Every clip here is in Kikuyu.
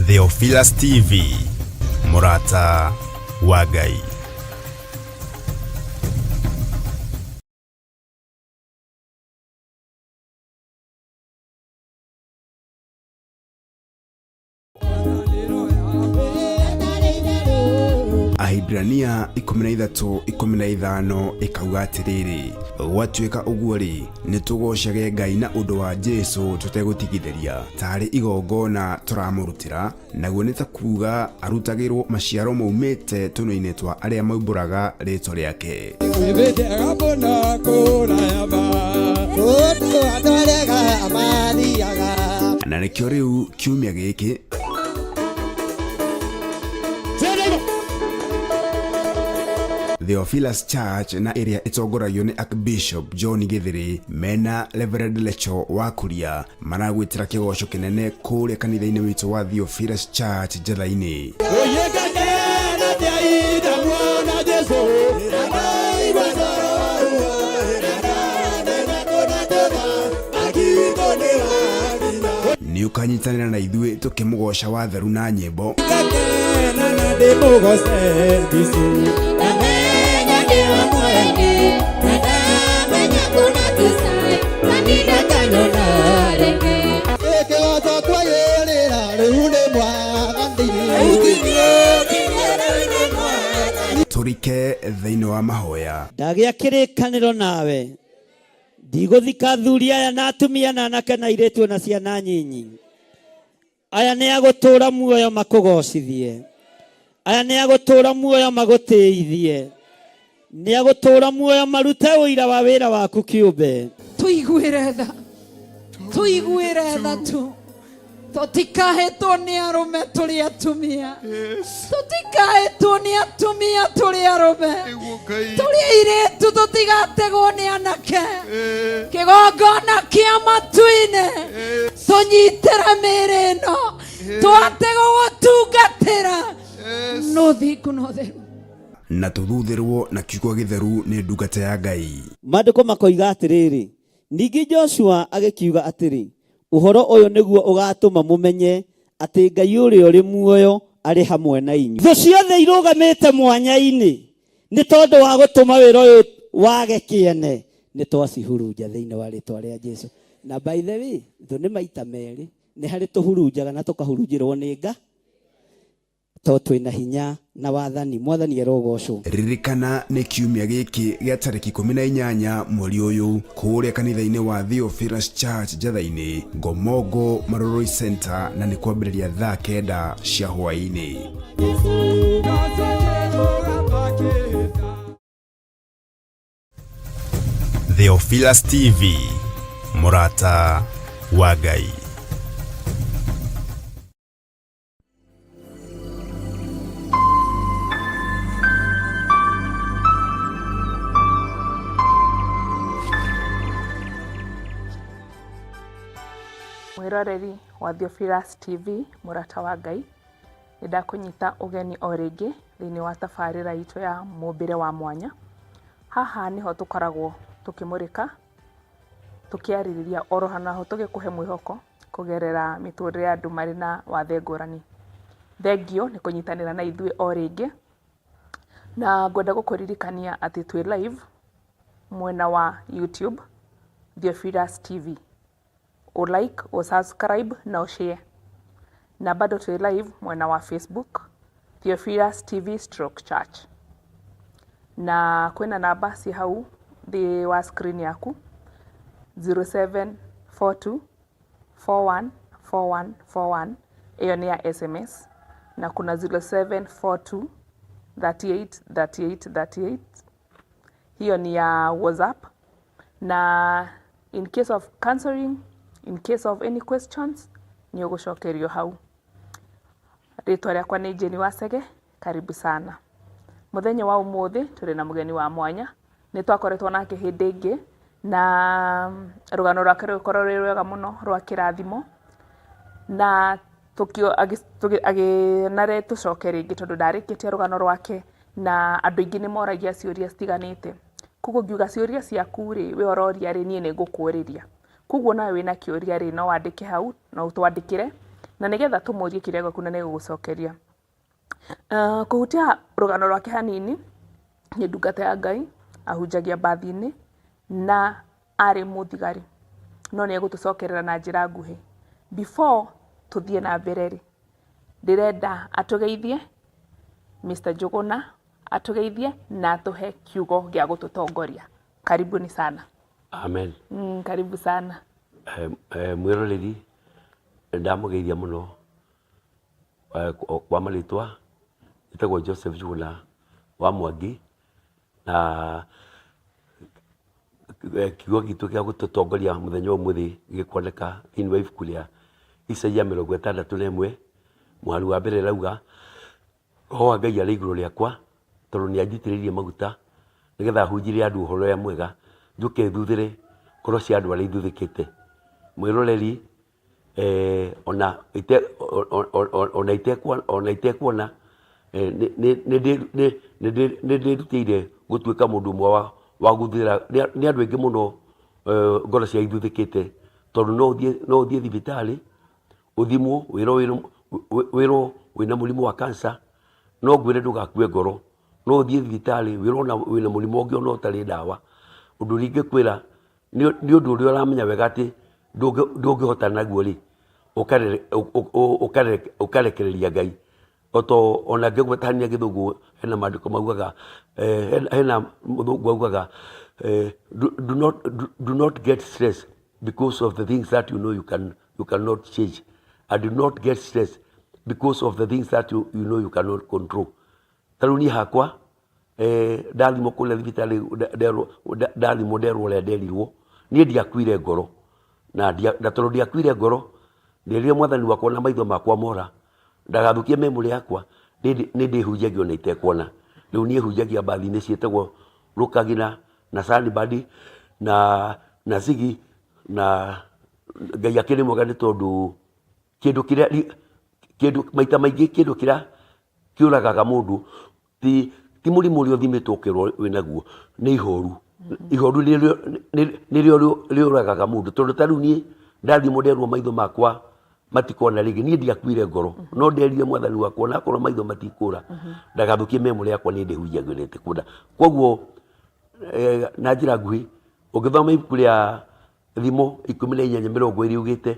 Theophilus TV, mũrata wa Ngai. Ahibirania 13:15 ĩkauga atĩrĩrĩ, gwatuĩka ũguo-rĩ, nĩ tũgoocage Ngai na ũndũ wa Jesu tũtegũtigithĩria, tarĩ igongona tũramũrutĩra, naguo nĩ ta kuuga arutagĩrwo maciaro maumĩte tũnua-inĩ twa arĩa maumbũraga rĩĩtwa rĩake. Na nĩkĩo rĩu kiumia gĩkĩ Theophilus Church na ĩrĩa ĩtongoragio nĩ Archbishop John Gĩthĩrĩ mena Reverend Lecho wa Kuria maragwĩtĩra kĩgoco kĩnene kũrĩa kanitha-inĩ witũ wa Theophilus Church Njatha-inĩ. Nĩ ũkanyitanĩra na ithuĩ tũkĩmũgoca wa theru na nyĩmbo. Tũrike thĩinĩ wa mahoya. Ndagĩa kĩrĩkanĩro nawe, ndigũthika athuri aya na atumia na anake na airĩtu na ciana nyinyi. Aya nĩ agũtũũra muoyo makũgocithie, aya nĩ agũtũũra muoyo magũtĩithie, nĩ agũtũũra muoyo marute ũira wa wĩra waku kĩũmbe. Tũiguĩre tha, tũiguĩre tha tu, tũtikahĩtwo nĩ arũme tũrĩ atumia, tũtikahĩtwo nĩ atumia tũrĩ arũme, tũrĩ airĩtu tũtigategwo nĩ anake. Kĩgongona kĩa matu-inĩ tũnyitĩre mĩĩrĩ ĩno, tũhote gũgũtungatĩra no thingu no theru. Na tũthuthĩrwo na kiugo gĩtheru nĩ ndungata ya Ngai. Maandĩko makoiga atĩrĩrĩ, ningĩ Joshua agĩkiuga atĩrĩ, ũhoro ũyũ nĩguo ũgaatũma mũmenye atĩ Ngai ũrĩa ũrĩ muoyo arĩ hamwe na inyuĩ. Thũ ciothe irũgamĩte mwanya-inĩ nĩ tondũ wa gũtũma wĩra ũyũ wage kĩene, nĩ twacihurunja thĩinĩ wa rĩtwa rĩa Jesu. Na by the way, thũ nĩ maita merĩ, nĩ harĩ tũhurunjaga na tũkahurunjĩrwo nĩ nga, to twĩna hinya na wathani. Mwathani arogocwo. Ririkana nĩ kiumia gĩkĩ gĩa tarĩki 18 mweri ũyũ kũrĩa kanitha-inĩ wa Theophilus Church Njatha-inĩ, Ngomongo Marurui Center, na nĩ kwambĩrĩria thaa 9 cia hwaĩ-inĩ. Theophilus TV, mũrata wa Ngai. Mwĩroreri wa Theophilus TV, mũrata wa Ngai, nĩ ndakũnyita ũgeni o rĩngĩ thĩinĩ wa tabarĩra itũ ya mũmbĩre wa mwanya. Haha nĩho tũkoragwo tũkĩmũrĩka, tũkĩarĩrĩria oro naho tũgĩkũhe mwĩhoko kũgerera mĩtũrĩre ya andũ marĩ na wathe ngũrani. Thengiũ nĩ kũnyitanĩra na ithuĩ o rĩngĩ, na ngwenda gũkũririkania atĩ twĩ live mwena wa YouTube, Theophilus TV. Ũ like, ũ subscribe na ũ share. Na bado twĩ live mwena wa Facebook, Theophilus TV stroke Church. Na kwĩna namba ciĩ hau thĩ wa screen yaku, 0742 414141, ĩyo nĩ ya SMS, na kuna 0742 38 38 38, hiyo ni ya WhatsApp. Na in case of counseling, in case of any questions, nĩ ũgũcokerio hau. Rĩtwa rĩakwa nĩ Jane Wacege, karibu sana. Mũthenya wa ũmũthĩ tũrĩ na mũgeni wa mwanya, nĩ twakoretwo nake hĩndĩ ĩngĩ, Na rũgano rwake rũgĩkorwo rwĩ rwega mũno rwa kĩrathimo. Na agĩnare tũcoke rĩngĩ tondũ ndarĩkĩtie rũgano rwake na andũ aingĩ nĩ moragia ciũria citiganĩte. Koguo ngiuga ciũria ciaku rĩ, we ũroria rĩ, niĩ nĩ ngũkũrĩria. Koguo nawe wĩna kĩũria rĩ, no wandĩke hau, no ũtwandĩkĩre, na nĩgetha tũmũrie kĩũria gĩaku na nĩ egũgũcokeria. Kũhutia rũgano rwake hanini, nĩ ndungata ya Ngai, ahunjagia mbathi-inĩ, na arĩ mũthigari. No nĩ egũtũcokerera na njĩra nguhĩ. Before tũthiĩ na mbere rĩ, ndĩrenda atũgeithie Mr. Njũgũna, atũgeithie na atũhe kiugo gĩa gũtũtongoria. Karibuni sana. Amen. Karibu sana. Mwĩroreri, ndamũgeithia mũno. Kwa marĩtwa njĩtagwo Joseph Njuguna wa Mwangi, na kiugo gitũ gĩa gũtũtongoria mũthenya wa ũmũthĩ gĩkuoneka thĩinĩ wa ibuku rĩa Isaia 61, mũhari wa mbere ĩrauga, Roho wa Ngai arĩ igũrũ rĩakwa, tondũ nĩ anjitĩrĩirie maguta nĩgetha hunjĩrie andũ ũhoro ũrĩa mwega, njũke thuthĩre ngoro cia andũ arĩa ithuthĩkĩte. Mwĩroreri ona ona itekuona nĩ ndĩrutĩire gũtuĩka mũndũ ũmwe wa gũthĩra, nĩ andũ aingĩ mũno ngoro ciao ithuthĩkĩte, tondũ no ũthiĩ thibitarĩ ũthimwo wĩrwo wĩrwo wĩna mũrimũ wa cancer, no ngwĩre ndũgakue ngoro, no ũthiĩ thibitarĩ wĩrwo wĩna mũrimũ ũngĩ ona ũtarĩ ndawa, ũndũ ũrĩa ingĩkwĩra Nĩ ũndũ ũrĩa ũramenya wega atĩ ndũngĩhotana naguo rĩ, ũkarekereria Ngai. O ta ona ngĩgweta hanini gĩthũngũ hena maandĩko maugaga, hena mũthũngũ augaga do not get stressed because of the things that you know you can, you cannot change and do not get stressed because of the things that you, you know you cannot control. Ta rĩu niĩ hakwa ndathimwo kũrĩa thibitarĩ nderwo ndathimwo nderwo ũrĩa nderirwo, niĩ ndiakuire ngoro. Na na tondũ ndiakuire ngoro, nderire mwathani wakwa na maitho makwa mora, ndagathũkie memory yakwa, nĩ ndĩhunjagia ona itekuona. Rĩu niĩ hunjagia mbathi-inĩ ciĩtagwo Rũkagina na Sunbird na na Ziggy na Ngai akĩrĩ mwega nĩ tondũ kĩndũ kĩrĩa kĩndũ maita maingĩ kĩndũ kĩrĩa kĩũragaga mũndũ ti ti mũrimũ ũrĩa ũthimĩtwo ũkerwo wĩnaguo, nĩ ihoru. Ihoru nĩrĩo nĩrĩo rĩũragaga mũndũ, tondũ ta rĩu niĩ ndathimwo nderwo maitho makwa matikona rĩngĩ, niĩ ndiakuire ngoro, no nderire mwathani wakwa onakorwo maitho matikũra, ndagathũkie memory yakwa niĩ ndĩhunjagia na ĩtĩkũnda. Koguo na njĩra nguhĩ, ũngĩthoma ibuku rĩa Thimo 18:20 yugĩte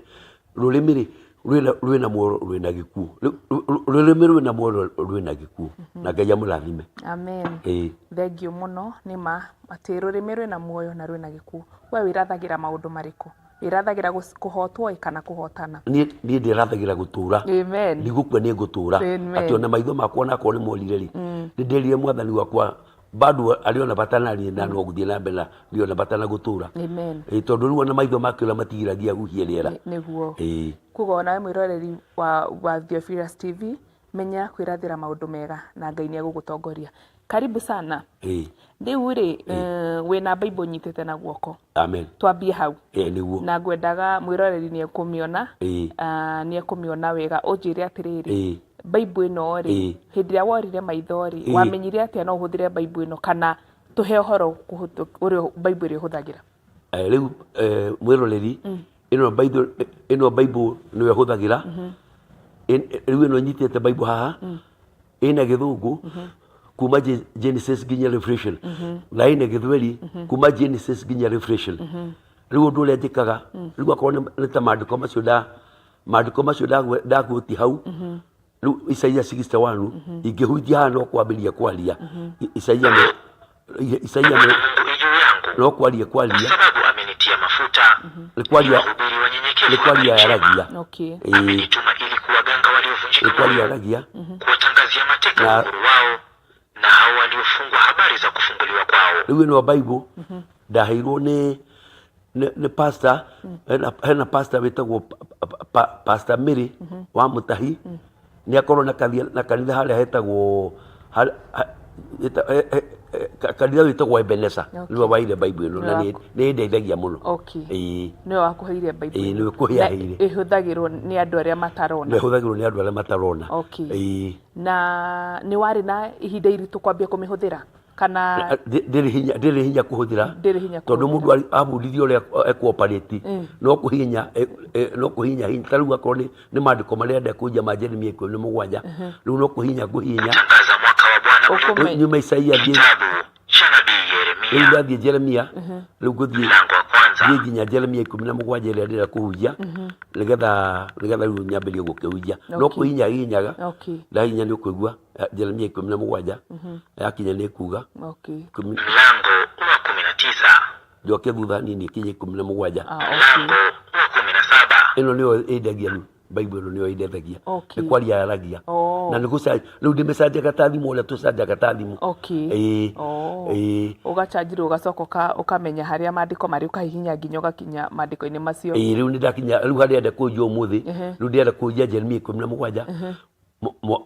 rũrĩmĩ rĩ rwĩna rwĩna muoyo rwĩna gĩkuũ. Rũrĩmĩ rwĩna muoyo rwĩna gĩkuũ. Na Ngai amũrathime. Amen. Ĩĩ. Thengiũ mũno nĩ ma atĩ rũrĩmĩ rwĩna muoyo na rwĩna gĩkuũ. We wĩrathagĩra maũndũ marĩkũ? Wĩrathagĩra kũhotwo ĩ kana kũhotana? Niĩ niĩ ndĩrathagĩra gũtũra. Amen. Ndigũkua nĩ ngũtũra. Amen. Atĩ ona maitho makwa onakorwo nĩ morire rĩ, nĩ nderire mwathani wakwa bado arĩ ona bata na niĩ na no gũthiĩ na mbere na ndĩ ona bata na gũtũra. Amen. Ĩĩ, tondũ rĩu ona maitho makĩũra matigiragia huhie rĩera. Nĩguo. Ĩĩ. Koguo onawe mwĩroreri wa Theophilus TV, menya kwĩrathĩra maũndũ mega na Ngai nĩ egũgũtongoria. Karibu sana. Ĩĩ. Rĩu rĩ, wĩna Bible ũnyitĩte na guoko. Amen. Twambie hau. Ĩĩ nĩguo. Na ngwendaga mwĩroreri nĩ ekũmĩona. Ĩĩ. Nĩ ekũmĩona wega. Ũnjĩre atĩrĩrĩ. Ĩĩ. Bible ĩno rĩ, Ĩĩ. hĩndĩ ĩrĩa worire maitho rĩ, Ĩĩ. wamenyire atĩa no ũhũthĩre Bible ĩno kana tũhe ũhoro ũrĩa Bible ĩrĩa ũhũthagĩra? Rĩu mwĩroreri, ĩno Bible, ĩno Bible nĩyo hũthagĩra. Rĩu ĩno nyitĩte Bible haha, ĩna gĩthũngũ kuma Genesis nginya Revelation, na ĩna gĩthweri kuma Genesis nginya Revelation. Rĩu ũndũ ũrĩa njĩkaga, rĩu akorwo nĩ ta maandĩko macio nda maandĩko macio ndaguotia hau, rĩu Isaia 61 ingĩhunjia haha no kwambĩrĩria kwaria. Isaia no Isaia no Mungu i juu yangu, no kwaria kwaria sababu amenitia mafuta nĩ kwaria niwahubiri wanyenyekevu nĩ kwaria habari njema. yaragia. Ĩĩ, Amenituma ili kuwaganga nĩ waliovunjika kwaria moyo, yaragia kuwatangazia mateka na uhuru wao, na hao waliofungwa habari za kufunguliwa kwao. Rĩu ĩno Bible ndaheirwo nĩ nĩ pastor, hena pastor wĩtagwo Pastor Mary wa Mũtahi, nĩ akorwo na kanitha harĩa hetagwo Kanitha wĩtagwo Ebeneza. Okay. Nĩwe waire Bible ĩno na Nĩwe nĩ ĩndeithagia mũno. Okay. Ĩĩ. Nĩwe wakũheire Bible. Ĩĩ, nĩwe kũhe Na aheire. ĩhũthagĩrwo nĩ andũ arĩa matarona. Na ĩhũthagĩrwo nĩ andũ arĩa matarona. Okay. Ĩĩ. Na nĩ warĩ na ihinda iritũ kwambia kũmĩhũthĩra kana Ndĩrĩ hinya kũhũthĩra. Ndĩrĩ hinya tondũ kũhũthĩra. Mũndũ abundithio ũrĩa ekũoperate no kũhihinya no kũhihinya hinya ta rĩu akorwo nĩ maandĩko marĩa ndekũnja ma Jeremia 17, rĩu no kũhihinya ngũhihinya. Tangaza mwaka wa Bwana Ũkũme- Nyuma Isaia thiĩ Kitabu cha nabii rĩu Yeremia ndathiĩ Jeremia, rĩu ngũthiĩ mlango wa kwanza thiĩ nginya Jeremia 17 ĩrĩa ndĩrenda kũhunjia, nĩgetha rĩu nyambĩrie gũkĩhunjia no kũhihinya hihinyaga. Ndahihinya nĩ ũkũigua Jeremia 17 yakinya nĩ kuga Mlango wa 19. Njoke thutha nini ikinye 17. Ah, okay. Mlango wa 17. Ĩno nĩyo ĩndagia rĩu, Bible ĩno nĩyo ĩndethagia. Nĩ kwaria yaragia. Na nĩ gũca rĩu ndĩmĩcanjaga ta thimũ ũrĩa tũcanjaga ta thimũ. Ĩĩ. Ĩĩ. Ũgacanjirwo ũgacoka ũkamenya harĩa maandĩko marĩ, ũkahihinya nginya ũgakinya maandĩko-inĩ macio. Ĩĩ, rĩu nĩ ndakinya rĩu harĩa ndenda kũnjia ũmũthĩ. Rĩu ndĩrenda kũnjia Jeremia 17,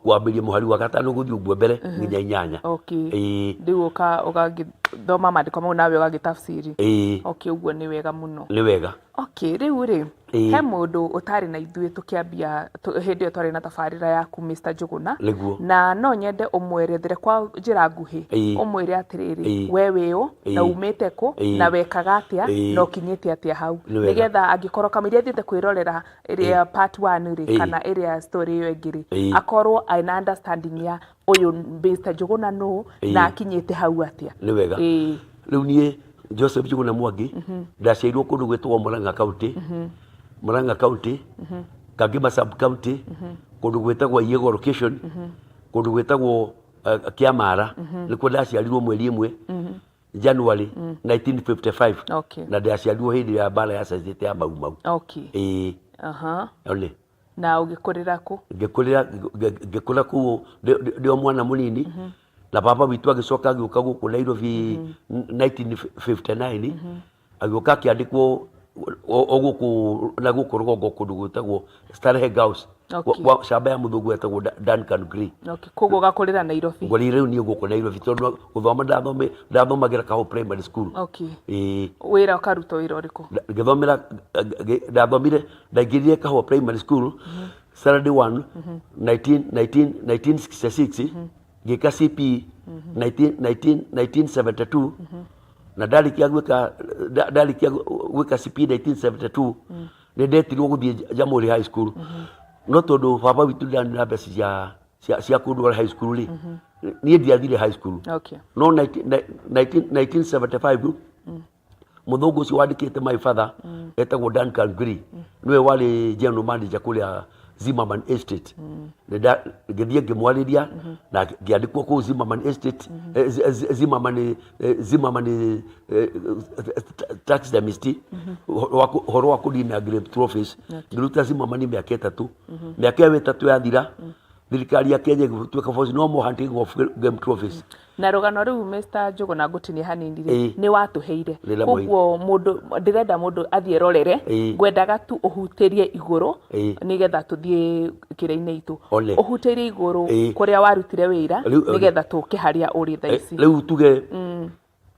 kwambĩrĩria mũhari wa 5 gũthiĩ ũguo mbere nginya 8. Ĩĩ. Rĩu ũgagĩthoma maandĩko mau nawe ũgagĩtafsiri. Ĩĩ. Okay, ũguo nĩ wega mũno. Nĩ wega. Okay, rĩu rĩ, Ĩĩ. he mũndũ ũtarĩ na ithuĩ tũkĩambia hĩndĩ ĩyo twarĩ na tabarĩra yaku Mr. Njũgũna. Nĩguo. Na no nyende ũmwerethere kwa njĩra nguhĩ. Ũmwĩre atĩrĩrĩ, we wĩ ũ, na umĩte kũ, na wekaga atĩa, na ũkinyĩte atĩa hau. Nĩ wega. Nĩgetha angĩkorwo kamũira athiĩte kwĩrorera ĩrĩa part 1 rĩ, kana ĩrĩa story ĩyo ĩngĩ rĩ, akorwo ena understanding ya ũyũ Mr. Njũgũna nũ, na akinyĩte hau atĩa. Nĩ wega. Rĩu niĩ Joseph Njũgũna Mwangi ndaciarirwo kũndũ gwĩtagwo Murang'a County, Murang'a County, Kangema sub county, kũndũ gwĩtagwo Iego location, kũndũ gwĩtagwo Kĩamara, nĩkuo ndaciarirwo mweri 1 January 1955. Na ndaciarirwo hĩndĩ ya mbara ya cecete ya Mau Mau. Ĩĩ. One. Na ũgĩkũrĩra kũ? Ngĩkũrĩra kũu ndĩ o mwana mũnini, na baba witũ agĩcoka agĩũka gũkũ Nairobi 1959, agĩũka akĩandĩkwo o gũkũ na gũkũ rũgongo kũndũ gwĩtagwo Starehe Girls, kwa camba ya mũthũngũ etagwo Duncan Gray. Okay. Koguo ũgakũrĩra Nairobi. Ngorire rĩu niĩ gũkũ Nairobi tondũ gũthoma ndathomagĩra Kaho Primary School. Ĩĩ. Wĩra ũkaruta wĩra ũrĩkũ? Ngĩthomera ndathomire ndaingĩrire Kaho Primary School Saturday 1 19 19 1966, ngĩka CP 19 19 1972, na ndarĩkia gwĩka CP 1972 nĩ ndetirwo gũthiĩ Jamhuri High School, no tondũ baba witũ ndarĩ na mbeca cia kũndwara high school rĩ, niĩ ndiathire high school. No 1975 mũthũngũ ũcio wandĩkĩte my father etagwo Duncan Gray, nĩwe warĩ general manager kũrĩa Zimmerman Estate. Ngĩthiĩ ngĩmwarĩria na ngĩandĩkwo kũu Zimmerman Estate, Zimmerman taxidermist, ũhoro wa kũnina game trophies. Ngĩruta Zimmerman mĩaka 3. Mĩaka ĩyo 3 yathira, thirikari ya Kenya ĩgĩtuĩka force, no more hunting of game trophies. Na rũgano rũu, Mr. Njũgũna, ngũtinie hanini rĩ, nĩ watũheire. Nĩ Koguo mũndũ ndĩrenda mũndũ athiĩ erorere. Ngwendaga tu ũhutĩrie igũrũ nĩgetha tũthiĩ kĩrĩa-inĩ itũ. One. Ũhutĩrie igũrũ kũrĩa warutire wĩra nĩgetha tũke harĩa ũrĩ thaa ici. Rĩu tuge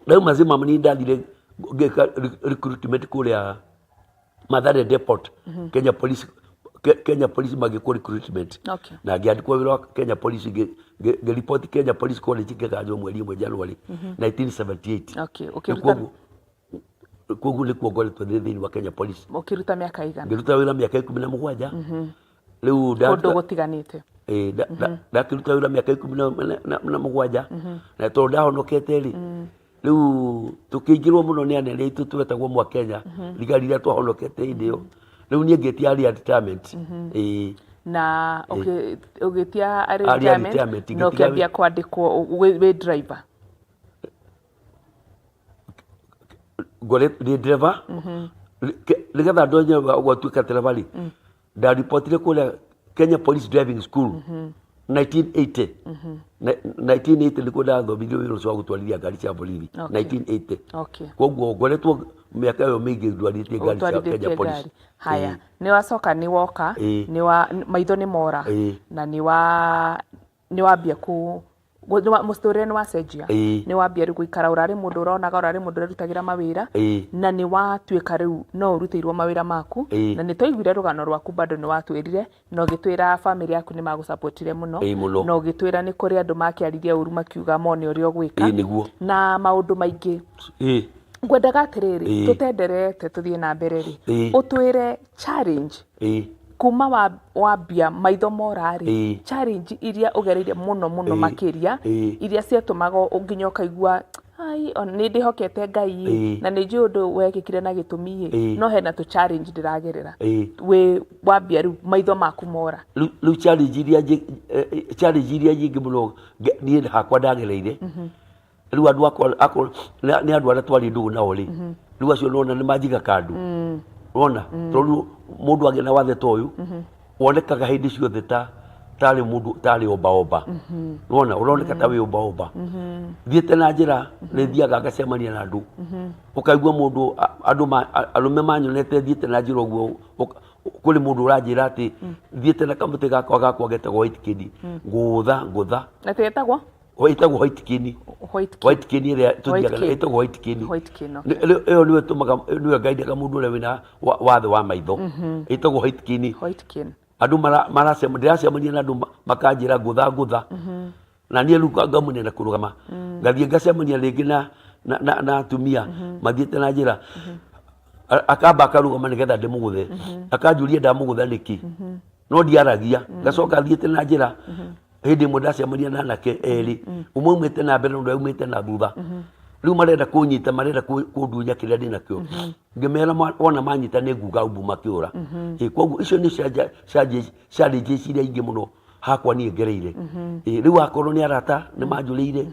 rĩu mazima nĩ ndathire ngĩka recruitment kũrĩa Mathare Depot, Kenya Police, Kenya Police magĩkwo recruitment na ngĩandĩkwo wĩra wa Kenya Police, ngĩripoti Kenya Police College ngĩganjwo mweri 1 January 1978. Ũkĩruta Koguo nĩkuo ngoretwo ndĩ thĩinĩ wa Kenya Police. Ũkĩruta mĩaka igana? Ngĩruta wĩra mĩaka 17 rĩu. Kũndũ gũtiganĩte. Ĩĩ, ndakĩruta wĩra mĩaka 17, na tondũ ndahonokete rĩ, rĩu tũkĩingĩrwo mũno nĩ anene aitũ twetagwo mwa Kenya thigari iria twahonokete hĩndĩ ĩyo. Rĩu niĩ ngĩtia early retirement. Ĩĩ. Na ũgĩtia early retirement retirement, na ngĩtiga ũkĩambia kwandĩkwo wĩ driver. Ngore ndĩ driver. Nĩgetha ndonye gwatuĩka driver rĩ, ndaripotire kũrĩa Kenya Police Driving School 1980. 1980 nĩkuo ndathomithirio wĩra ũcio wa gũtwarithia ngari cia borithi. 1980. Koguo ngoretwo mĩaka ĩyo mĩingĩ ndwarithĩtie ngari cia Ũtwarithĩtie Kenya Police. Ngari. Haya, nĩ wacoka nĩ woka, nĩ wa maitho nĩ mora, na nĩ wambia ku Mũtũrĩre nĩ wacenjia. Ĩĩ. Nĩ wambia rĩu gũikara ũrarĩ mũndũ ũronaga, ũrarĩ mũndũ ũrerutagĩra mawĩra. Ĩĩ. Na nĩ watuĩka rĩu no ũrutĩirwo mawĩra maku. Ĩĩ. Na nĩ twaiguire rũgano rwaku bado nĩ watwĩrire na ũgĩtwĩra bamĩrĩ yaku nĩ magũcapotire mũno. Ĩĩ, mũno. Na ũgĩtwĩra nĩ kũrĩ andũ makĩaririe ũru makiuga mone ũrĩa ũgwĩka. Ĩĩ, nĩguo. Na maũndũ maingĩ. Ĩĩ. Ngwendaga atĩrĩrĩ, Ĩĩ. tũtenderete tũthiĩ na mbere rĩ, Ĩĩ. ũtwĩre challenge Ĩĩ. kuma wambia maitho mora rĩ, Ĩĩ. challenge iria ũgereire mũno mũno Ĩĩ. makĩria, Ĩĩ. iria ciatũmaga nginya ũkaigua ai, ona nĩ ndĩhokete Ngai ĩ, Ĩĩ. na nĩ njũĩ ũndũ wekĩkire na gĩtũmi ĩ, Ĩĩ. no hena tũ challenge ndĩragerera. Ĩĩ. Wĩ wambia rĩu maitho maku mora. Rĩu challenge iria challenge iria nyingĩ mũno niĩ hakwa ndagereire, rĩu andũ akwa akorwo nĩ andũ arĩa twarĩ ndũgũ nao rĩ, rĩu acio nona nĩ manjiga kando, wona, tondũ mũndũ agĩa na wathe ta ũyũ wonekaga hĩndĩ ciothe ta tarĩ mũndũ tarĩ omba omba, wona, ũroneka ta wĩ omba omba. Thiĩte na njĩra nĩ thiaga ngacemania na andũ, ũkaigua mũndũ andũ arũme manyonete thiĩte na njĩra ũguo, kũrĩ mũndũ ũranjĩra atĩ thiĩte na kamũtĩ gakwa gakwa getagwo white kidney, ngũtha ngũtha. Atĩ getagwo? Ĩtagwo white kidney. White cane. White cane ĩrĩa tũthiaga White cane. ĩtagwo white cane. White cane, okay. Ĩyo nĩyo ĩtũmaga, nĩyo ĩgaindaga mũndũ ũrĩa wĩna wathe wa maitho. Ĩtagwo white cane. White cane. Andũ maracema, ndĩracemania na andũ makanjĩra ngũtha ngũtha. Na niĩ rĩu ngamũnena kũrũgama. Ngathiĩ ngacemania rĩngĩ na atumia mathiĩte na njĩra. Akamba akarũgama nĩgetha ndĩmũgũthe. Akanjũria ndamũgũtha nĩkĩ. No ndiaragia. Ngacoka thiĩte na njĩra. Hĩndĩ ĩmwe ndacemania na anake erĩ, ũmwe aumĩte na mbere na ũrĩa aumĩte na thutha. Rĩu marenda kũnyita, marenda kũndunya kĩrĩa ndĩnakĩo. Ngĩmera wona manyita nĩ nguga umbu makĩũra. Ĩ, koguo icio nĩ challenges iria ingĩ mũno hakwa niĩ ngereire. Ĩ, rĩu akorwo nĩ arata nĩ manjũrĩire.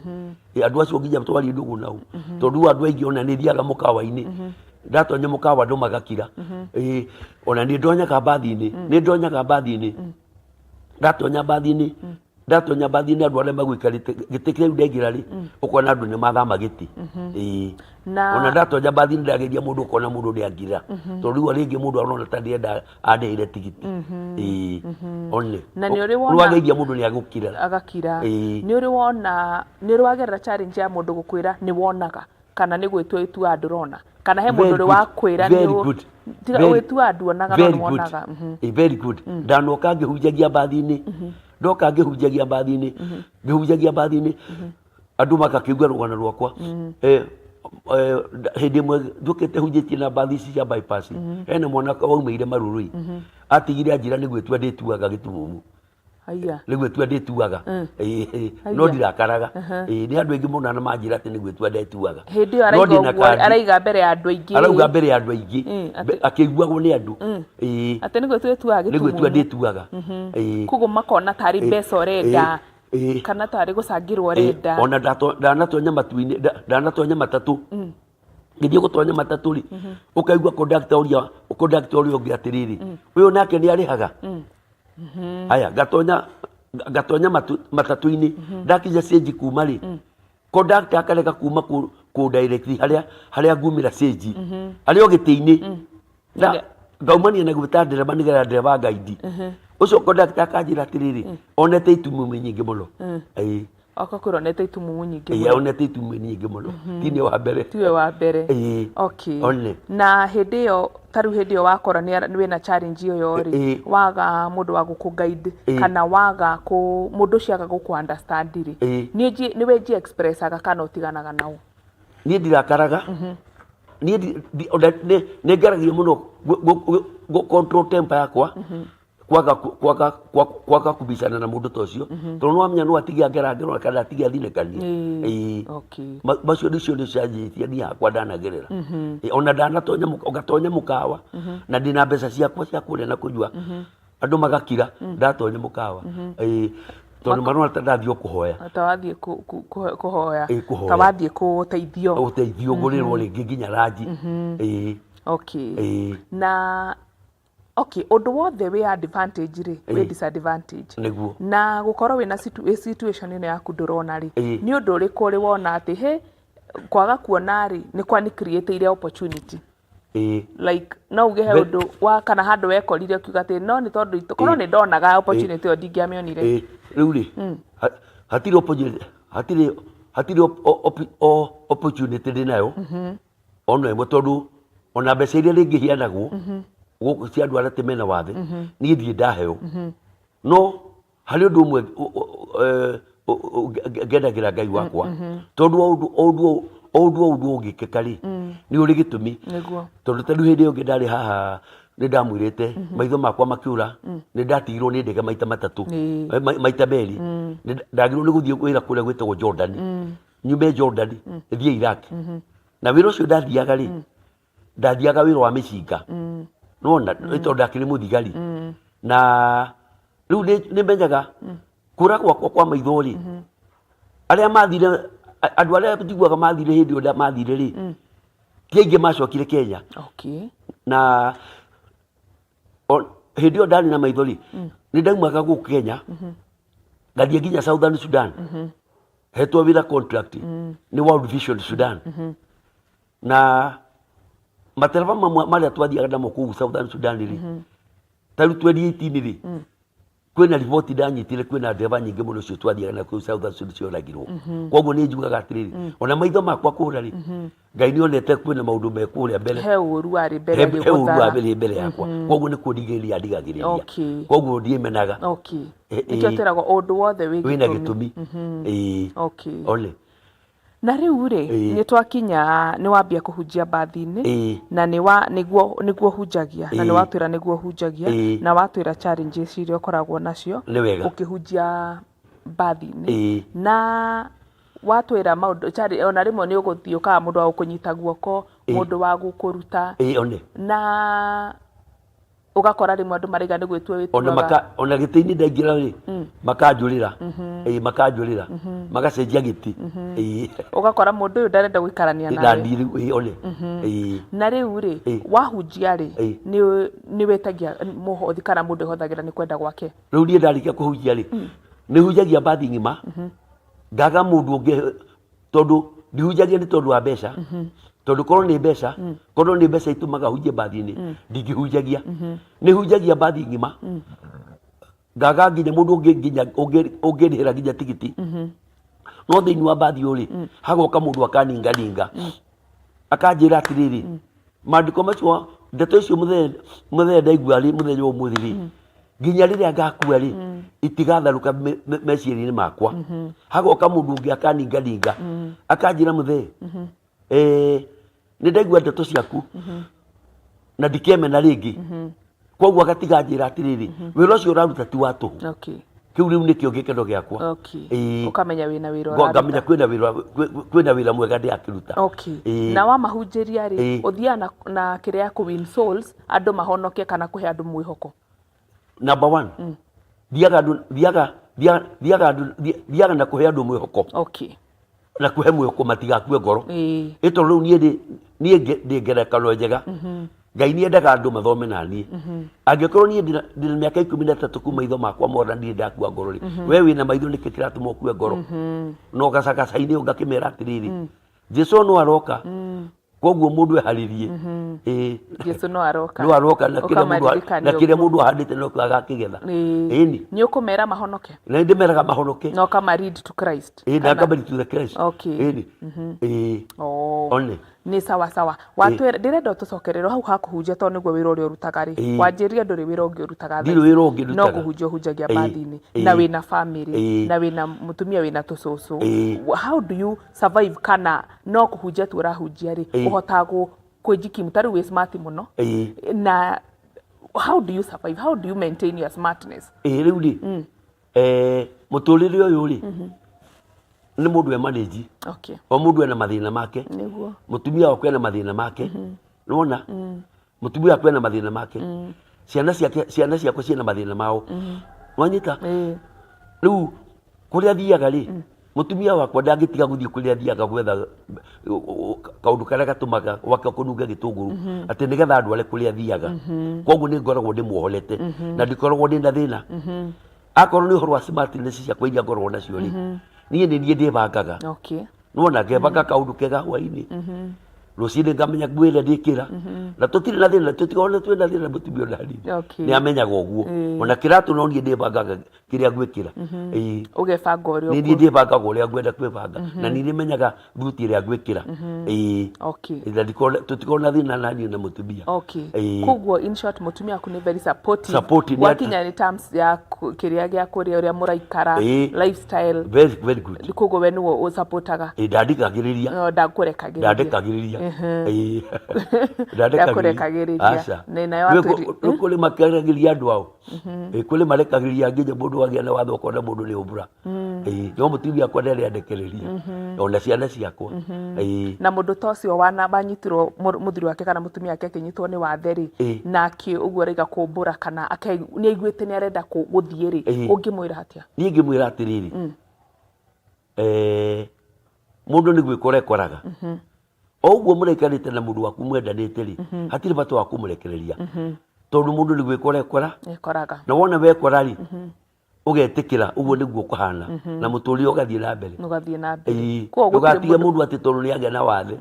Ĩ, andũ acio nginya twarĩ ndũgũ nao. Tondũ rĩu andũ aingĩ ona nĩ thiaga mũkawa-inĩ. Ndatonya mũkawa andũ magakira. Ĩ, ona nĩ ndonyaga mbathi-inĩ, nĩ ndonyaga mbathi-inĩ. Ndatonya mbathi-inĩ, ndatonya mbathi-inĩ andũ arĩa magũikarĩte gĩtĩ kĩu ndaingĩra rĩ, ũkona andũ nĩ mathama gĩtĩ. Ĩĩ. Ona ndatonya mbathi-inĩ ndageria mũndũ ũkona mũndũ nĩ angira. Tondũ rĩu rĩngĩ mũndũ arona ta ndĩrenda andĩhĩre tigiti. Ĩĩ. One. Na nĩ ũrĩ Rĩu wona ageithia mũndũ nĩ agũkira. Agakira. Ĩĩ. Nĩ ũrĩ wona, nĩ ũrĩ wagerera challenge ya mũndũ gũkwĩra nĩ wonaga kana nĩ gwĩtua ĩtua ndũrona, kana he mũndũ Very ũrĩ good. wakwĩra Very nĩ good. tiga Very ũgĩtua nduonaga no very nĩ good. wonaga. Very good. Ndanoka ngĩhunjagia mbathi-inĩ, ndoka ngĩhunjagia mbathi-inĩ, ngĩhunjagia mbathi-inĩ, andũ magakĩigua rũgano rwakwa. Hĩndĩ ĩmwe njũkĩte hunjĩtie na mbathi ici cia bypass, hena mwanake waumĩire Marurui, atigire anjĩra nĩ gwĩtua ndĩtuaga gĩtumumu. Haiya. Nĩ gwĩtua ndĩtuaga. Ĩĩ, no Haiya. ndirakaraga. Ĩĩ, nĩ andũ aingĩ mũno na manjĩra atĩ nĩ gwĩtua ndetuaga. Hĩndĩ ĩyo No araiga ndĩna ũguo, kandi. araiga mbere ya andũ aingĩ. Arauga mbere ya andũ aingĩ. Atĩ Akĩiguagwo nĩ andũ. Ĩĩ. Atĩ nĩ gwĩtua ĩtuaga Nĩ gwĩtua gĩtumumu. ndĩtuaga. Ĩĩ. Koguo makona tarĩ mbeca ũrenda, Ĩĩ. kana tarĩ gũcangĩrwo Ĩĩ, ũrenda. ona ndanatonya matu-inĩ, ndanatonya matatũ. Ngĩthiĩ gũtonya matatũ rĩ, ũkaigua conductor ũrĩa, conductor ũrĩa ũngĩ atĩrĩrĩ, ũyũ nake nĩ arĩhaga. Aya, ngatonya matatũ-inĩ, ndakinya stage kuma rĩ, conductor akarega kuma kũ direct harĩa ngumĩra stage, arĩ o gĩtĩ-inĩ. Na ngaumania na gwĩta ndereba nĩgetha ndereba ngaindi. Ũcio conductor akanjĩra atĩrĩrĩ, onete itumumu nyingĩ mũno. Ĩĩ. Okakwĩra onete itumumu nyingĩ Ĩĩ, mũno. onete itumumu nyingĩ mũno. Ti niĩ wa mbere. Tiwe wa mbere. Ĩĩ. Okay. One. Na hĩndĩ ĩyo, ta rĩu hĩndĩ ĩyo wakora nĩ wĩna challenge ĩyo rĩ, Ĩĩ. waga mũndũ wa gũkũ guide, Ĩĩ. kana waga kũ, mũndũ ũcio aga gũkũ understand rĩ, Ĩĩ. nĩ wĩnji expressaga kana ũtiganaga nao? Niĩ ndirakaraga. Niĩ ona nĩ ngeragia mũno gũ control temper yakwa, kwaga kubicana na mũndũ ta ũcio, tondũ nĩ wamenya no atige angera ngero kana atige athinĩkanie. Ĩĩ. Macio nĩcio nĩ cianjĩtie niĩ hakwa ndanagerera. Ĩĩ, ona ndanatonya ngatonya mũkawa, na ndĩna mbeca ciakwa cia kũrĩa na kũnyua, andũ magakira ndatonya mũkawa. Ĩĩ, tondũ marona ta ndathiĩ o kũhoya. Ta wathiĩ kũhoya. Ĩĩ, kũhoya. Ta wathiĩ kũteithio. Ũteithio ngũrĩrwo rĩngĩ nginya ranji. Ĩĩ. Ĩĩ. Na okay, ũndũ wothe wĩ advantage rĩ, wĩ disadvantage. Nĩguo. Na gũkorwo wĩna situation ĩno yaku ndũrona rĩ, nĩ ũndũ ũrĩkũ ũrĩ wona atĩ he kwaga kuona rĩ, nĩ kwa nĩ create opportunity? Like no uge he ũndũ wa kana handũ wekorire ũkiuga atĩ no nĩ tondũ korwo nĩ ndonaga opportunity ĩyo ndingĩamĩonire. Rĩu rĩ, hatirĩ opportunity. hatirĩ hatirĩ opportunity ndĩ nayo ona ĩmwe tondũ ona mbeca iria rĩngĩ hianagwo gũkũ cia andũ arĩa atĩ mena wathe niĩ ndirĩ ndaheo no harĩ ũndũ ũmwe ngenagĩra Ngai wakwa tondũ o ũndũ o ũndũ o ũndũ o ũndũ ũngĩkĩka rĩ nĩ ũrĩ gĩtũmi Nĩguo. tondũ ta rĩu hĩndĩ ĩyo ĩngĩ ndarĩ haha nĩ ndamwĩrĩte maitho makwa makĩũra nĩ ndatigirwo nĩ ndege maita matatũ maita merĩ. Nĩ ndagĩrĩirwo nĩ gũthiĩ wĩra kũrĩa gwĩtagwo Jordan nyume Jordan thiĩ Iraq na wĩra ũcio ndathiaga rĩ ndathiaga wĩra wa mĩcinga nona nĩ tondũ ndakĩrĩ mũthigari na rĩu nĩ menyaga kũra gwakwa kwa maitho rĩ arĩa mathire andũ arĩa njiguaga mathire hĩndĩ ĩyo mathire rĩ ti aingĩ macokire Kenya na hĩndĩ ĩyo ndarĩ na maitho rĩ nĩ ndaumaga gũkũ Kenya ngathiĩ nginya Southern Sudan hetwo wĩra contract nĩ World Vision Sudan na matereba mamwe marĩa twathiaga namo kũu Southern Sudan rĩ ta rĩu 2018 rĩ kwĩna riboti ndanyitire kwĩna ndereba nyingĩ mũno cio twathiaga na kũu Southern Sudan cioragirwo koguo nĩ njugaga atĩrĩrĩ ona maitho makwa kũra rĩ Ngai nĩ onete kwĩna maũndũ me kũrĩa mbere he ũru warĩ mbere he ũru agĩgũthara wa mbere yakwa koguo nĩ kũndigĩrĩria ndigagĩrĩria koguo ndiĩmenaga Nĩkĩo twĩragwo ũndũ wothe wĩ wĩna gĩtũmi. gĩtũmi Ĩĩ. One Na rĩu rĩ nĩ twakinya nĩ wambia kũhunjia mbathi-inĩ na nĩ wa nĩguo nĩguo hunjagia na nĩ watwĩra nĩguo hunjagia na watwĩra challenges iria ũkoragwo nacio Nĩ wega. ũkĩhunjia mbathi-inĩ na watwĩra maũndũ ona rĩmwe nĩ ũgũthiĩ ũkaga mũndũ wa gũkũnyita guoko mũndũ wa gũkũruta One na ũgakora rĩmwe andũ maraiga nĩ gwĩtua ona wĩtuaga maka ona gĩtĩ-inĩ ndaingĩra rĩ makanjũrĩra makanjũrĩra magacenjia gĩtĩ Ũgakora mũndũ ũyũ ndarenda gũikarania nawe nani rĩu one Na rĩu rĩ wahunjia rĩ nĩ nĩ wĩtagia mũhothi kana mũndũ ĩhothagĩra nĩ kwenda gwake? Rĩu niĩ ndarĩkia kũhunjia rĩ nĩ hunjagia mbathi ng'ima ngaga mũndũ ũngĩ tondũ ndihunjagia nĩ tondũ wa mbeca tondũ korwo nĩ mbeca korwo nĩ mbeca itũmaga hunjie mbathi-inĩ ndingĩhunjagia nĩ hunjagia mbathi ng'ima ngaga nginya mũndũ ũngĩ nginya ũngĩndĩhĩra nginya tigiti no thĩinĩ wa mbathi ũyũ rĩ hagoka mũndũ akaninganinga akanjĩra atĩrĩrĩ maandĩko macio ndeto icio mũthenya mũthenya ndaigua rĩ mũthenya wa ũmũthĩ rĩ nginya rĩrĩa ngakua rĩ itigatharũka meciria-inĩ makwa hagoka mũndũ ũngĩ akaninganinga akanjĩra mũthee nĩ ndaigua ndeto ciaku na ndikemena rĩngĩ koguo agatiga njĩra atĩrĩrĩ wĩra ũcio ũraruta ti wa tũhũ Kĩu rĩu nĩkĩo gĩkeno gĩakwa. Ũkamenya wĩna wĩra ũraruta. Ngamenya kwĩna wĩra kwĩna wĩra mwega ndĩrakĩruta. Na wamahunjĩria rĩ, ũthiaga na kĩrĩa ya kũ win souls, andũ mahonoke kana kũhe andũ mwĩhoko? Number one, thiaga andũ thiaga thiaga andũ thiaga na kũhe andũ mwĩhoko. Na kũhe mwĩhoko matigakue ngoro. Ĩ tondũ rĩu niĩ niĩ ndĩ ngerekano njega. Ngai nĩ endaga andũ mathome na niĩ. Angĩkorwo niĩ ndĩna ndĩna mĩaka 13 kuma maitho makwa mora ndirĩ ndakua ngoro rĩ, we wĩna maitho nĩkĩ kĩratũma ũkue ngoro? Na ũgacagaca-inĩ ũngakĩmera atĩrĩrĩ, Jesu no aroka, koguo mũndũ eharĩrie. Ĩĩ. Jesu no aroka. No aroka na kĩrĩa mũndũ Ũkamaririkania na kĩrĩa ũguo. mũndũ ahandĩte no kĩo agakĩgetha. Ĩni. Nĩ ũkũmera mahonoke? Na nĩndĩmeraga mahonoke. Na ũkama lead to Christ. Ĩĩ na ngama lead to the Christ. Ĩni. Ĩĩ. One. Nĩ sawa sawa. Watwĩra ndĩrenda ũtũcokerere hau ha kũhunjia tondũ nĩguo wĩra ũrĩa ũrutaga rĩ. Wanjĩrire ndũrĩ wĩra ũngĩ ũrutaga thaa Ndirĩ wĩra ũngĩ No ndutaga. kũhunjia ũhunjagia mbathi-inĩ na wĩna family na wĩna mũtumia wĩna tũcũcũ. How do you survive kana no kũhunjia tu ũrahunjia rĩ, ũhotaga kwĩjikimu ta rĩu wĩ smart mũno na how do you survive? How do you maintain your smartness? Ĩĩ rĩu rĩ, mũtũrĩre ũyũ rĩ, nĩ mũndũ e manage. O mũndũ ena mathĩna make. Mũtumia wakwa ena mathĩna make. Nĩwona? Mũtumia wakwa ena mathĩna make. Ciana ciake ciana ciakwa ciĩna mathĩna mao. Wanyita? Rĩu kũrĩa thiaga rĩ, mũtumia wakwa ndangĩtiga gũthiĩ kũrĩa thiaga gwetha kaũndũ karĩa gatũmaga gwake kũnunge gĩtũngũrũ atĩ nĩgetha andware kũrĩa thiaga. Koguo nĩ ngoragwo ndĩmuohorete na ndikoragwo ndĩna thĩna. Akorwo nĩ ũhoro wa smartness ciakwa iria ngoragwo nacio rĩ, niĩ nĩ niĩ ndĩbangaga. Nĩwona ngebanga kaũndũ kega hwainĩ. Rũcinĩ ngamenya nguo ĩrĩa ndĩkĩra, na tũtirĩ na thĩna, tũtikoragwo na twĩna thĩna mũtumia ona hanini. Nĩ amenyaga ũguo. Ona kĩratũ no niĩ ndĩbangaga kĩrĩa ngwĩkĩra. Ĩĩ. Ũgebanga ũrĩa Nĩ niĩ ndĩbangaga ũrĩa ngwenda kwĩbanga, na nĩ niĩ menyaga thuti ĩrĩa ngwĩkĩra. Ĩĩ. Na tũtikoragwo na thĩna na niĩ na mũtumia. Ĩĩ. Koguo in short, mũtumia waku nĩ very supportive. Supportive, nĩ Gwakinya nĩ terms ya kĩrĩa gĩa kũrĩa, ũrĩa mũraikara, lifestyle. Very, very good. Koguo we nĩwe ũsupportaga? Ĩĩ, ndandikagĩrĩria. No, ndakũrekagĩrĩria. Ndandekagĩrĩria. Ĩĩ. Ndakũrekagĩrĩria. Aca. Nĩ nayo Nĩ atwĩri- kũrĩ makeragĩria andũ ao. Ĩĩ, kũrĩ marekagĩrĩria nginya mũndũ agĩa na watho ũkona mũndũ nĩ ũmbura. Ĩĩ, no mũtumia akwa ndarĩ andekereria, ona ciana ciakwa. Ĩĩ. Na mũndũ ta ũcio wana wanyitirwo mũthuri wake kana mũtumia wake akĩnyitwo nĩ wathe rĩ, nake ũguo araiga kũmbũra kana nĩ aiguĩte nĩ arenda gũthiĩ rĩ, ũngĩmwĩra atĩa? Niĩ ngĩmwĩra atĩrĩrĩ, mũndũ nĩ gwĩkora ekoraga. O ũguo mũraikarĩte na mũndũ waku mwendanĩte rĩ, hatirĩ bata wa kũmũrekereria, tondũ mũndũ nĩ gwĩkora ekora. Ekoraga. Na wona wekora rĩ, ũgetĩkĩra ũguo nĩguo kũhana, na mũtũrĩre ũgathiĩ na mbere. Ũgathiĩ na mbere. Ĩĩ. Koguo gũtirĩ Ndũgatige mũndũ atĩ tondũ nĩ agĩa na wathe.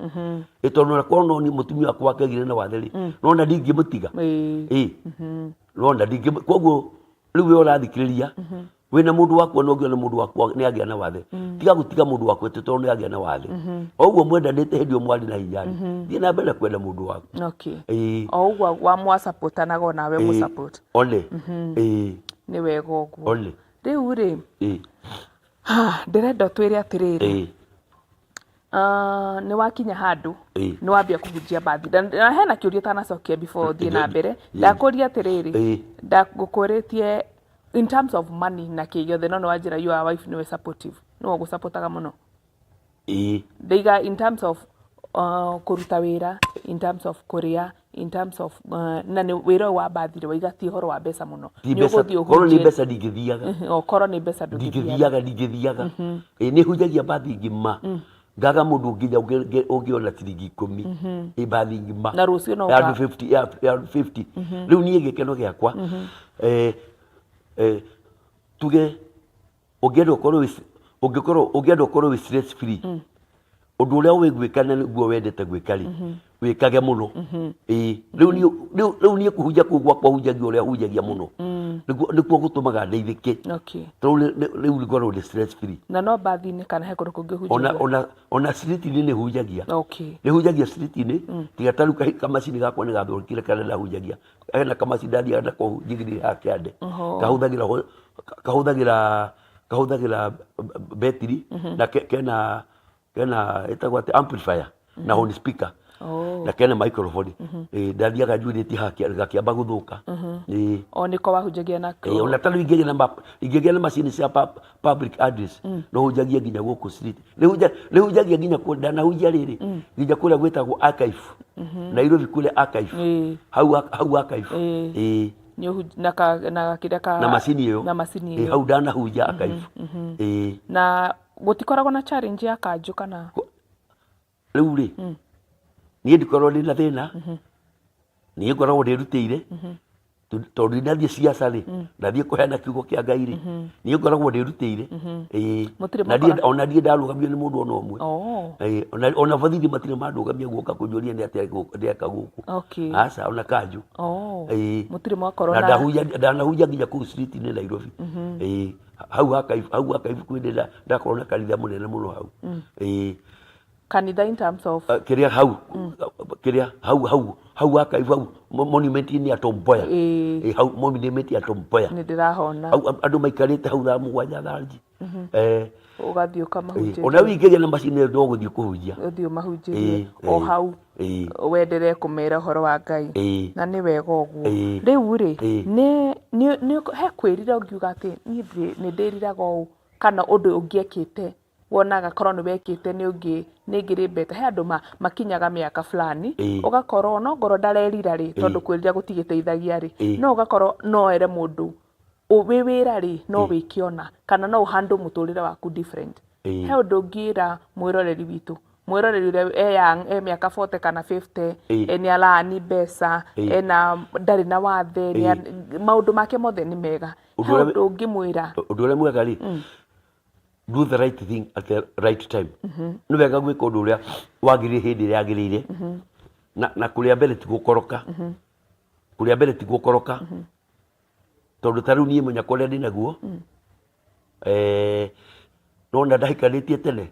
Ĩ tondũ ona korwo no niĩ mũtumia wakwa akĩagire na wathe rĩ, nona ndingĩmũtiga. Ĩĩ, nona ndingĩ. Koguo rĩu we ũrathikĩrĩria wĩna mũndũ waku, ona ũngĩona mũndũ waku nĩ agĩa na wathe, tiga gũtiga mũndũ waku atĩ tondũ nĩ agĩa na wathe. O ũguo mwendanĩte hĩndĩ ĩyo mwarĩ na hinya rĩ, thiĩ na mbere kwenda mũndũ waku. Ĩĩ. O ũguo wamwasupportanaga onawe mũsupport. One. Ĩĩ. Nĩ wega ũguo. One. Rĩu rĩ, Ĩĩ. ndĩrenda ũtwĩre atĩrĩrĩ, Ĩĩ. Nĩ wakinya handũ Ĩĩ. nĩ wambia kũhunjia mbathi, na hena kĩũria ũtanacokia before ũthiĩ na mbere. Ndakũria atĩrĩrĩ, ndagũkũrĩtie in terms of money na kĩ gĩothe, no nĩ wanjĩra your wife nĩwe supportive, nĩwe ũgũsupportaga mũno. Ĩĩ. Ndaiga in terms of kũruta wĩra, in terms of kũrĩa, in terms of na nĩ wĩra ũyũ wa mbathi rĩ, waiga ti ũhoro wa mbeca mũno. Ti Nĩ mbeca. ũgũthiĩ Korwo nĩ ũhunjie. mbeca ndingĩthiaga. Okorwo nĩ mbeca ndũngĩthiaga. Ndingĩthiaga, ndingĩthiaga. Ĩĩ, nĩ hunjagia mbathi ng'ima, ngaga mũndũ nginya ũngĩona ciringi 10 ĩ mbathi ng'ima. Na rũciũ no Ya andũ 50, ya andũ 50. Rĩu niĩ gĩkeno gĩakwa, tuge ũngĩenda ũkorwo ũngĩkorwo ũngĩenda ũkorwo wĩ stress free, ũndũ ũrĩa ũĩ gwĩka na nĩguo wendete gwĩka rĩ, wĩkage mũno. Ĩĩ, rĩu niĩ rĩu niĩ kũhunjia kũu gwakwa hunjagia ũrĩa hunjagia mũno nĩkuo gũtũmaga ndeithĩke, tondũ rĩu ngoragwo ndĩ stress free. Na no mbathi-inĩ kana he kũndũ kũngĩ Ona ũhunjagia? Ona street-inĩ nĩ hunjagia. Nĩ hunjagia street-inĩ, tiga ta rĩu kamacini gakwa nĩ gathũkire karĩa ndahunjagia. Hena kamacini ndathiaga nako njigĩrĩire haha kĩande, kahũthagĩra betiri na kena ĩtagwo atĩa, amplifier na horn speaker na kena microphone. Ĩĩ, ndathiaga njuĩrĩtie haha gakĩamba gũthũka. Ĩĩ. O nĩko wahunjagia nako? Ĩĩ, ona ta rĩu ingĩgĩa na macini cia public address, no hunjagie nginya gũkũ street. Nĩ hunjagia nginya kũrĩa ndanahunjia rĩrĩ, nginya kũrĩa gwĩtagwo Archive, Nairobi kũrĩa Archive, hau Archive. Ĩĩ. Nĩ na kĩrĩa ka Na macini ĩyo. Na macini Ĩĩ, ĩyo. Hau ndanahunjia Archive. Ĩĩ. Na gũtikoragwo na challenge ya kanjũ kana? Rĩu rĩ, niĩ ndikoragwo ndĩ na thĩna, niĩ ngoragwo ndĩrutĩire, tondũ ndinathiĩ ciaca rĩ, ndathiĩ kũheana kiugo kĩa Ngai rĩ, niĩ ngoragwo ndĩrutĩire. Ĩĩ. Mũtirĩ Na mwakora- ona ndirĩ ndarũgamio nĩ mũndũ ona ũmwe. Ĩĩ, ona borithi matirĩ mandũgamia guoka kũnjũria nĩ atĩa ndeka gũkũ. Aca, ona kanjũ. Ĩĩ. Mũtirĩ mwakorwo Na na ndanahunjia nginya kũu street-inĩ Nairobi. Ĩĩ, hau Archive, hau Archive kwĩ ndĩ ndakorwo na kanitha mũnene mũno hau. Ĩĩ. Kanitha in terms of? Kĩrĩa hau, kĩrĩa hau Archive hau monument-inĩ ya Tom Mboya. Ĩĩ, hau monument ya Tom Mboya. Nĩ ndĩrahona. Hau andũ maikarĩte hau thaa 7 thaa nji. Ũgathiĩ ũkamahunjĩria. Ona rĩu ingĩgĩa na macini ĩyo no gũthiĩ kũhunjia. Ũthiĩ ũmahunjĩrie o hau. Wenderee kũmera ũhoro wa Ngai. Na nĩ wega ũguo. Rĩu rĩ, nĩ he kwĩrira ũngiuga atĩ niĩ nĩ ndĩriraga ũũ, kana ũndũ ũngĩekĩte wonaga korwo nĩ wekĩte nĩ ũngĩ nĩ ĩngĩrĩ better. He andũ makinyaga mĩaka fulani, ũgakorwo no ngorwo ndarerira rĩ, tondũ kwĩrira gũtigĩteithagia rĩ, no ũgakorwo no ere mũndũ wĩ wĩra rĩ, no wĩke ona kana no ũhandle mũtũrĩre waku different. He ũndũ ũngĩra mwĩroreri witũ, mwĩroreri ũrĩa e young, e mĩaka 40 kana 50, nĩ arani mbeca, ena ndarĩ na wathe, maũndũ make mothe nĩ mega, he Ũndũ ũrĩa ũndũ ũngĩmwĩra? Ũndũ ũrĩa mwega rĩ, Do the right thing at the right time. Nĩ wega gwĩka ũndũ ũrĩa wagĩrĩire hĩndĩ ĩrĩa yagĩrĩire. Na kũrĩa mbere ti gũkoroka. Kũrĩa mbere ti gũkoroka. Tondũ ta rĩu niĩ mũnyaka ũrĩa ndĩ naguo, nona ndahikanĩtie tene.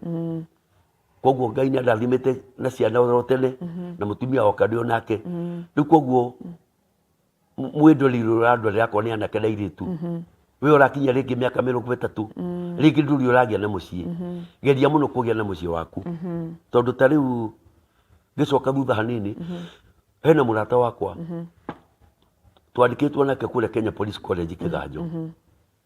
Koguo Ngai nĩ andathimĩte na ciana oro tene, na mũtumia wakwa ndĩ o nake. Rĩu koguo mwĩndori ũrandorera akorwo nĩ anake na airĩtu, we ũrakinyia rĩngĩ mĩaka 30, rĩngĩ ndũrĩ ũragĩa na mũciĩ, geria mũno kũgĩa na mũciĩ waku. Tondũ ta rĩu ngĩcoka thutha hanini, hena mũrata wakwa twandĩkĩtwo nake kũrĩa Kenya Police College Kĩganjo,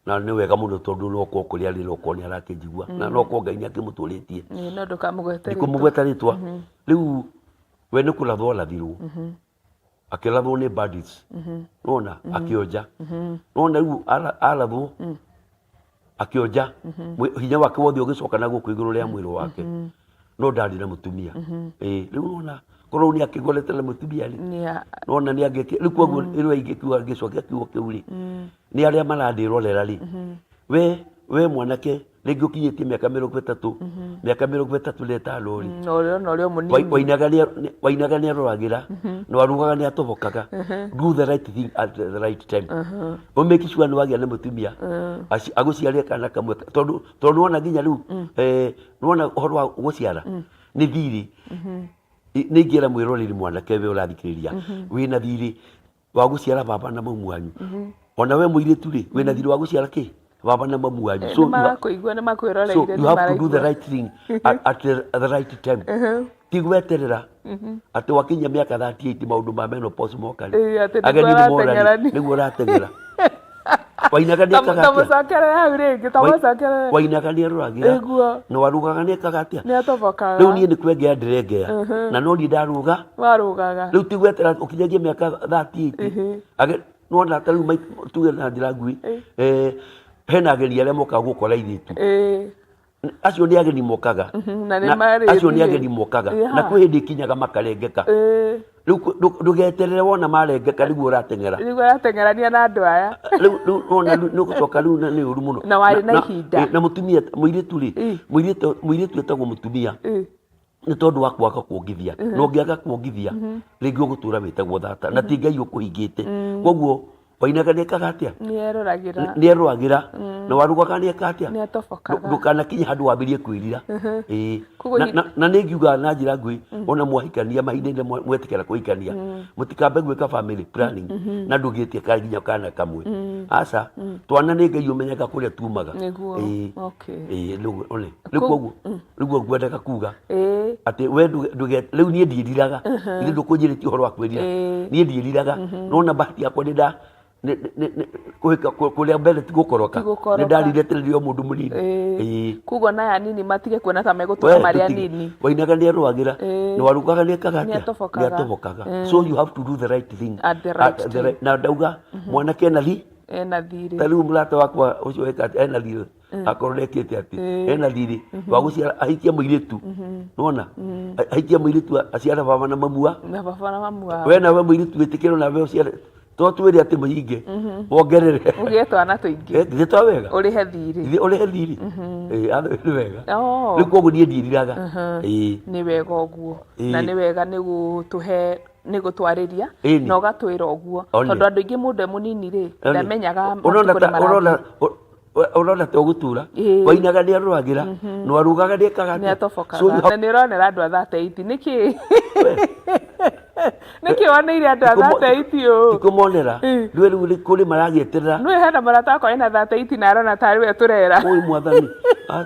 na nĩ wega mũno tondũ no korwo kũrĩa arĩ no korwo nĩ arakĩnjigua, na no korwo Ngai nĩ akĩmũtũrĩtie. Ĩĩ, no ndũkamũgwete rĩtwa. Ndikũmũgweta rĩtwa. Rĩu we nĩ kũrathwo arathirwo, akĩrathwo nĩ bandits, nona akĩonja, nona rĩu arathwo akĩonja, hinya wake wothe ũgĩcoka na gũkũ igũrũ rĩa mwĩrĩ wake, no ndarĩ na mũtumia. Ĩĩ, rĩu nona korwo nĩ akĩgorete na mũtumia rĩ, nona nĩ angĩke. Rĩu koguo ĩrĩa ingĩkiuga ngĩcokia kiugo kĩu rĩ, nĩ arĩa marandĩrorera rĩ, we mwanake rĩngĩ ũkinyĩtie mĩaka 30, mĩaka 35 rĩ, Na ũrĩa ona ũrĩa mũnini. Wainaga nĩ aroragĩra na warugaga nĩ atobokaga, do the right thing at the right time. Ũ make sure nĩ wagĩa na mũtumia agũciarĩre kana kamwe, tondũ nĩwona nginya rĩu, nĩwona ũhoro wa gũciara nĩ thirĩ. Nĩ ingĩra mwĩroreri mwanake we ũrathikĩrĩria, wĩna thirĩ wa gũciara baba na mamu wanyu. Ona we mũirĩtu rĩ, wĩna thirĩ wa gũciara kĩ baba na mamu wanyu. So nĩ marakũigua, nĩ makwĩroreire. So you have to do the nĩ right thing at the right time. Ti gweterera atĩ wakinyia mĩaka 38 maũndũ ma menopause moka rĩ, Ĩĩ, atĩ nĩguo ageni nĩ mora rĩ, ũrateng'erani. Nĩguo ũrateng'era. Wainaga nĩ ekaga atĩa? Tamũcokerere hau rĩngĩ, tamũcokerere. Wainaga nĩ aroragĩra na warugaga nĩ ekaga atĩa? Nĩ atobokaga. Rĩu niĩ nĩ kwengea ndĩrengea, na no niĩ ndaruga. Warugaga. Rĩu ti gwetera ũkinyagie mĩaka 38. Nĩwona ta rĩu tuge na njĩra nguhĩ, hena ageni arĩa mokaga gũkora airĩtu. Acio nĩ ageni mokaga. Na nĩ marĩ Acio nĩ thiĩ. Ageni mokaga na kwĩ hĩndĩ ikinyaga makarengeka. Rĩu ndũgeterere wona marengeka nĩguo ũrateng'era. Nĩguo ũrateng'erania na andũ aya. Rĩu wona rĩu nĩ ũgũcoka rĩu na nĩ ũru mũno. Na warĩ na ihinda. Na mũtumia mũirĩtu rĩ, mũirĩtu etagwo mũtumia nĩ tondũ wa kwaga kuongithia, na ũngĩaga kuongithia rĩngĩ ũgũtũra wĩtagwo thata, na ti Ngai ũkũhingĩte. Koguo wainaga nĩ ekaga atĩa? Nĩ eroragĩra. Nĩ eroragĩra, na warugaga nĩ eka atĩa? Nĩ atobokaga. Ndũkanakinye handũ wambĩrie kwĩrira. Ĩĩ. Koguo Na nĩ ngiuga na njĩra nguhĩ, ona mwahikania mahinda-inĩ mwetĩkĩra kũhikania, mũtikambe gwĩka family planning na ndũgĩtie ka nginya kana kamwe. Aca, twana nĩ Ngai ũmenyaga kũrĩa tumaga. Nĩguo. Ĩĩ. Ĩĩ, rĩu one rĩu koguo rĩu ngwendaga kuga atĩ we ndũge rĩu niĩ ndiĩriraga, ithe ndũkũnjĩrĩtie ũhoro wa kwĩrira. Niĩ ndiĩriraga, nona bahati yakwa nĩ nda kũhĩka kũrĩa mbere ti gũkoroka. Ti gũkoroka. Nĩ ndarire tene ndĩ o mũndũ mũnini. Ĩĩ. Koguo na aya anini matige kuona ta megũtũra We, marĩ anini. Wainaga nĩ arũagĩra, na warugaga nĩ ekaga Nĩ atĩa? atobokaga. Nĩ atobokaga. So you have to do the right thing At the right the time. na ndauga mwanake ena thi Ena thirĩ. Ta rĩu mũrata wakwa ũcio eka atĩa? Ena thirĩ, akorwo ndekĩte atĩ ena thirĩ wa gũciara, ahikie mũirĩtu, nona ahikie mũirĩtu aciare baba na mamua. Na baba na mamu wao. We nawe mũirĩtu wĩtĩkĩrwo nawe ũciare, to twĩre atĩ mũhinge wongerere. Ũgĩe twana tũingĩ. Eh, githĩ to wega? Ũrĩhe thirĩ. Githĩ ũrĩhe thirĩ? Ĩĩ, nĩ wega. Oh. Rĩu koguo niĩ ndiĩriraga. Ĩĩ. Nĩ wega ũguo. Na Ĩĩ. nĩ wega nĩ gũtũhe, nĩ gũtwarĩria Ĩni. na ũgatwĩra ũguo, One. tondũ andũ aingĩ mũndũ e mũnini rĩ, One. ndamenyaga Ũrona matukũ ta nĩ ũrona marathiĩ. Ũrona ta ũgũtura. Ĩĩ. Wainaga nĩ arũagĩra, na warugaga nĩ ekaga Nĩ atĩa? atobokaga. So you Na nĩ ũronera andũ a 38 nĩkĩ nĩkĩ woneire andũ a 38 ũũ? Tikũmonera. Rĩu rĩu kũrĩ maragĩeterera. Nĩ hena mũrata wakwa ena 38 na arona tarĩ we tũrera. Oi mwathani. Ah,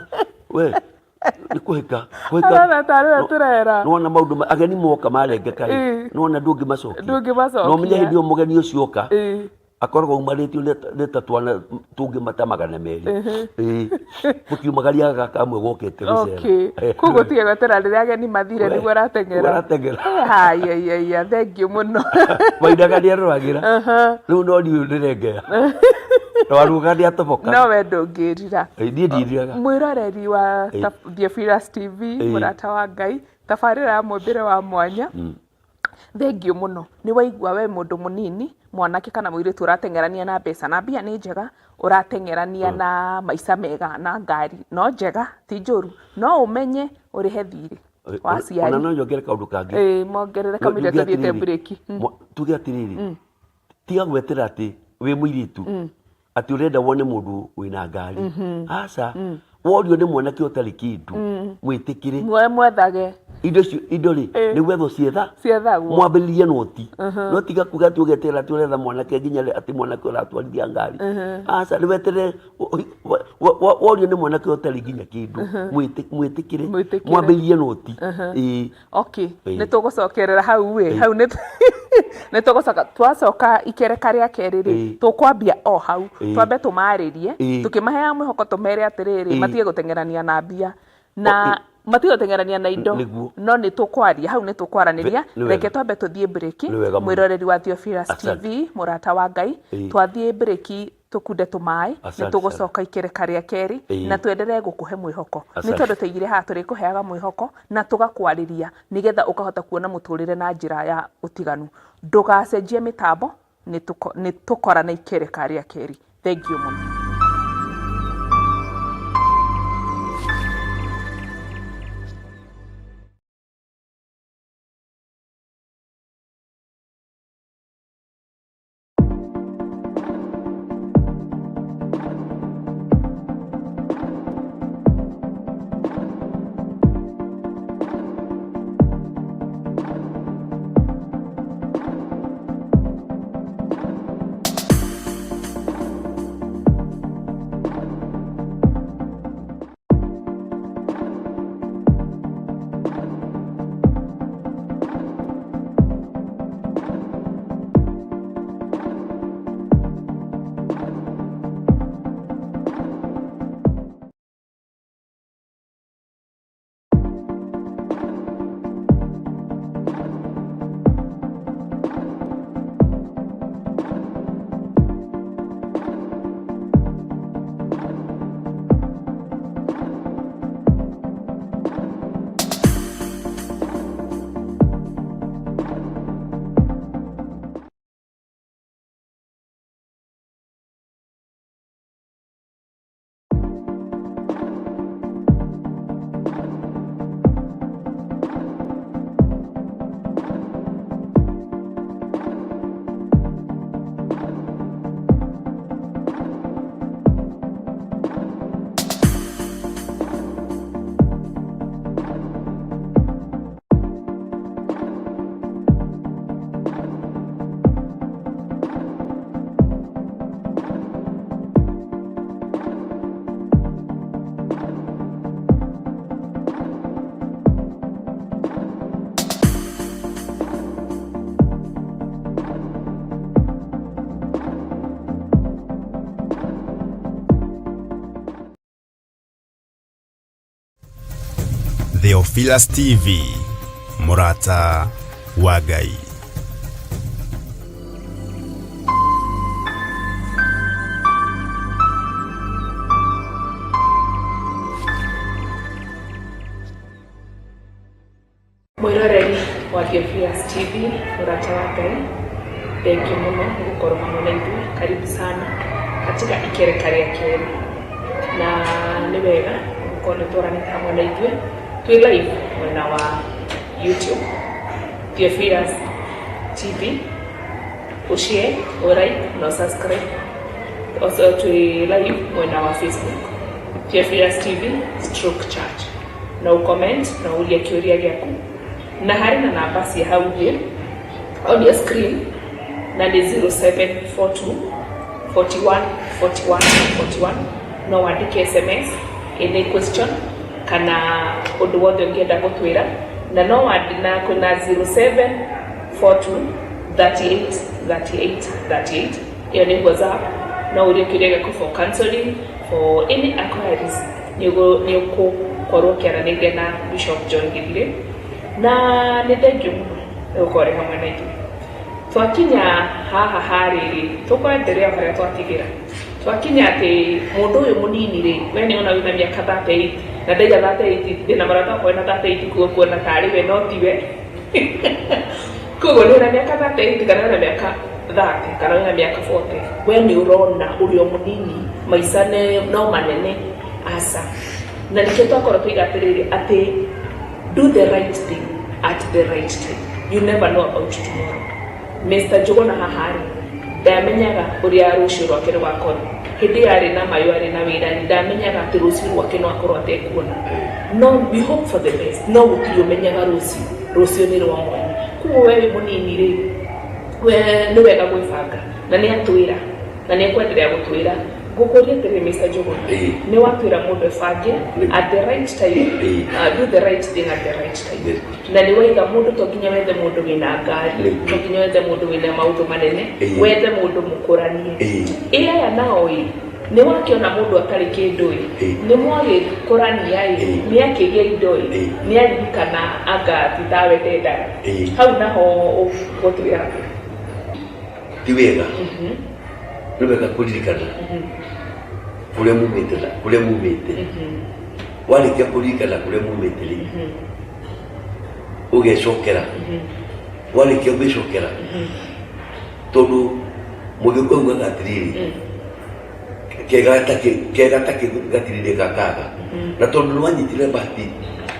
we nĩ kũhĩka kũhĩka. Arona tarĩ we tũrera. Nĩwona maũndũ ageni moka marengeka rĩ, nĩwona ndũngĩmacokia. Ndũngĩmacokia. Na ũmenye hĩndĩ ĩyo mũgeni ũcio oka akoragwo aumarĩtio nĩ ta twana tũngĩ mata 200. Ĩĩ, mũkiumagaria gaka kamwe gokĩte gũcera. Okay. Koguo tige gwetera rĩrĩa ageni mathire nĩguo ũrateng'era. Ũrateng'era. Haiya, thank you mũno. Wainaga nĩ aroragĩra, rĩu no niĩ ndĩrengea, na warugaga nĩ atoboka. No we ndũngĩrira. Ĩĩ, niĩ ndiĩriraga. Mwĩroreri wa Theophilus TV, mũrata wa Ngai, tabarĩra ya mũmbĩre wa mwanya. Thengiũ mũno. Nĩ waigua we mũndũ mũnini, mwanake kana mũirĩtu ũrateng'erania na mbeca, na mbia nĩ njega, ũrateng'erania na maica mega na ngari, no njega ti njũru, no ũmenye ũrĩhe thirĩ wa Ona aciari. no nyongere kaũndũ kangĩ. Ĩĩ, mongerere kamũira Tuge tũthiĩte atĩrĩrĩ, mburĩki. Tuge atĩrĩrĩ, tiga gwetera atĩ wĩ mũirĩtu atĩ ũrenda wone mũndũ wĩna ngari. Aca, worio nĩ mwanake ũtarĩ kĩndũ, mwĩtĩkĩre. Mwe mwethage. Indo icio, indo rĩ, nĩ gwethwo cietha Ciethagwo. Mwambĩrĩrie noti, no tiga kuga atĩ ũgeterera atĩ ũretha mwanake nginya rĩ, atĩ mwanake ũratwarithia ngari. Aca, nĩ weterere worio nĩ mwanake ũtarĩ nginya kĩndũ, mwĩtĩkĩre. Mwĩtĩkĩre. Mwambĩrĩrie noti. Ĩĩ. Okay, Ĩĩ. nĩ tũgũcokerera hau ĩ, hau nĩ nĩ tũgũcoka, twacoka ikereka rĩa kerĩ rĩ, tũkwambia o hau, twambe tũmarĩrie, tũkĩmaheaga mwĩhoko, tũmere atĩrĩrĩ, matige gũteng'erania na mbia na matige gũteng'erania na indo. Nĩguo. No nĩ tũkwaria hau, nĩ tũkwaranĩria. Nĩ wega. Reke twambe tũthiĩ mbrĩki. Nĩ wega mũno. Mwĩroreri wa Theophilus Asante. TV, mũrata wa Ngai, twathiĩ mbrĩki tũkunde tũmaĩ, nĩ Asante tũgũcoka ikereka rĩa kerĩ na twenderee gũkũhe mwĩhoko, nĩ tondũ tũigire haha tũrĩkũheaga mwĩhoko na tũgakwarĩria nĩgetha ũkahota kuona mũtũrĩre na njĩra ya ũtiganu. Ndũgacenjie mĩtambo, nĩ tũkorana ikereka rĩa kerĩ. Thank you mũno. Theophilus TV, mũrata wa Ngai. Mwĩroreri wa Theophilus TV, mũrata wa Ngai, thengiũ mũno nĩ gũkorwo hamwe na ithuĩ. Karibu sana katika ikereka rĩa kerĩ, na nĩ wega gũkorwo nĩ twaranĩte hamwe na ithuĩ. Twĩ live mwena wa YouTube, Theophilus TV. Ũshare, ũlike na ũsubscribe. Also twĩ live mwena wa Facebook, Theophilus TV stroke church, na ũcomment na ũrie kĩũria gĩaku, na harĩ na namba cia hau thĩ on your screen, na nĩ 0742 41 41 41. No wandĩke SMS, any question kana ũndũ wothe ũngĩenda gũtwĩra, na no wandi na kwĩna 0742 38 38 38, ĩyo nĩ WhatsApp. No ũrie kĩũria gĩaku for counseling, for any inquiries, nĩ ũgũkorwo ũkĩaranĩria na Bishop John Githire. Na nĩ thengiũ mũno nĩ gũkorwo ũrĩ hamwe na ithuĩ. Twakinya haha harĩrĩ, tũkwenderea harĩa twatigĩra. Twakinya atĩ mũndũ ũyũ mũnini rĩ, we nĩ ona wĩna mĩaka 38, na ndaiga 38, ndĩna mũrata wakwa wĩna 38, kuo kuona tarĩ we no tiwe. Koguo Koguo nĩ na mĩaka 38 kana wĩna mĩaka 30 kana wĩna mĩaka 40, we nĩ ũrona ũrĩ o mũnini, maica no manene aca. Na nĩkĩo twakorwo tũiga atĩrĩrĩ, atĩ do the right thing at the right time, you never know about tomorrow. Mr. Njuguna haha rĩ, ndamenyaga ũrĩa rũciũ rwake rũgakorwo. Hĩndĩ ĩyo arĩ na mayũ, arĩ na wĩra rĩ, ndamenyaga atĩ rũciũ rwake no akorwo atekuona. No we hope for the best, no gũtirĩ ũmenyaga rũciũ. Rũciũ nĩ rwa mwanya. Koguo we wĩ mũnini rĩ, we nĩ wega gwĩbanga, na nĩ atwĩra na nĩ ekwendelea gũtwĩra. Ngũkũria atĩrĩrĩ, Mr. Njuguna, nĩ watwĩra mũndũ ebange at the right time, do the right thing at the right time. Very good. Na nĩ waiga mũndũ to nginya wethe mũndũ wĩna ngari, to nginya wethe mũndũ wĩna maũndũ manene, wethe mũndũ mũkũranie. Ĩ aya nao ĩ, nĩ wakĩona mũndũ atarĩ kĩndũ ĩ, nĩ mwagĩkũrania ĩ, nĩ akĩgĩa indo ĩ, nĩ aririkana anga ti tawe ndendaga. Hau naho ũgũtwĩra atĩa? Ti wega, nĩ wega kũririkana kũrĩa mumĩte na kũrĩa mumĩte. Warĩkia kũririkana kũrĩa mumĩte rĩ, ũgecokera. Warĩkia gwĩcokera, tondũ mũgĩkũyũ augaga atĩrĩrĩ, kega ta gatirĩ gakaga. Na tondũ nĩ wanyitire bahati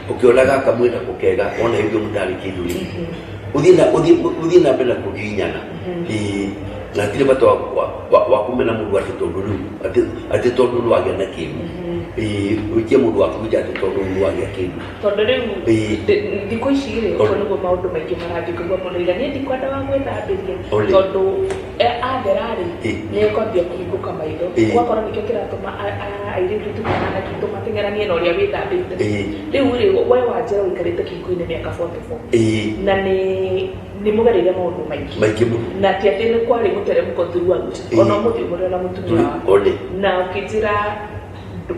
ũkĩona gaka mwĩnako kega, ona hĩndĩ ĩyo mũtarĩ kĩndũ rĩ, ũthiĩ na mbere na kũgiginyana. Ĩĩ, na hatirĩ bata wa kũmena mũndũ atĩ tondũ rĩu atĩ tondũ nĩ wagĩa na kĩndũ. Ĩĩ, ũikie mũndũ waku nja atĩ tondũ nĩ wagĩa kĩndũ. Tondũ rĩu thikũ ici rĩ, ũguo nĩguo maũndũ maingĩ marathiĩ. Kũigua mũndũ oiga niĩ ndikwenda wa gwĩthambĩria, tondũ athera rĩ, nĩ ekwambia kũhingũka maitho. Ũgakora nĩkĩo kĩratũma airĩtu aitũ kana anake aitũ mateng'eranie na ũrĩa wĩthambĩte. Rĩu rĩ, we wanjĩra ũikarĩte kĩhiko-inĩ mĩaka 44, na nĩ mũgereire maũndũ maingĩ. Maingĩ mũno. Na ti atĩ nĩ kwarĩ mũteremko throughout. Ona ũmũthĩ ũmũrĩ na mũtumia waku. One. Na ũkĩnjĩra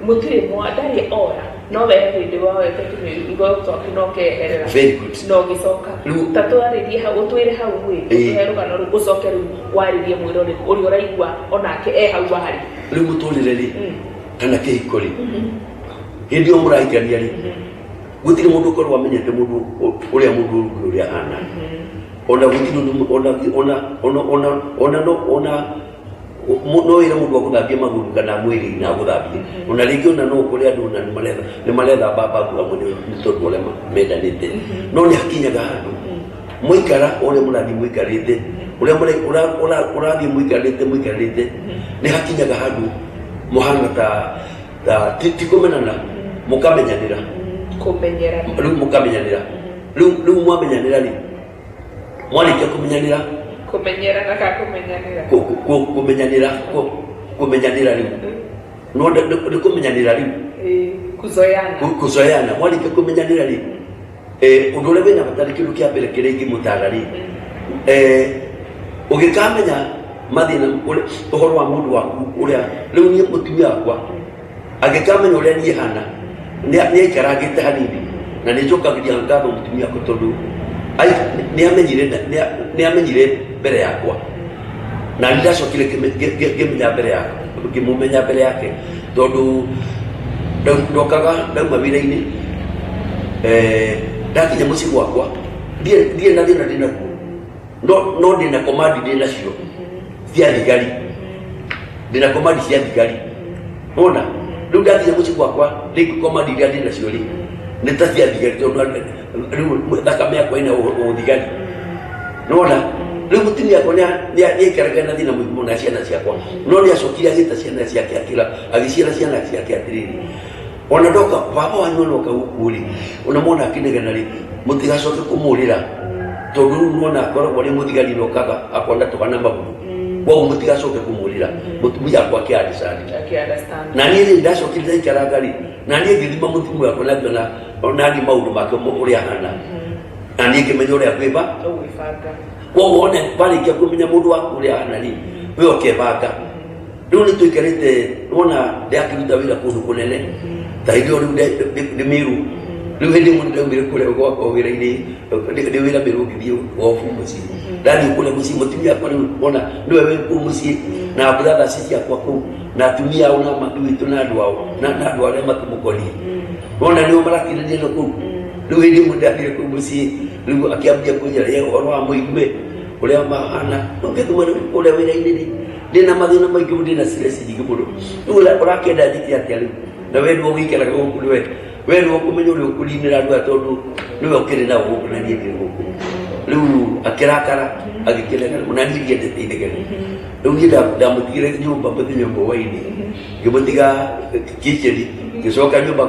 mũtirĩ mwa ndarĩ ora, no we hĩndĩ woete tũmĩrigo twaku na ũkeherera. Very good. Na ũgĩcoka ta twarĩrie hau, ũtwĩre hau ĩ, ũtũhe rũgano rũu, ũcoke rĩu warĩrie mwĩroreri ũrĩa ũraigua onake e hau warĩ. Rĩu mũtũrĩre rĩ, kana kĩhiko rĩ, hĩndĩ ĩyo mũrahikania rĩ, gũtirĩ mũndũ ũkorwo amenyete mũndũ ũrĩa mũndũ ũngĩ ũrĩa ahana. Ona gũtirĩ ũndũ, ona ona ona ona ona no ona no wĩre mũndũ agũthambie magũrũ kana mwĩrĩ na agũthambie. Ona rĩngĩ ona no ũkore andũ ona nĩ marethamba mbagu hamwe nĩ tondũ ũrĩa mendanĩte. No nĩ hakinyaga handũ mwaikara ũrĩa mũrathiĩ mũikarĩte, ũrĩa ũrathiĩ mũikarĩte, nĩ hakinyaga handũ mũhana ta ti kũmenana, mũkamenyanĩra. Kũmenyerana. Rĩu mũkamenyanĩra. Rĩu mwamenyanĩra rĩ, mwarĩkia kũmenyanĩra, Kũmenyerana kana kũmenyanĩra? Kũmenyanĩra, kũmenyanĩra rĩu. No nĩ kũmenyanĩra rĩu. Kuzoeana. Kuzoeana. Mwarĩkia kũmenyanĩra rĩ, ũndũ ũrĩa wĩna bata nĩ kĩndũ kĩa mbere kĩrĩa ingĩmũtara rĩ, ũgĩkamenya mathĩna ũhoro wa mũndũ waku ũrĩa rĩu niĩ mũtumia wakwa angĩkamenya ũrĩa niĩ hana, nĩ aikarangĩte hanini. Na nĩ njokagĩria ngatho mũtumia wakwa tondũ nĩ amenyire mbere yakwa, na nĩ ndacokire ngĩmenya mbere yake, ngĩmũmenya mbere yake, tondũ ndokaga ndauma wĩra-inĩ, ndakinya mũciĩ gwakwa ndirĩ na thĩna ndĩ naguo, no ndĩna command ndĩ nacio cia thigari, ndĩna command cia thigari. Ona rĩu ndakinya mũciĩ gwakwa rĩngĩ, command iria ndĩ nacio rĩ, nĩ ta cia thigari, tondũ rĩu thakame yakwa ĩna ũthigari. Nona rĩu mũtumia wakwa nĩ aikaraga na thĩna mũingĩ mũno na ciana ciakwa, no nĩ acokire agĩta ciana ciake, akĩra, agĩciĩra ciana ciake atĩrĩrĩ, ona ndoka baba wanyu onoka gũkũ rĩ, ona mona akĩnegena rĩ, mũtigacoke kũmũrĩra, tondũ rĩu nona akoragwo arĩ mũthigari nokaga akona tũhana maguru, koguo mũtigacoke kũmũrĩra. Mũtumia wakwa akĩ-understand. Akĩ-understand. Na niĩ rĩ, ndacokire ndaikaranga rĩ, na niĩ ngĩthima mũtumia wakwa na ngĩona ona niĩ maũndũ make ũrĩa ahana, na niĩ ngĩmenya ũrĩa ngwĩba. Ũgwĩbanga. Koguo one warĩkia kũmenya mũndũ waku ũrĩa ahana rĩ, we ũkebanga. Rĩu nĩ tũikarĩte, wona ndakĩruta wĩra kũndũ kũnene ta hĩndĩ ĩyo rĩu ndĩ Mĩrũ. Rĩu hĩndĩ ĩmwe nĩndaumire kũrĩa gwakwa wĩra-inĩ, ndĩ wĩra Mĩrũ, ngĩthiĩ obu mũciĩ. Ndathiĩ kũrĩa mũciĩ, mũtumia wakwa rĩu wona nĩwe wĩ kũu mũciĩ na brothers ciakwa kũu na atumia ao na mami witũ na andũ ao na andũ arĩa makĩmũkoniĩ, wona nĩo marakirĩrĩria na kũu. Rĩu hĩndĩ ĩmwe ndathire kũu mũciĩ, rĩu akĩambia kũnjĩra ye ũhoro wa mũigue ũrĩa mahana. Ũngĩthuma rĩu kũrĩa wĩra-inĩ rĩ, ndĩna mathĩna maingĩ mũno, ndĩna stress nyingĩ mũno. Rĩu ũrakĩenda njĩke atĩa rĩu? Na we nĩwe ũgĩikaraga gũkũ nĩwe we nĩwe ũkũmenya ũrĩa ũkũninĩra andũ aya tondũ nĩwe ũkĩrĩ nao gũkũ na niĩ ndirĩ gũkũ. Rĩu akĩrakara agĩkĩnegena na niĩ ndiendete inegene. Rĩu niĩ ndamũtigire nyũmba mũthenya ũmwe hwainĩ ngĩmũtiga kitchen ngĩcoka nyũmba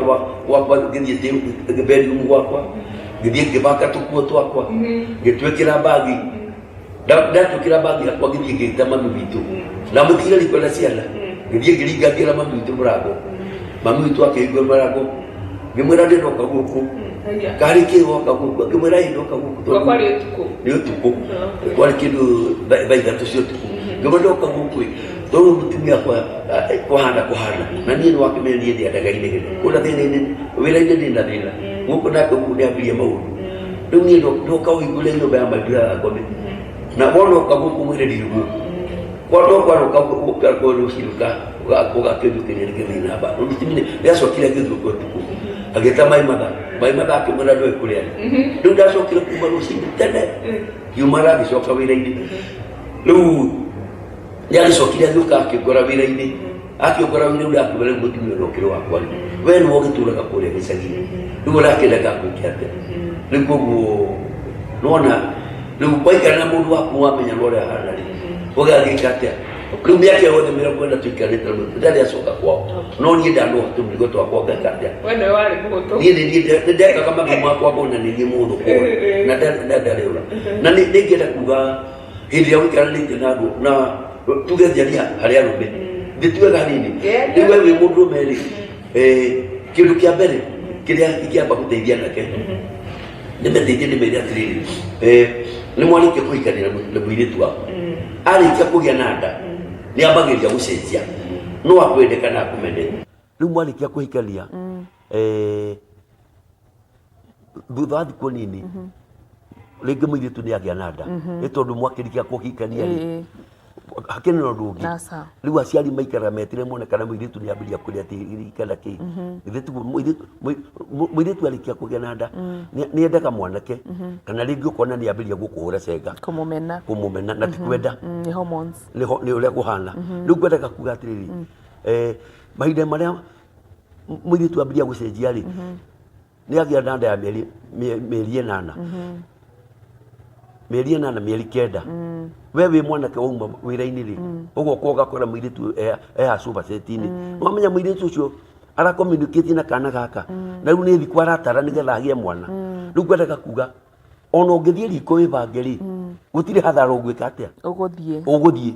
gwakwa ngĩthiĩ bedroom gwakwa ngĩthiĩ ngĩbanga tũkuo twakwa ngĩtwĩkĩra bagi. Ndatwĩkĩra bagi yakwa ngĩthiĩ ngĩta mami witũ ndamũtigire riko na ciana ngĩthiĩ ngĩringa ngĩra mami witũ mũrango. Mami witũ akĩhingũra mũrango ngĩmwĩra ndĩ ndoka gũkũ karĩ kĩ woka gũkũ ngĩmwĩra ĩ ndoka gũkũ tondũ Kwarĩ ũtukũ. Nĩ ũtukũ, kwarĩ kĩndũ thaa 3 cia ũtukũ. Ngĩmwĩra ndoka gũkũ ĩ tondũ mũtumia akwa kũhana kũhana na niĩ nĩ wakĩmenya niĩ ndiendaga inegene kũna thĩna-inĩ wĩra-inĩ ndĩ na thĩna gũkũ nake ũguo nĩ ambirie maũndũ. Rĩu niĩ ndoka ũhingũre nyũmba ya maitũ ya ngome na wona ũka gũkũ mwĩre ndirĩ gũkũ kwa ndokwaroka gũka kwa rũcinĩ ũgakĩnjũkĩria nĩkĩthĩna ba mũtumia nĩ acokire agĩthiĩ ũtukũ agĩta mai matha mai matha akĩmwĩra ndũĩ kũrĩa arĩ. Rĩu ndacokire kuma rũcinĩ tene ngiuma ngĩcoka wĩra-inĩ. Rĩu nĩ agĩcokire agĩũka akĩngora wĩra-inĩ akĩngora wĩra rĩu ndakĩmwĩra rĩu mũtumia ũyũ ũkĩrĩ wakwa rĩ we nĩwe ũgĩtũraga kũrĩa gĩcagi-inĩ rĩu ũrakĩenda ngagwĩke atĩa? Rĩu koguo nĩwona rĩu waikara na mũndũ waku wamenya na ũrĩa ahana rĩ ũgagĩka atĩa? Rĩu mĩaka yothe 40 tũikarĩte na mũtumia ndarĩ acoka kwao no niĩ ndanoga tũmĩrigo twakwa ngeka atĩa? We nĩwe warĩ mũhũthũ. Niĩ nĩ niĩ nĩ ndekaga mathomo makwa ngona nĩ niĩ mũhũthũ kũũra na ndarĩ ũra na nĩ ingĩenda kuga hĩndĩ ĩrĩa ũikaranĩtie na andũ na tuge njaria harĩ arũme ndĩtuaga hanini. Rĩu we wĩ mũndũrũme rĩ, kĩndũ kĩa mbere kĩrĩa ingĩamba gũteithia anake nĩmeteithie ndĩmere atĩrĩrĩ, nĩ mwarĩkia kũhikanĩra na mũirĩtu waku arĩkia kũgĩa na nda nĩ ambagĩrĩria gũcenjia no akwende kana akũmene. Rĩu mwarĩkia kũhikania, thutha wa thikũ nini rĩngĩ mũirĩtu nĩ agĩa na nda nĩ tondũ mwakĩrĩkia kũhikania rĩ hakĩrĩ na ũndũ ũngĩ. Aca. Rĩu aciari maikaraga meterere mone kana mũirĩtu nĩ ambĩrĩria kũrĩa tĩri kana kĩ. Githĩ tiguo mũirĩtu arĩkia kũgĩa na nda nĩ endaga mwanake kana rĩngĩ ũkona nĩ ambĩrĩria gũkũhũra cenga. Kũmũmena. Kũmũmena na ti kwenda. Nĩ hormones. Nĩ ũrĩa kũhana. Rĩu ngwendaga kuga atĩrĩrĩ, mahinda marĩa mũirĩtu ambĩrĩria gũcenjia rĩ nĩ agĩa na nda ya mĩeri 8, mĩeri 8, mĩeri 9, we wĩ mwanake wauma wĩra-inĩ rĩ ũgoka ũgakora mũirĩtu e sofa set-inĩ. Wamenya mũirĩtu ũcio ara communicate na kana gaka na rĩu nĩ thikũ aratara nĩgetha agĩe mwana. Rĩu ngwendaga kuga ona ũngĩthiĩ riko wĩbange rĩ gũtirĩ hathara ũgwĩka atĩa. Ũgũthiĩ. Ũgũthiĩ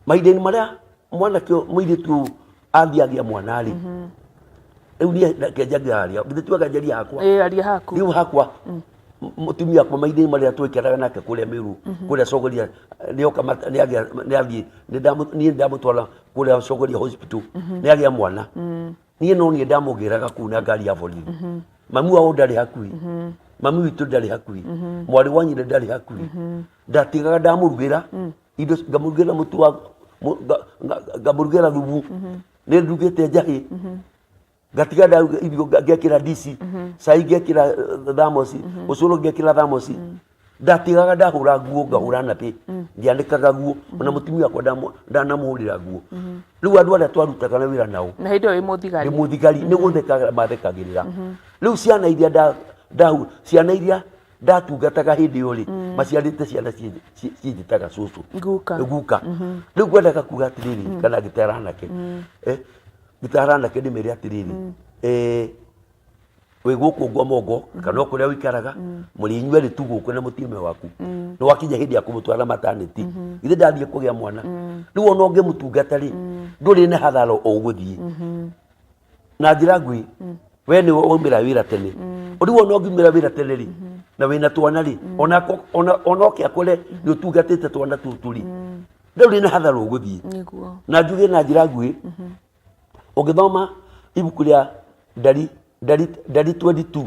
mahinda-inĩ marĩa mwanake mũirĩtu ũyũ athiĩ agĩa mwana rĩ rĩu niĩ reke njagie harĩa githĩ tuaga njarie hakwa. Ĩĩ, aria haku. Rĩu hakwa mũtumia wakwa mahinda-inĩ marĩa twaikaraga nake kũrĩa Meru kũrĩa Cogoria nĩoka nĩagĩa nĩathiĩ niĩ ndamũtwara kũrĩa Cogoria hospital nĩagĩa mwana. Niĩ no niĩ ndamũgĩraga kũu na ngari ya borithi. Mami wao ndarĩ hakuhĩ, mami witũ ndarĩ hakuhĩ, mwarĩ wa nyina ndarĩ hakuhĩ. Ndatigaga ndamũrugĩra indo ngamũrugĩra mũtu wa ngamũrugĩra thubu nĩ ndugĩte njahĩ ngatiga ndaruga irio ngekĩra ndici cai ngekĩra thamosi ũcũrũ ngekĩra thamosi. Ndatigaga ndahũra nguo ngahũra nabĩ ngĩanĩkaga nguo ona mũtumia wakwa ndanamũhũrĩra nguo. Rĩu andũ arĩa twarutaga na wĩra nao Na hĩndĩ ĩyo wĩ mũthigari. Ndĩ mũthigari nĩ gũtheka mathekagĩrĩra. Rĩu ciana iria ciana iria ndatungataga hĩndĩ ĩyo rĩ maciarĩte ciana ciĩnjĩtaga cũcũ. Guka. Guka. Rĩu ngwendaga kuga atĩrĩrĩ kana ngĩtara anake ngĩtara anake ndĩmere atĩrĩrĩ, wĩ gũkũ Ngwamongo kana o kũrĩa ũikaraga mũrĩ inyuerĩ tu gũkũ na mũtumia waku nĩ wakinya hĩndĩ ya kũmũtwara maternity githĩ ndathiĩ kũgĩa mwana rĩu ona ũngĩmũtungata rĩ ndũrĩ na hathara ũgũthiĩ na njĩra nguhĩ we nĩwe waumĩra wĩra tene. Rĩu ona ũngiumĩra wĩra tene rĩ na wĩna twana rĩ ona oke akore nĩ ũtungatĩte twana tũtũ rĩ ndũrĩ na hathara ũgũthiĩ. Na njuge na njĩra nguhĩ ũngĩthoma ibuku rĩa Ndari 22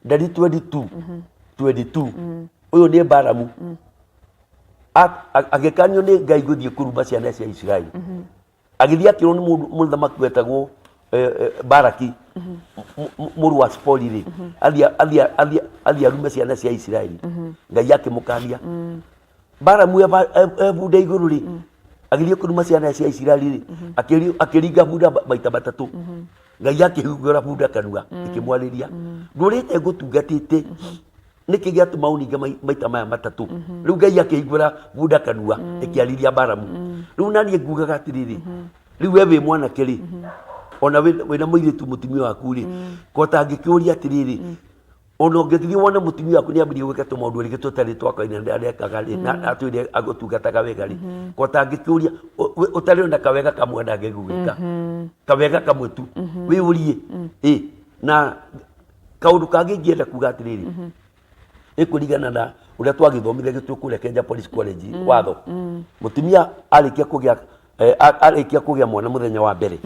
Ndari 22 22 ũyũ nĩ Balamu agĩkanio nĩ Ngai gũthiĩ kũruma ciana cia Isiraeli agĩthiĩ akĩrwo nĩ mũndũ mũthamaki wetagwo Baraki. Mũrũ wa Sipori rĩ, athiĩ arume ciana cia Isiraeli, Ngai akĩmũkania. Balamu e bunda igũrũ rĩ, agĩthiĩ kũruma ciana cia Isiraeli rĩ, akĩringa bunda maita matatũ. Ngai akĩhingũra bunda kanua, ĩkĩmwarĩria, ndũrĩte ngũtungatĩte, nĩkĩ gĩatũma ũninge maita maya matatũ? Rĩu Ngai akĩhingũra bunda kanua, ĩkĩarĩria Balamu. Rĩu naniĩ ngugaga atĩrĩrĩ, rĩu we wĩ mwanake rĩ, ona wĩna mũirĩtu mũtumia waku rĩ, ko tangĩkĩũria atĩrĩrĩ, ona ũngĩthiĩ wone mũtumia waku nĩ ambĩrĩria gwĩka tũmaũndũ rĩngĩ tũtarĩ twa kawaida na arekaga rĩ, na atwĩre agũtungataga wega rĩ, ko tangĩkĩũria ũtarĩ ona kawega kamwe ndangĩgwĩka kawega kamwe tu, wĩyũrie ĩ. Na kaũndũ kangĩ ingĩenda kuga atĩrĩrĩ, nĩ kũringana na ũrĩa twagĩthomithagio twĩ kũrĩa Kenya Police College watho, mũtumia arĩkia kũgĩa arĩkia kũgĩa mwana mũthenya wa mbere,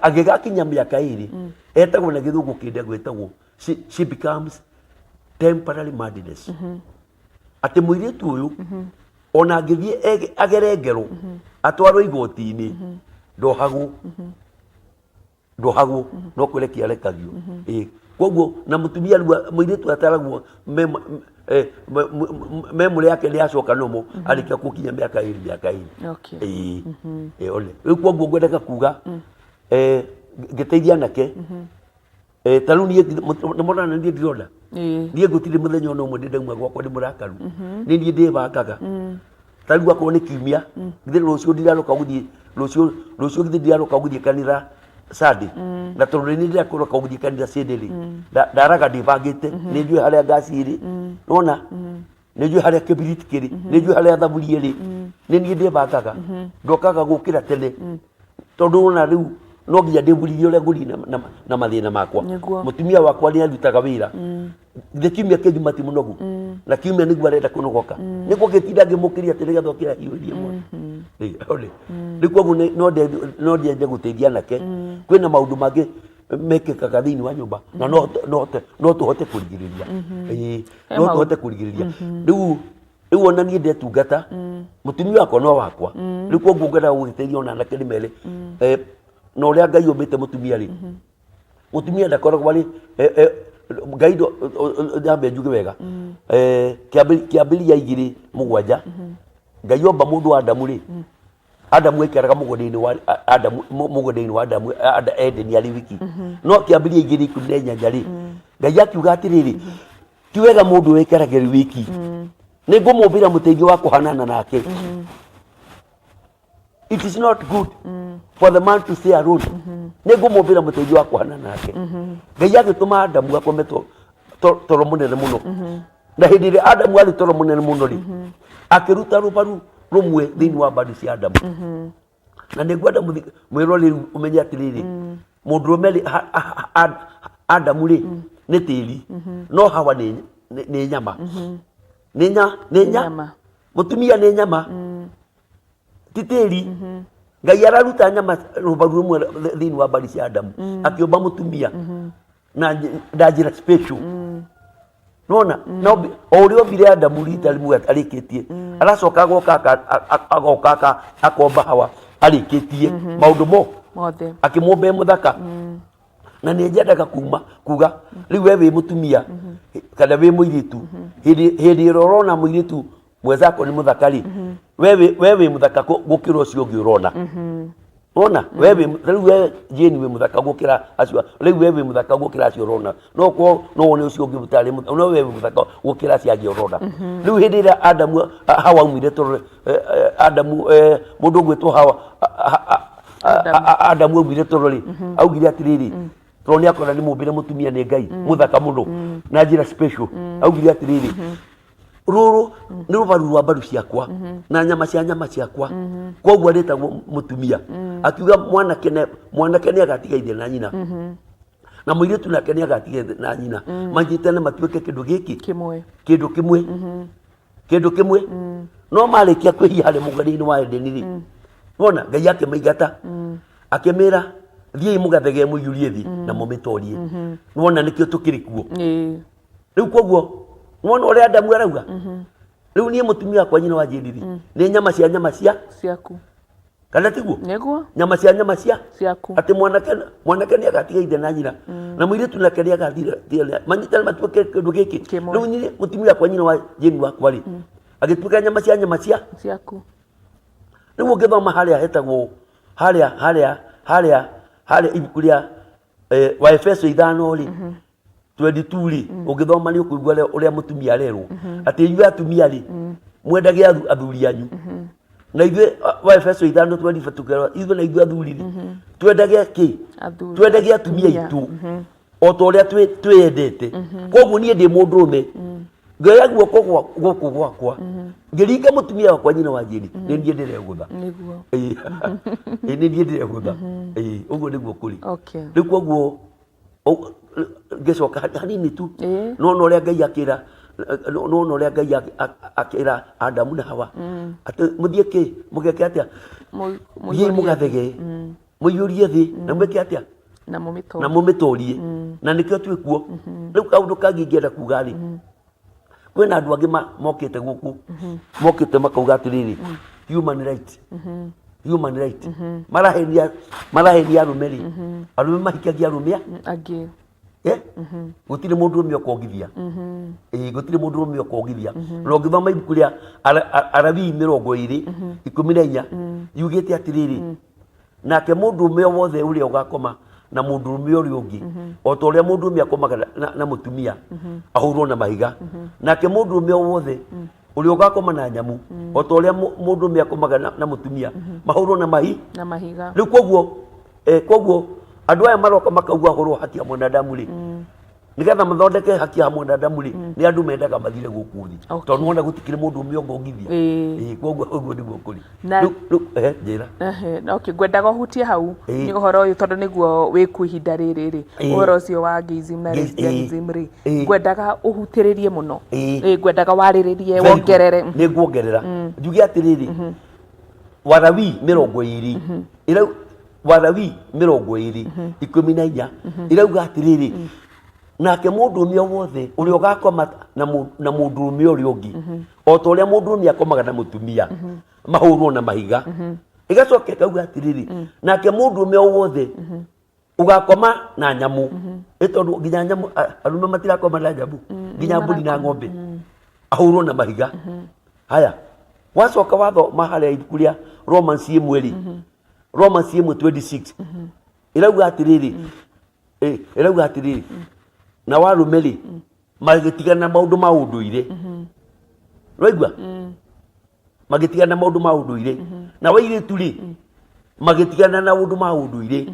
agĩgakinya mĩaka 2, etagwo na gĩthũngũ kĩndĩ gwĩtagwo she becomes temporary madness, atĩ mũirĩtu ũyũ ona angĩthiĩ agere ngero atwarwo igoti-inĩ, ndohagwo, ndohagwo, no kũrekia arekagio. Ĩĩ, koguo na mũtumia rĩu mũirĩtu ataragwo memory yake nĩ yacoka nomo arĩkia gũkinya mĩaka 2, mĩaka 2. Ĩĩ. Ĩĩ, one rĩu koguo ngwendaga kuga, ngĩteithia anake, ta rĩu niĩ nĩmona niĩ ndirona niĩ gũtirĩ mũthenya ona ũmwe ndĩ ndauma gwakwa ndĩ mũrakaru. Nĩ niĩ ndĩbangaga. Ta rĩu akorwo nĩ kiumia, githĩ rũciũ ndiraroka gũthiĩ, rũciũ githĩ ndiraroka gũthiĩ kanitha Sunday? Na tondũ nĩ ndĩrakũroka gũthiĩ kanitha Sunday rĩ, ndaraga ndĩbangĩte, nĩ njũĩ harĩa ngasi ĩrĩ, nona nĩ njũĩ harĩa kĩbiriti kĩrĩ, nĩ njũĩ harĩa thaburia ĩrĩ. Nĩ niĩ ndĩbangaga, ndokaga gũkĩra tene tondũ ona rĩu no nginya ndĩburithie ũrĩa ngũthiĩ na mathĩna makwa. Mũtumia wakwa nĩ arutaga wĩra githĩ kiumia kĩgima ti mũnogu, na kiumia nĩguo arenda kũnogoka, nĩguo ngĩtinda ngĩmũkĩria atĩ nĩgetha okĩra hiũrie mwaki. Ĩ, one. Rĩu koguo no ndende gũteithia anake. Kwĩna maũndũ mangĩ mekĩkaga thĩinĩ wa nyũmba na no tũhote kũrigĩrĩria. Ĩ, no tũhote kũrigĩrĩria. Rĩu ona niĩ ndetungata, mũtumia wakwa no wakwa. Rĩu koguo ngwendaga gũgĩteithia ona anake nĩ mere, na ũrĩa Ngai ũmbĩte mũtumia rĩ, mũtumia ndakoragwo arĩ Ngai nyambe njuge wega. Kĩambĩrĩria 2:7, Ngai omba mũndũ wa Adamu rĩ, Adamu aikaraga mũgũnda-inĩ wa Adamu, mũgũnda-inĩ wa Adamu Edeni arĩ wiki. No kĩambĩrĩria 2:18 rĩ, Ngai akiuga atĩrĩrĩ, ti wega mũndũ waikarage arĩ wiki, nĩ ngũmũmbĩra mũteithio wa kũhanana nake. It is not good for the man to stay alone, nĩ ngũmũmbĩra mũteithio wa kũhanana nake. Ngai agĩtũma Adamu akome toro mũnene mũno, na hĩndĩ ĩrĩa Adamu arĩ toro mũnene mũno rĩ, akĩruta rũbaru rũmwe thĩinĩ wa mbaru cia Adamu. Na nĩ ngwenda mwĩroreri ũmenye atĩrĩrĩ, mũndũrũme rĩ, Adamu rĩ nĩ tĩri, no Hawa nĩ nyama, nĩ Nyama. Mũtumia nĩ nyama, ti tĩri. Ngai araruta nyama rũbaru rũmwe thĩinĩ wa mbari cia Adamu, akĩũmba mũtumia na njĩra special. Nona no o ũrĩa ombire Adamu rita rĩmwe arĩkĩtie, aracoka agoka agoka akomba Hawa arĩkĩtie maũndũ mo mothe, akĩmũmba e mũthaka. Na nĩ nyendaga kuma kuga rĩu we wĩ mũtumia kana wĩ mũirĩtu, hĩndĩ ĩrĩa ũrona mũirĩtu mwenzako nĩ mũthaka rĩ, we wĩ mũthaka gũkĩra ũcio ũngĩ ũrona. Wona we wĩ rĩu we Jane wĩ mũthaka gũkĩra acio, rĩu we wĩ mũthaka gũkĩra acio ũrona. No korwo no wone ũcio ũngĩ ũtarĩ mũthaka, no we wĩ mũthaka gũkĩra acio angĩ ũrona. Rĩu hĩndĩ ĩrĩa Adamu Hawa aumire toro, Adamu, mũndũ ũgwĩtwo Hawa, Adamu aumire toro rĩ, augire atĩrĩrĩ, tondũ nĩ akona nĩ mũmbĩre mũtumia nĩ Ngai mũthaka mũno na njĩra special, augire atĩrĩrĩ, rũrũ nĩ rũbaru rwa mbaru ciakwa na nyama cia nyama ciakwa, koguo arĩtagwo mũtumia. Akiuga mwanake nĩ agatiga ithe na nyina, na mũirĩtu nake nĩ agatiga ithe na nyina, manyitane matuĩke kĩndũ gĩkĩ kĩmwe. Kĩndũ kĩmwe, kĩndũ kĩmwe. No marĩkia kwĩhia harĩ mũgũnda-inĩ wa Edeni rĩ, wona Ngai akĩmaingata, akĩmĩra, thiĩi mũgathegee mũiyũrie thĩ na mũmĩtorie. Nĩwona nĩkĩo tũkĩrĩ kuo. Rĩu koguo wona ũrĩa Adamu arauga, rĩu niĩ mũtumia wakwa nyina wa Jane rĩ, nĩ nyama cia nyama cia ciaku. Kana tiguo? Nĩguo. Nyama cia nyama cia Ciaku. Atĩ mwanake mwanake nĩ agatiga ithe na nyina na mũirĩtu nake nĩ agathiga manyitane matuĩke kĩndũ gĩkĩ. Kĩmwe. Rĩu nyini mũtumia wakwa nyina wa Jane wakwa rĩ agĩtuĩka nyama cia nyama cia Ciaku. Rĩu ũngĩthoma harĩa hetagwo harĩa harĩa harĩa harĩa ibuku rĩa wa Efeso 5 rĩ 22 rĩ, ũngĩthoma nĩ ũkũigua ũrĩa mũtumia arerwo atĩ inyuĩ atumia rĩ mwendage athuri anyu na ithuĩ wa Efeso 5:24 tũkerwo ithuĩ na ithuĩ athuri rĩ twendage kĩ? Athuri. Twendage atumia aitũ o ta ũrĩa twĩyendete. Koguo niĩ ndĩ mũndũrũme ngĩoya guoko gũkũ gwakwa ngĩringa mũtumia wakwa nyina wa Jane, nĩ niĩ ndĩregũtha. Nĩguo. Ĩĩ, nĩ niĩ ndĩregũtha. Ĩĩ, ũguo nĩguo kũrĩ. Rĩu koguo ngĩcoka hanini tu, nona ũrĩa Ngai akĩra, nona ũrĩa Ngai akĩra Adamu na Hawa atĩ mũthiĩ kĩ mũgeke atĩa? Thiĩi mũgathege mũiyũrie thĩ na mwĩke atĩa? Na mũmĩtorie. Na mũmĩtorie. Na nĩkĩo twĩ kuo. Rĩu kaũndũ kangĩ ingĩenda kuga rĩ, kwĩna andũ angĩ mokĩte gũkũ, mokĩte makauga atĩrĩrĩ, human right, human right, marahenia marahenia arũme rĩ, arũme mahikagia arũme angĩ. Eh? Gũtirĩ mũndũrũme ũkongithia. Ĩĩ, gũtirĩ mũndũrũme ũkongithia. Na ũngĩthoma ibuku rĩa Alawii 20:14 yugĩte atĩrĩrĩ, nake mũndũrũme o wothe ũrĩa ũgakoma na mũndũrũme ũrĩa ũngĩ o ta ũrĩa mũndũrũme akomaga na mũtumia ahũrwo na mahiga, nake mũndũrũme o wothe ũrĩa ũgakoma na nyamũ o ta ũrĩa mũndũrũme akomaga na mũtumia mahũrwo na mahi Na mahiga. Rĩu koguo andũ aya maroka makauga ũhoro wa haki ya mwanadamu rĩ, nĩgetha mathondeke haki ya mwanadamu rĩ, nĩ andũ mendaga mathire gũkũ thĩ, tondũ nĩwona gũtikĩrĩ mũndũ ũmwe ũngongithia. Ĩĩ, koguo ũguo nĩguo kũrĩ. Rĩu njĩra. Ehe, okay, ngwendaga ũhutie hau nĩ ũhoro ũyũ tondũ nĩguo wĩkuo ihinda rĩrĩ rĩ, ũhoro ũcio wa gayism na lesbianism rĩ, ngwendaga ũhutĩrĩrie mũno. Ĩĩ, ngwendaga warĩrĩrie. Very good. Wongerere. Nĩ nguongerera njuge atĩrĩrĩ, Walawi 20 ĩrau, Walawi 20:14 ĩrauga atĩrĩrĩ, nake mũndũrũme o wothe ũrĩa ũgakoma na mũndũrũme ũrĩa ũngĩ o ta ũrĩa mũndũrũme akomaga na mũtumia mahũrwo na mahiga. Ĩgacoka ĩkauga atĩrĩrĩ, nake mũndũrũme o wothe ũgakoma na nyamũ, ĩ tondũ nginya nyamũ, arũme matirakoma na nyamũ, nginya mbũri na ng'ombe, ahũrwo na mahiga. Haya, wacoka wathoma harĩa ibuku rĩa Romans 1 rĩ, Romans 1:26 ĩrauga atĩrĩrĩ, ĩrauga atĩrĩrĩ, na warũme rĩ magĩtigana na maũndũ ma ũndũire. Waigua? Magĩtigana na maũndũ ma ũndũire, na wairĩtu rĩ magĩtigana na ũndũ ma ũndũire.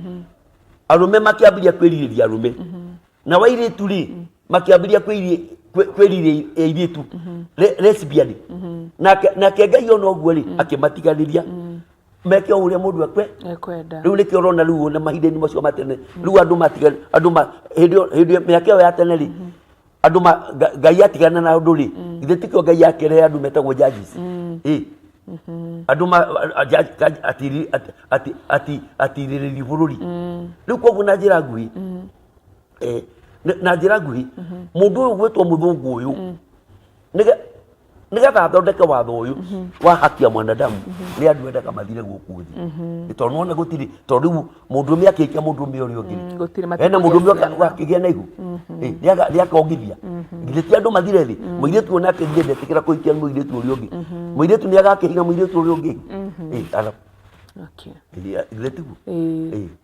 Arũme makĩambĩrĩria kwĩrirĩria arũme, na wairĩtu rĩ makĩambĩrĩria kwĩrirĩria airĩtu, lesbian. Nake Ngai ona ũguo rĩ akĩmatiganĩria meke o ũrĩa mũndũ ekwe Ekwenda. Rĩu nĩkĩo ũrona rĩu ona mahinda-inĩ macio ma tene rĩu andũ matiga andũ ma hĩndĩ hĩndĩ mĩaka ĩyo ya tene rĩ, andũ ma Ngai atigana na ũndũ rĩ, githĩ tikĩo Ngai akerehe andũ metagwo judges? Ĩ andũ ma atirĩrĩri bũrũri. Rĩu koguo na njĩra nguhĩ, na njĩra nguhĩ, mũndũ ũyũ gwĩtwo mũthũngũ ũyũ nĩgetha athondeke watho ũyũ wa haki ya mwanadamu nĩ andũ endaga mathire gũkũ thĩ, tondũ nĩwona gũtirĩ, tondũ rĩu mũndũrũme akĩhikia mũndũrũme ũrĩa ũngĩ rĩ, Gũtirĩ hena mũndũrũme matikũgĩa ciana. ũgakĩgĩa na ihu. Nĩakongithia. Githĩ ti andũ mathire thĩ? Mũirĩtu ũyũ nake githĩ ndetĩkĩra kũhikia mũirĩtu ũrĩa ũngĩ? Mũirĩtu nĩ agakĩhiga mũirĩtu ũrĩa ũngĩ. Ara- Githĩ tiguo?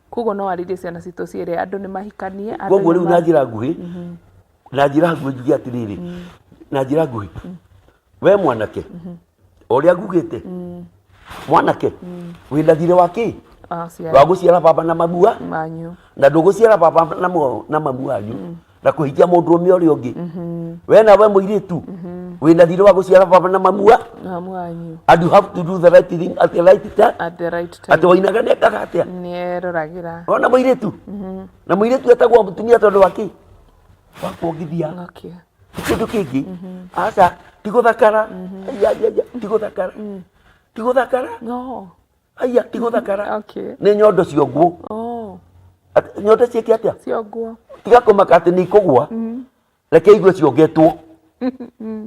Koguo no warĩrie ciana citũ ciĩre andũ nĩ mahikanie, andũ Koguo nĩ rĩu na njĩra nguhĩ, na njĩra nguhĩ njuge atĩrĩrĩ, na njĩra nguhĩ, we mwanake, o ũrĩa ngugĩte, mwanake wĩna thirĩ wa kĩ? Aciari Wa gũciara baba na mamua manyu. Na ndũgũciara baba na mamu wanyu na kũhikia mũndũrũme ũrĩa ũngĩ. We nawe mũirĩtu wĩna thirĩ wa gũciara baba na mamua Mamu wanyu. And you have to do the right thing at the right time. At the right time. Atĩ wainaga nĩ ekaga atĩa? Nĩeroragĩra. Ona mũirĩtu na mũirĩtu etagwo mũtumia tondũ wa kĩ? Wa kuongithia. Ti kĩndũ kĩngĩ, aca, ti gũthakara. Aya, aya, aya, ti gũthakara, ti gũthakara. No. Aya, ti gũthakara. Nĩ nyondo ciongwo. Nyondo ciĩke atĩa? Ciongwo. Tiga kũmaka atĩ nĩ ikũgwa, reke igue ciongetwo,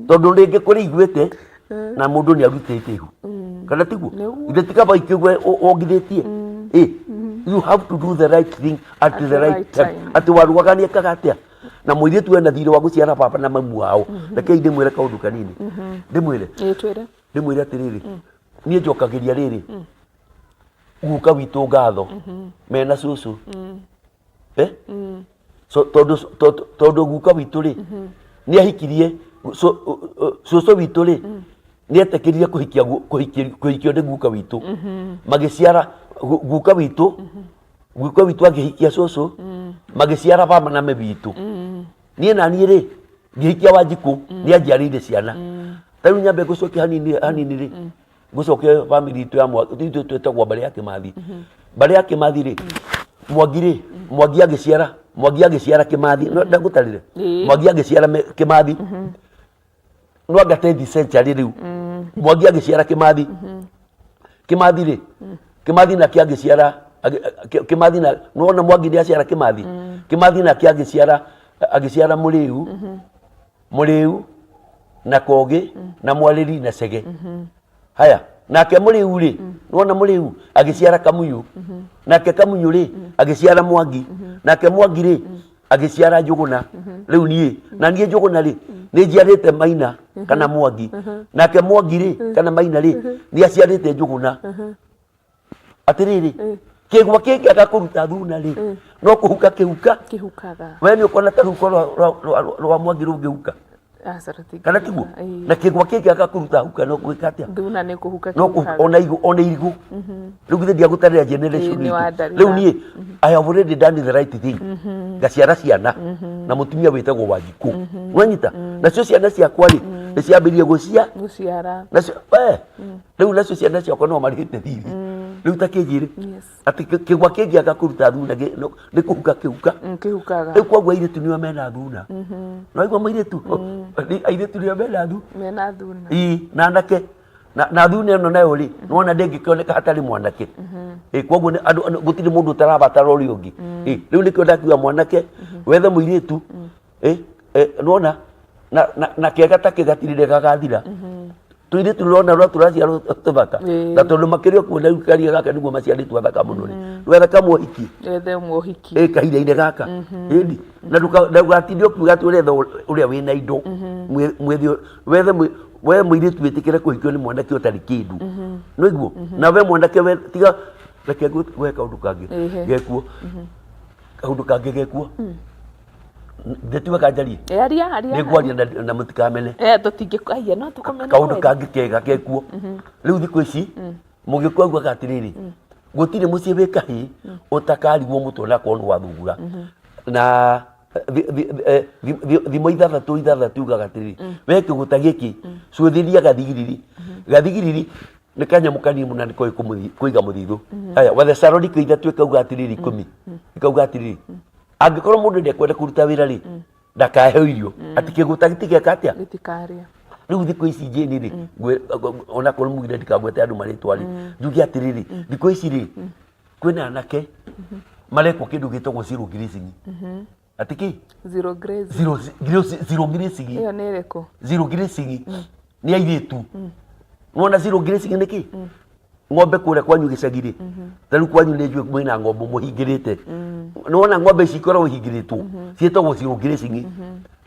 tondũ rĩngĩ kũrĩ iguĩte na mũndũ nĩ arutĩte ihu. Kana tiguo? Nĩguo. Ithe tikaba ikĩgwe wongithĩtie. Ĩ, you have to do the right thing at the right time. Atĩ warugaga nĩ ekaga atĩa? Na mũirĩtu ena thirĩ wa gũciara baba na mamu wao. Rekei ndĩmwĩre kaũndũ kanini. Ndĩmwĩre. Ĩĩ twĩre. Ndĩmwĩre atĩrĩrĩ. Niĩ njokagĩria rĩrĩ. Guka witũ ngatho. Mena cũcũ. Eh? So, tondũ tondũ- tondũ guka witũ rĩ nĩ ahikirie cũcũ witũ rĩ nĩ etĩkĩrire kũhikia gu- kũhikia- kũhikio nĩ guka witũ magĩciara gu- guka witũ guka witũ agĩhikia cũcũ magĩciara baba na mami witũ niĩ na niĩ rĩ ngĩhikia wanjikũ nĩ anjiarĩire ciana ta rĩu nyambe ngũcokia hanini hanini rĩ ngũcoke family itũ ya ithuĩ twĩtagwo mbarĩ ya kĩmathi. Mbarĩ ya kĩmathi rĩ, mwangi rĩ, mwangi agĩciara, mwangi agĩciara kĩmathi, no ndagũtarĩre? Mwangi agĩciara kĩmathi, no anga tenth century rĩu, mwangi agĩciara kĩmathi, kĩmathi rĩ, kĩmathi nake agĩciara, kĩmathi na, nĩwona mwangi nĩ aciara kĩmathi, kĩmathi nake agĩciara, agĩciara mũrĩu, Mũrĩu na Kogĩ na Mwarĩri na Cege. Haya, nake Mũrĩu rĩ, nĩwona Mũrĩu agĩciara Kamunyu. Nake Kamunyu rĩ, agĩciara Mwangi. Nake Mwangi rĩ, agĩciara Njũgũna. Rĩu niĩ, na niĩ Njũgũna rĩ, nĩ njiarĩte Maina kana Mwangi. Nake Mwangi rĩ, kana Maina rĩ, nĩ aciarĩte Njũgũna. Atĩrĩrĩ, kĩgwa kĩngĩaga kũruta thuna rĩ, no kũhuka kĩhuka. Kĩhukaga. We nĩ ũkona ta rũhuko rwa mwangi rũngĩhuka? Aca rũtingĩhuka. Kana tiguo? Ĩĩ. Na kĩgwa kĩngĩaga kũruta huka no gwĩka atĩa? Thuna nĩ kũhuka No kũhuka, kĩhukaga. ona irigũ, ona irigũ. Rĩu githĩ ndiagũtarĩra generation Ĩĩ, nĩ itũ. wandarĩra. Rĩu niĩ I have already done the right thing. Ngaciara ciana na mũtumia wĩtagwo Wanjikũ. Nwanyita? Nacio ciana ciakwa rĩ, nĩ ciambĩrĩria gũcia. Gũciara. Nacio, we, rĩu nacio ciana ciakwa no marĩhĩte thirĩ rĩu ta kĩnjĩre Yes. atĩ kĩgwa kĩngĩaga kũruta thuna nĩ kũhuka kĩhuka. Kĩhukaga. Rĩu koguo airĩtu nĩo mena thuna. Naigua mũirĩtu. Airĩtu nĩo mena thu Mena thuna. Ii, na anake na thuna ĩno nayo rĩ, nĩwona ndĩngĩkĩoneka hatarĩ mwanake. Ĩ, koguo nĩ andũ gũtirĩ mũndũ ũtarabatara ũrĩa ũngĩ. Ĩ, rĩu nĩkĩo ndakiuga mwanake wethe mũirĩtu. Ĩ, nĩwona na kega ta kĩgatirĩ gagathira. Tũirĩtu rona rwa tũraciarwo tũthaka. Na tondũ makĩrĩ o kuona rĩu karia gaka nĩguo maciarĩtwo athaka mũno rĩ, wethe kamũhiki. Wethe mũhiki. Ĩ kahinda-inĩ gaka. Ĩni na ndũgatinde ũkiuga atĩ ũretha ũrĩa wĩna indo. Mwethe wethe we mũirĩtu wĩtĩkĩre kũhikio nĩ mwanake ũtarĩ kĩndũ. Nĩguo na we mwanake we tiga reke ngwĩre kaũndũ kangĩ gekuo. Kaũndũ kangĩ gekuo. Ndĩtiwe kanjarie. Eh, aria aria. Nĩ ngwaria na mũtikamene. Eh, tũtingĩ aya no tũkũmene. Kaũndũ kangĩ kega gekuo. Rĩu thikũ ici mũgĩkũyũ augaga atĩrĩrĩ, gũtirĩ mũciĩ wĩ kahĩĩ ũtakarigwo mũtwe na korwo nĩ wa thungura. Na thimo ithathatũ ithathatũ iugaga atĩrĩrĩ, we kĩgũta gĩkĩ cuthĩria gathigiriri. Gathigiriri nĩ kanyamũ kanini mũno na nĩ koĩ kũiga mũthithũ. Haya, Wathesalonike ithatũ ĩkauga atĩrĩrĩ ikũmi ĩkauga atĩrĩrĩ, angĩkorwo mũndũ ndekwenda kũruta wĩra rĩ, ndakaheo irio. Atĩ kĩgũta gĩtigeka atĩa? Gĩtikarĩa. Rĩu thikũ ici njĩni rĩ, onakorwo mugire ndikagwete andũ marĩtwa rĩ, njuge atĩrĩrĩ, thikũ ici rĩ, kwĩna anake marekwo kĩndũ gĩtagwo zero grazing. Atĩ kĩ? Zero grazing. Zero, zero, zero grazing. Ĩyo nĩ ĩrĩkũ? Zero grazing nĩ airĩtu. Nĩwona zero grazing nĩ kĩ? Ng'ombe kũrĩa kwanyu gĩcagi rĩ, ta rĩu kwanyu nĩ njũĩ mwĩna ng'ombe mũhingĩrĩte. Nĩwona ng'ombe ici ikoragwo ihingĩrĩtwo, ciĩtagwo zero grazing.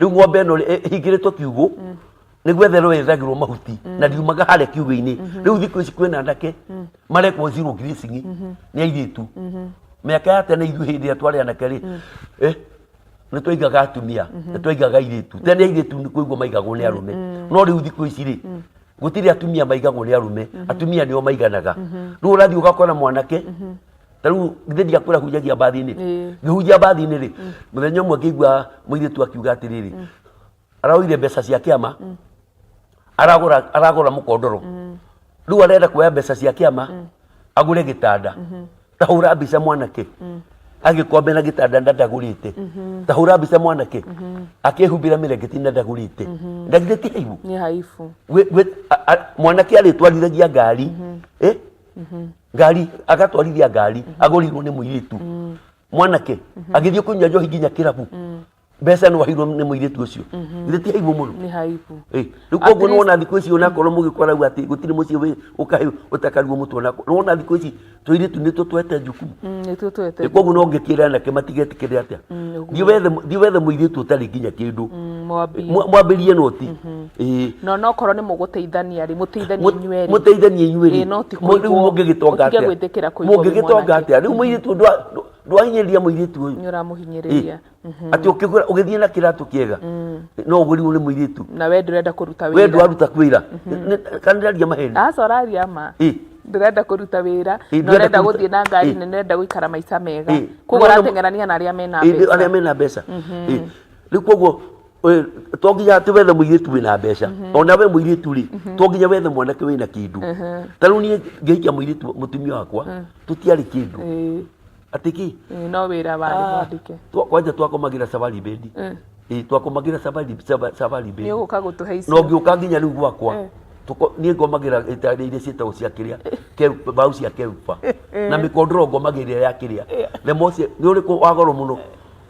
Rĩu ng'ombe ĩno rĩ, ĩhingĩrĩtwo kiugũ, nĩ gwetherwo ĩthagĩrwo mahuti na ndiumaga harĩa kiugũ-inĩ. Rĩu thikũ ici kwĩna anake marekwo zero grazing nĩ airĩtu. Mĩaka ya tene ithuĩ hĩndĩ ĩrĩa twarĩ anake rĩ, nĩ twaigaga atumia, nĩ twaigaga airĩtu. Tene airĩtu nĩ kũigwo maigagwo nĩ arũme. No rĩu thikũ ici rĩ, gũtirĩ atumia maigagwo nĩ arũme, atumia nĩo maiganaga. Rĩu ũrathiĩ ũgakora mwanake, ta rĩu githĩ ndiakwĩra hunjagia mbathi-inĩ? Ngĩhunjia mbathi-inĩ rĩ, mũthenya ũmwe ngĩigua mũirĩtu akiuga atĩrĩrĩ, araoire mbeca cia kĩama, aragũra mũkondoro. Rĩu arenda kuoya mbeca cia kĩama, agũre gĩtanda. Ta hũra mbica mwanake agĩkombe na gĩtanda na ndagũrĩte. Ta hũra mbica mwanake akĩhumbĩra mĩrengeti na ndagũrĩte. Na githĩ ti aibu? Nĩ haibu. Mwanake arĩtwarithagia ngari, ngari agatwarithia ngari agũrĩirwo nĩ mũirĩtu. Mwanake agĩthiĩ kũnyua njohi nginya kĩrabu. Mbeca nĩ waheirwo nĩ mũirĩtu ũcio. Githĩ ti haibu mũno? Nĩ haibu. Ĩ, rĩu koguo At nĩwona thikũ ici onakorwo mũgĩkora rĩu atĩ gũtirĩ mũciĩ wĩ ũkahe ũtakaruo mũtwe onako nĩwona thikũ ici tũirĩtu nĩtwo twete jukumu. Nĩtuo twete. Ĩ, koguo no ngĩkĩra anake matigetĩkĩre atĩa. Ũguo. Thiĩ wethe mũirĩtu ũtarĩ nginya kĩndũ. Mwambie. Mwambĩrie noti. Ĩ. No nokorwo nĩ mũgũteithania rĩ, mũteithanie inyuerĩ. Mũteithanie inyuerĩ. Ĩ, no ti Rĩu kũigwo. mũngĩgĩtonga Ũtige atĩa? gwĩtĩkĩra kũigwo wĩ Mũngĩgĩtonga mwanake. atĩa? Rĩu mũirĩtu ndwahinyĩrĩria mũirĩtu ũyũ. Nĩ ũramũhinyĩrĩria. Atĩ ũkĩgũra ũgĩthiĩ na kĩratũ kĩega no ũgũrirwo nĩ mũirĩtu. Na we ndũrenda kũruta We wĩra. ndwaruta kwĩra. Kana ndĩraria maheni? Aca ũraria ma. Ĩ. Ndũrenda kũruta wĩra, Ĩ, na ndĩrenda ũrenda kũruta- gũthiĩ na ngari Ĩ. nene, ũrenda gũikara maica mega. Ĩ. Koguo Nĩwona- ũrateng'erania na arĩa mena Ĩ, mbeca. arĩa mena mbeca. Ĩ. Rĩu koguo to nginya atĩ wethe mũirĩtu wĩna mbeca. Ona we mũirĩtu rĩ, to nginya wethe mwanake wĩna kĩndũ. Ta rĩu niĩ ngĩhikia mũirĩtu mũtumia wakwa, tũtiarĩ kĩndũ. Ĩ. Atĩ kĩ? Ĩ, no wĩra warĩ mwandĩke. Kwanja twakomagĩra safari bed. Ĩ, twakomagĩra safari bed. Nĩ ũgũka gũtũhe icio. No ngĩũka nginya rĩu gwakwa. Niĩ ngomagĩra ĩtarĩ iria ciĩtagwo cia kĩrĩa, mbaũ cia keruba. Na mĩkondoro ngomagĩra ya kĩrĩa. The most, nĩ ũrĩkũ wa goro mũno?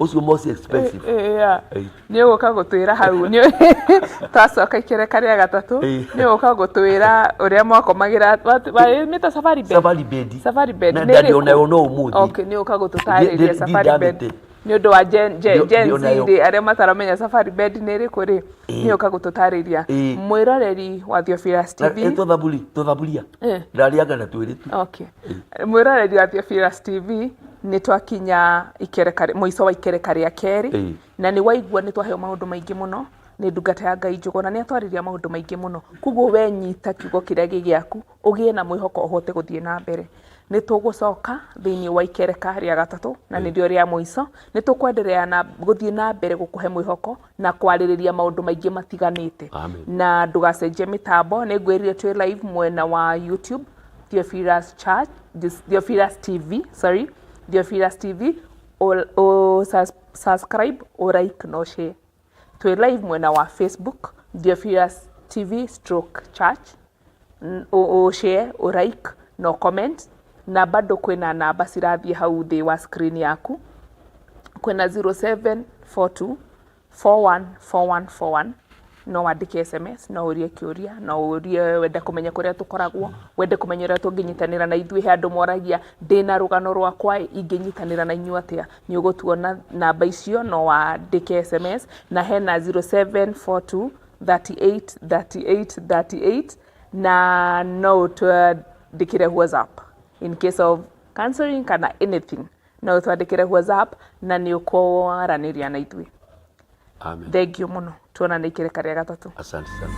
Ũcio most expensive. Nĩ ũgũka gũtwĩra hau. Twacoka ikereka rĩa gatatũ, nĩ ũgũka gũtwĩra ũrĩa mwakomagĩra, mĩta safari bed? Safari bed. Safari bed. Na Nĩ ndarĩ ĩrĩkũ? onayo no ũmũthĩ. Okay, nĩ ũgũka gũtũtarĩria safari bed. Ndindamĩte. Nĩ ũndũ wa Gen Ndi Z onayo. rĩ, arĩa mataramenya safari bed nĩ ĩrĩkũ rĩ, nĩ ũgũka gũtũtarĩria. Mwĩroreri wa Theophilus Na, TV. tũthaburia. Ndarĩaga na twĩrĩ tu. Okay. Mwĩroreri wa Theophilus TV, nĩ twakinya ikereka mũico wa ikereka rĩa kerĩ, na nĩ waigua nĩ twaheo maũndũ maingĩ mũno nĩ ndungata ya Ngai Njũgũna, nĩ atwarĩria maũndũ maingĩ mũno. Koguo we nyita kiugo kĩrĩa gĩ gĩaku, ũgĩe na mwĩhoko ũhote gũthiĩ na mbere. Nĩ tũgũcoka thĩinĩ wa ikereka rĩa gatatũ, na nĩrĩo rĩa mũico. Nĩ tũkwenderea na gũthiĩ na mbere gũkũhe mwĩhoko na kwarĩrĩria maũndũ maingĩ matiganĩte. Amen. Na ndũgacenjie mĩtambo, nĩ ngwĩrire twĩ live mwena wa YouTube, Theophilus Church, Theophilus TV, sorry, Theophilus TV, o subscribe, o like no share. Twĩ live mwena wa Facebook, Theophilus TV stroke church, o share, o like no comment, na bado kwĩna namba cirathiĩ hau thĩ wa screen yaku. Kwĩna 0742 414141, no wandĩke SMS, no ũrie kĩũria, no ũrie wende kũmenya kũrĩa tũkoragwo, wende kũmenya ũrĩa tũngĩnyitanĩra na ithuĩ. He andũ moragia ndĩna rũgano rwakwa ĩ, ingĩnyitanĩra na inyuĩ atĩa? Nĩ ũgũtuona namba icio, no wandĩke SMS, na hena 0742 38 38 38, na no ũtwandĩkĩre WhatsApp in case of counseling kana anything, no ũtwandĩkĩre WhatsApp na nĩ ũkwaranĩria na ithuĩ. Amen. Thank you mũno, tuonane ikereka rĩa gatatũ. Asante sana.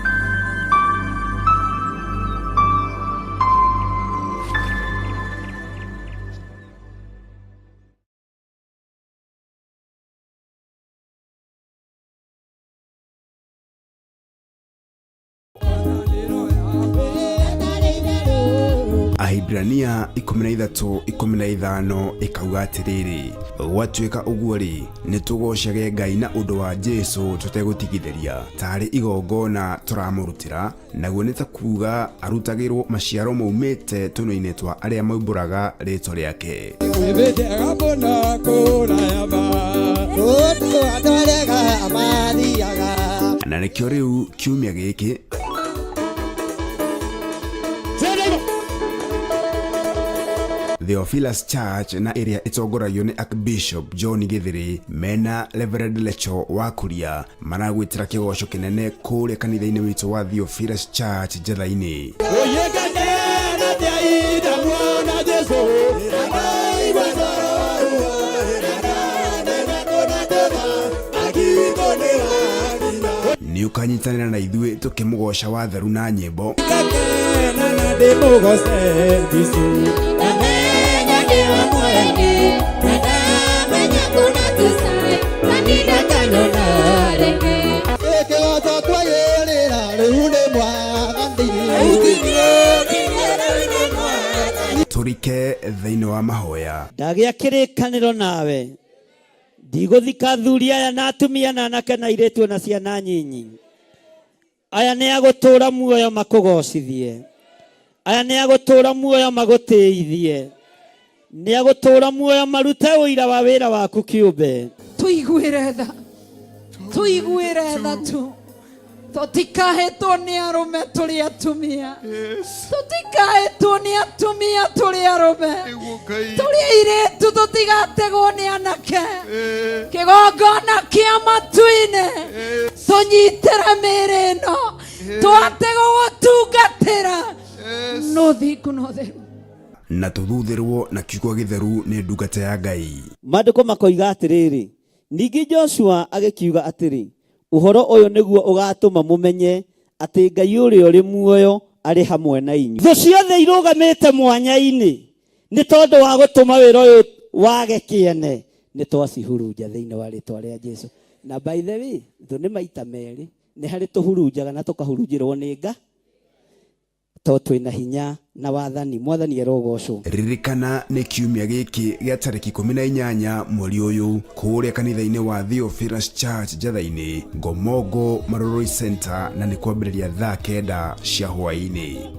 Ahibrania 13:15 ĩkauga atĩrĩrĩ, gwatuĩka ũguo rĩ, nĩ tũgocage Ngai na ũndũ wa Jesũ tũtegũtigithĩria, tarĩ igongona tũramũrutĩra, naguo nĩ ta kuuga arutagĩrwo maciaro maumĩte tũnua-inĩ twa arĩa maumbũraga rĩĩtwa rĩake. Na nĩkĩo rĩu kiumia gĩkĩ Theophilus Church na ĩrĩa ĩtongoragio nĩ Archbishop John Gĩthĩrĩ mena Reverend Lecho wa Kuria maragwĩtĩra kĩgoco kĩnene kũrĩa kanitha-inĩ witũ wa Theophilus Church Njetha-inĩ. Nĩ ũkanyitanĩra na ithuĩ tũkĩmũgoca wa theru na nyĩmbo. Tũrike thĩinĩ wa mahoya. Ndagĩa kĩrĩkanĩro nawe, ndigũthika athuri aya na atumia na anake na airĩtu na ciana nyinyi. Aya nĩ agũtũũra muoyo makũgocithie, aya nĩ agũtũũra muoyo magũtĩithie, nĩ agũtũũra muoyo marute ũira wa wĩra waku kĩũmbe. Tũiguĩre tha. Tũiguĩre tha tu. Tũtikahĩtwo nĩ arũme tũrĩ atumia. Tũtikahĩtwo nĩ atumia tũrĩ arũme. Tũrĩ airĩtu tũtigategwo nĩ anake. Kĩgongona kĩa matu-inĩ tũnyitĩre mĩĩrĩ ĩno tũhote gũgũtungatĩra no thingu no theru. Na tũthuthĩrwo na kiugo gĩtheru nĩ ndungata ya Ngai. Maandĩko makoiga atĩrĩrĩ, ningĩ Joshua agĩkiuga atĩrĩ, ũhoro ũyũ nĩguo ũgaatũma mũmenye atĩ Ngai ũrĩa ũrĩ muoyo arĩ hamwe na inyuĩ. Thũ ciothe irũgamĩte mwanya-inĩ nĩ tondũ wa gũtũma wĩra ũyũ wage kĩene, nĩ twacihurunja thĩinĩ wa rĩtwa rĩa Jesu. Na by the way, thũ nĩ maita merĩ, nĩ harĩ tũhurunjaga na tũkahurunjĩrwo nĩ nga, to twĩna hinya na wathani. Mwathani arogocwo. Ririkana nĩ kiumia gĩkĩ gĩa tarĩki 18 mweri ũyũ kũrĩa kanitha-inĩ wa Theophilus Church Njatha-inĩ, Ngomongo Marurui Center, na nĩ kwambĩrĩria thaa 9 cia hwaĩ-inĩ.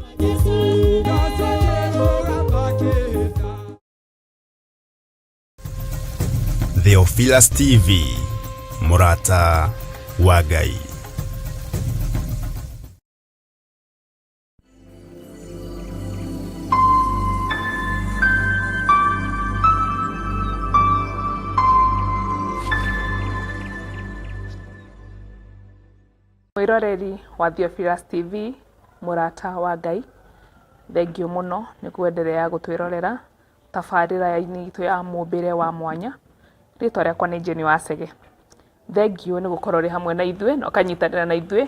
Theophilus TV, mũrata wa Ngai. Mwĩroreri wa Theophilus TV, mũrata wa Ngai, thengiũ mũno nĩ kwenderea gũtwĩrorera tabarĩra-inĩ itũ ya mũmbĩre wa mwanya. Rĩtwa rĩakwa nĩ Jane Wacege. Thengiũ nĩ gũkorwo ũrĩ hamwe na ithuĩ na ũkanyitanĩra na ithuĩ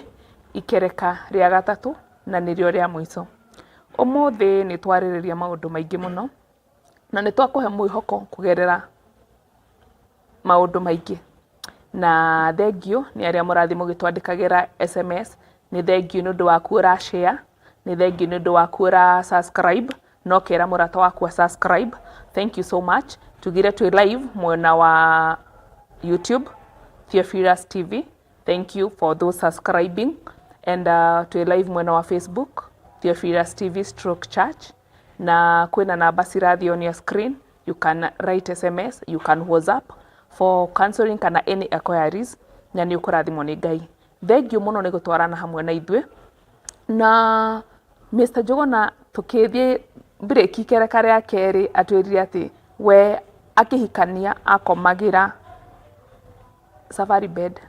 ikereka rĩa gatatũ na nĩrĩo rĩa mũico. Ũmũthĩ nĩ twarĩrĩria maũndũ maingĩ mũno na nĩ twakũhe mwĩhoko kũgerera maũndũ maingĩ. Na thengiũ nĩ arĩa mũrathiĩ mũgĩtwandĩkagĩra SMS, nĩ thengiũ nĩ ũndũ waku ũra share, nĩ thengiũ nĩ ũndũ waku ũra subscribe, no kera mũrata waku a subscribe. Thank you so much. Tugire twĩ live mwena wa YouTube, Theophilus TV. Thank you for those subscribing. And twĩ live mwena wa Facebook, Theophilus TV stroke church. Na kwĩna namba cirathiĩ on your screen. You can write SMS, you can WhatsApp for counseling kana any inquiries, na nĩ ũkũrathimwo nĩ Ngai. Thengiũ mũno nĩ gũtwarana hamwe na ithuĩ. Na Mr. Njuguna tũkĩthiĩ break ikereka rĩa kerĩ atwĩrire atĩ we akĩhikania akomagĩra safari bed.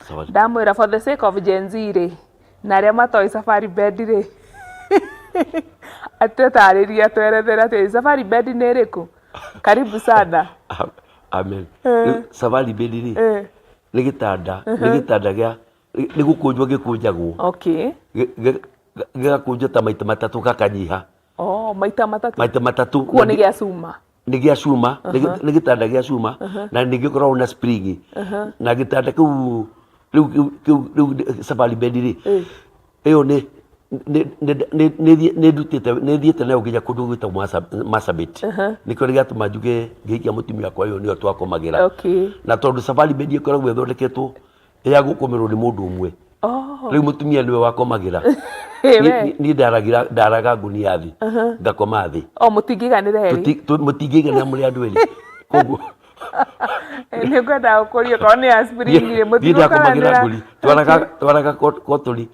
Safari. Ndamwĩra for the sake of Gen Z rĩ, na arĩa matoĩ safari bed rĩ, atũtarĩrie atwerethere atĩ safari bed nĩ ĩrĩkũ. Karibu sana. Amen. Rĩu safari bed rĩ, nĩ gĩtanda, nĩ gĩtanda gĩa nĩ gũkũnjwo gĩkũnjagwo. Okay. Gĩgakũnjwo ta maita matatũ gakanyiha. Oh, maita matatũ. Maita matatũ. Kuo nĩ gĩa cuma. Nĩ gĩa cuma, nĩ gĩtanda gĩa cuma na nĩ gĩkoragwo na spring. Na gĩtanda kĩu rĩu kĩu rĩu safari bed rĩ, ĩyo nĩ nĩ ndutĩte nĩ thiĩte nayo nginya kũndũ gwĩtagwo Marsabit. Nĩkĩo gĩatũma njuge ngĩhikia mũtumia wakwa ĩyo nĩyo twakomagĩra. Okay. Na tondũ safari bed ĩkoragwo ĩthondeketwo ya gũkomerwo nĩ mũndũ ũmwe. Oh. Rĩu mũtumia nĩwe wakomagĩra. Niĩ Niĩ ndaragira ndaraga ngunia thĩ ngakoma thĩ. O mũtingĩiganĩra erĩ. Mũtingĩiganĩra mũrĩ andũ erĩ. Koguo Nĩ ngwenda gũkũria okorwo nĩ ya spring rĩ, niĩ ndakomagĩra mũtigũkoranĩra. ngũri twaraga twaraga kotoni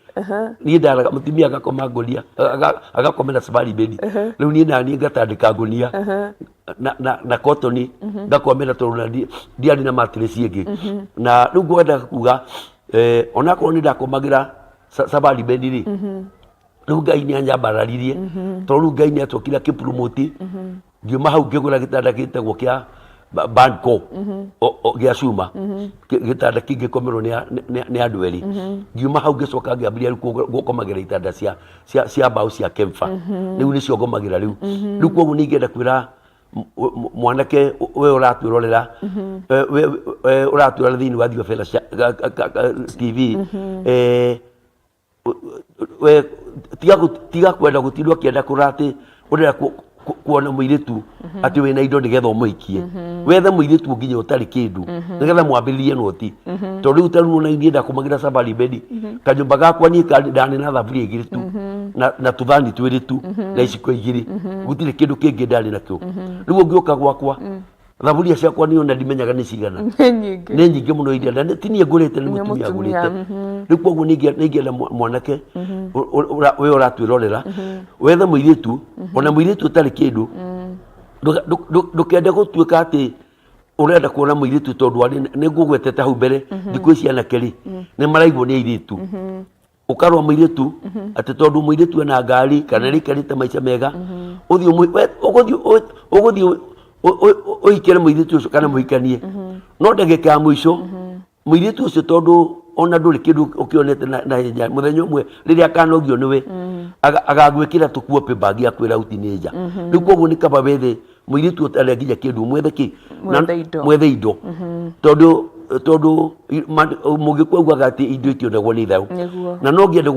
niĩ ndaraga mũtumia agakoma ngũnia agakomera safari bed. Rĩu niĩ naniĩ ngatandĩka ngũnia na kotoni ngakomera tondũ na ndiarĩ na mattress ĩngĩ. Na rĩu ngwendaga kuga onakorwo nĩ ndakomagĩra safari bed rĩ, rĩu Ngai nĩ anyambararirie tondũ rĩu Ngai nĩ acokire akĩpromote. Ngiuma hau ngĩgũra gĩtanda gĩtagwo kĩa Banco gĩa cuma, gĩtanda kĩngĩkomerwo nĩ andũ erĩ. Ngiuma hau ngĩcoka ngĩambĩrĩria rĩu gũkomagĩra itanda cia mbaũ cia Kemfa. Rĩu nĩcio ngomagĩra rĩu. Rĩu koguo nĩ ingĩenda kwĩra mwanake we ũratwĩrorera, we ũratwĩrorera thĩinĩ wa Theophilus TV, we tiga kwenda gũtinda ũkĩenda kũrora atĩ ũrenda kuona mũirĩtu atĩ wĩna indo nĩgetha ũmũhikie. Wethe mũirĩtu nginya ũtarĩ kĩndũ nĩgetha mwambĩrĩrie noti. Tondũ rĩu ta rĩu ona niĩ ndakomagĩra safari bed, kanyũmba gakwa niĩ ndarĩ na thaburia igĩrĩ tu na tũthani twĩrĩ tu na iciko igĩrĩ, gũtirĩ kĩndũ kĩngĩ ndarĩ nakĩo. Rĩu ũngĩũka gwakwa. Thaburia ciakwa niĩ ona ndimenyaga nĩ cigana. Nĩ nyingĩ. Nĩ nyingĩ mũno iria na ti niĩ ngũrĩte, nĩ Nĩ mũtumia mũtumia, agũrĩte. Rĩu koguo nĩ ingĩenda mwanake we ũratwĩrorera wethe mũirĩtu, ona mũirĩtu ũtarĩ kĩndũ. Ndũkende gũtuĩka atĩ ũrenda kuona mũirĩtu tondũ arĩ nĩ ngũgwetete hau mbere. Thikũ ici anake rĩ, nĩ maraigwo nĩ airĩtu. Ũkarora mũirĩtu atĩ tondũ mũirĩtu ena ngari kana nĩ aikarĩte maica mega, ũthiĩ ũgũthiĩ ũgũthiĩ ũhikĩre mũirĩtu ũcio kana mũhikanie, no ndagĩka ya mũico mũirĩtu ũcio, tondũ ona ndũrĩ kĩndũ ũkĩonete na hinya, mũthenya ũmwe rĩrĩa akanogio nĩwe agagwĩkĩra tũkuo bag akwĩra uti nĩ nja. Rĩu koguo nĩ kaba wethe mũirĩtu ũtarĩ nginya kĩndũ, mwethe kĩ? Mwethe indo. Mwethe indo, tondũ mũgĩkũyũ augaga atĩ indo itionagwo nĩ ithaũ. Na no ngĩende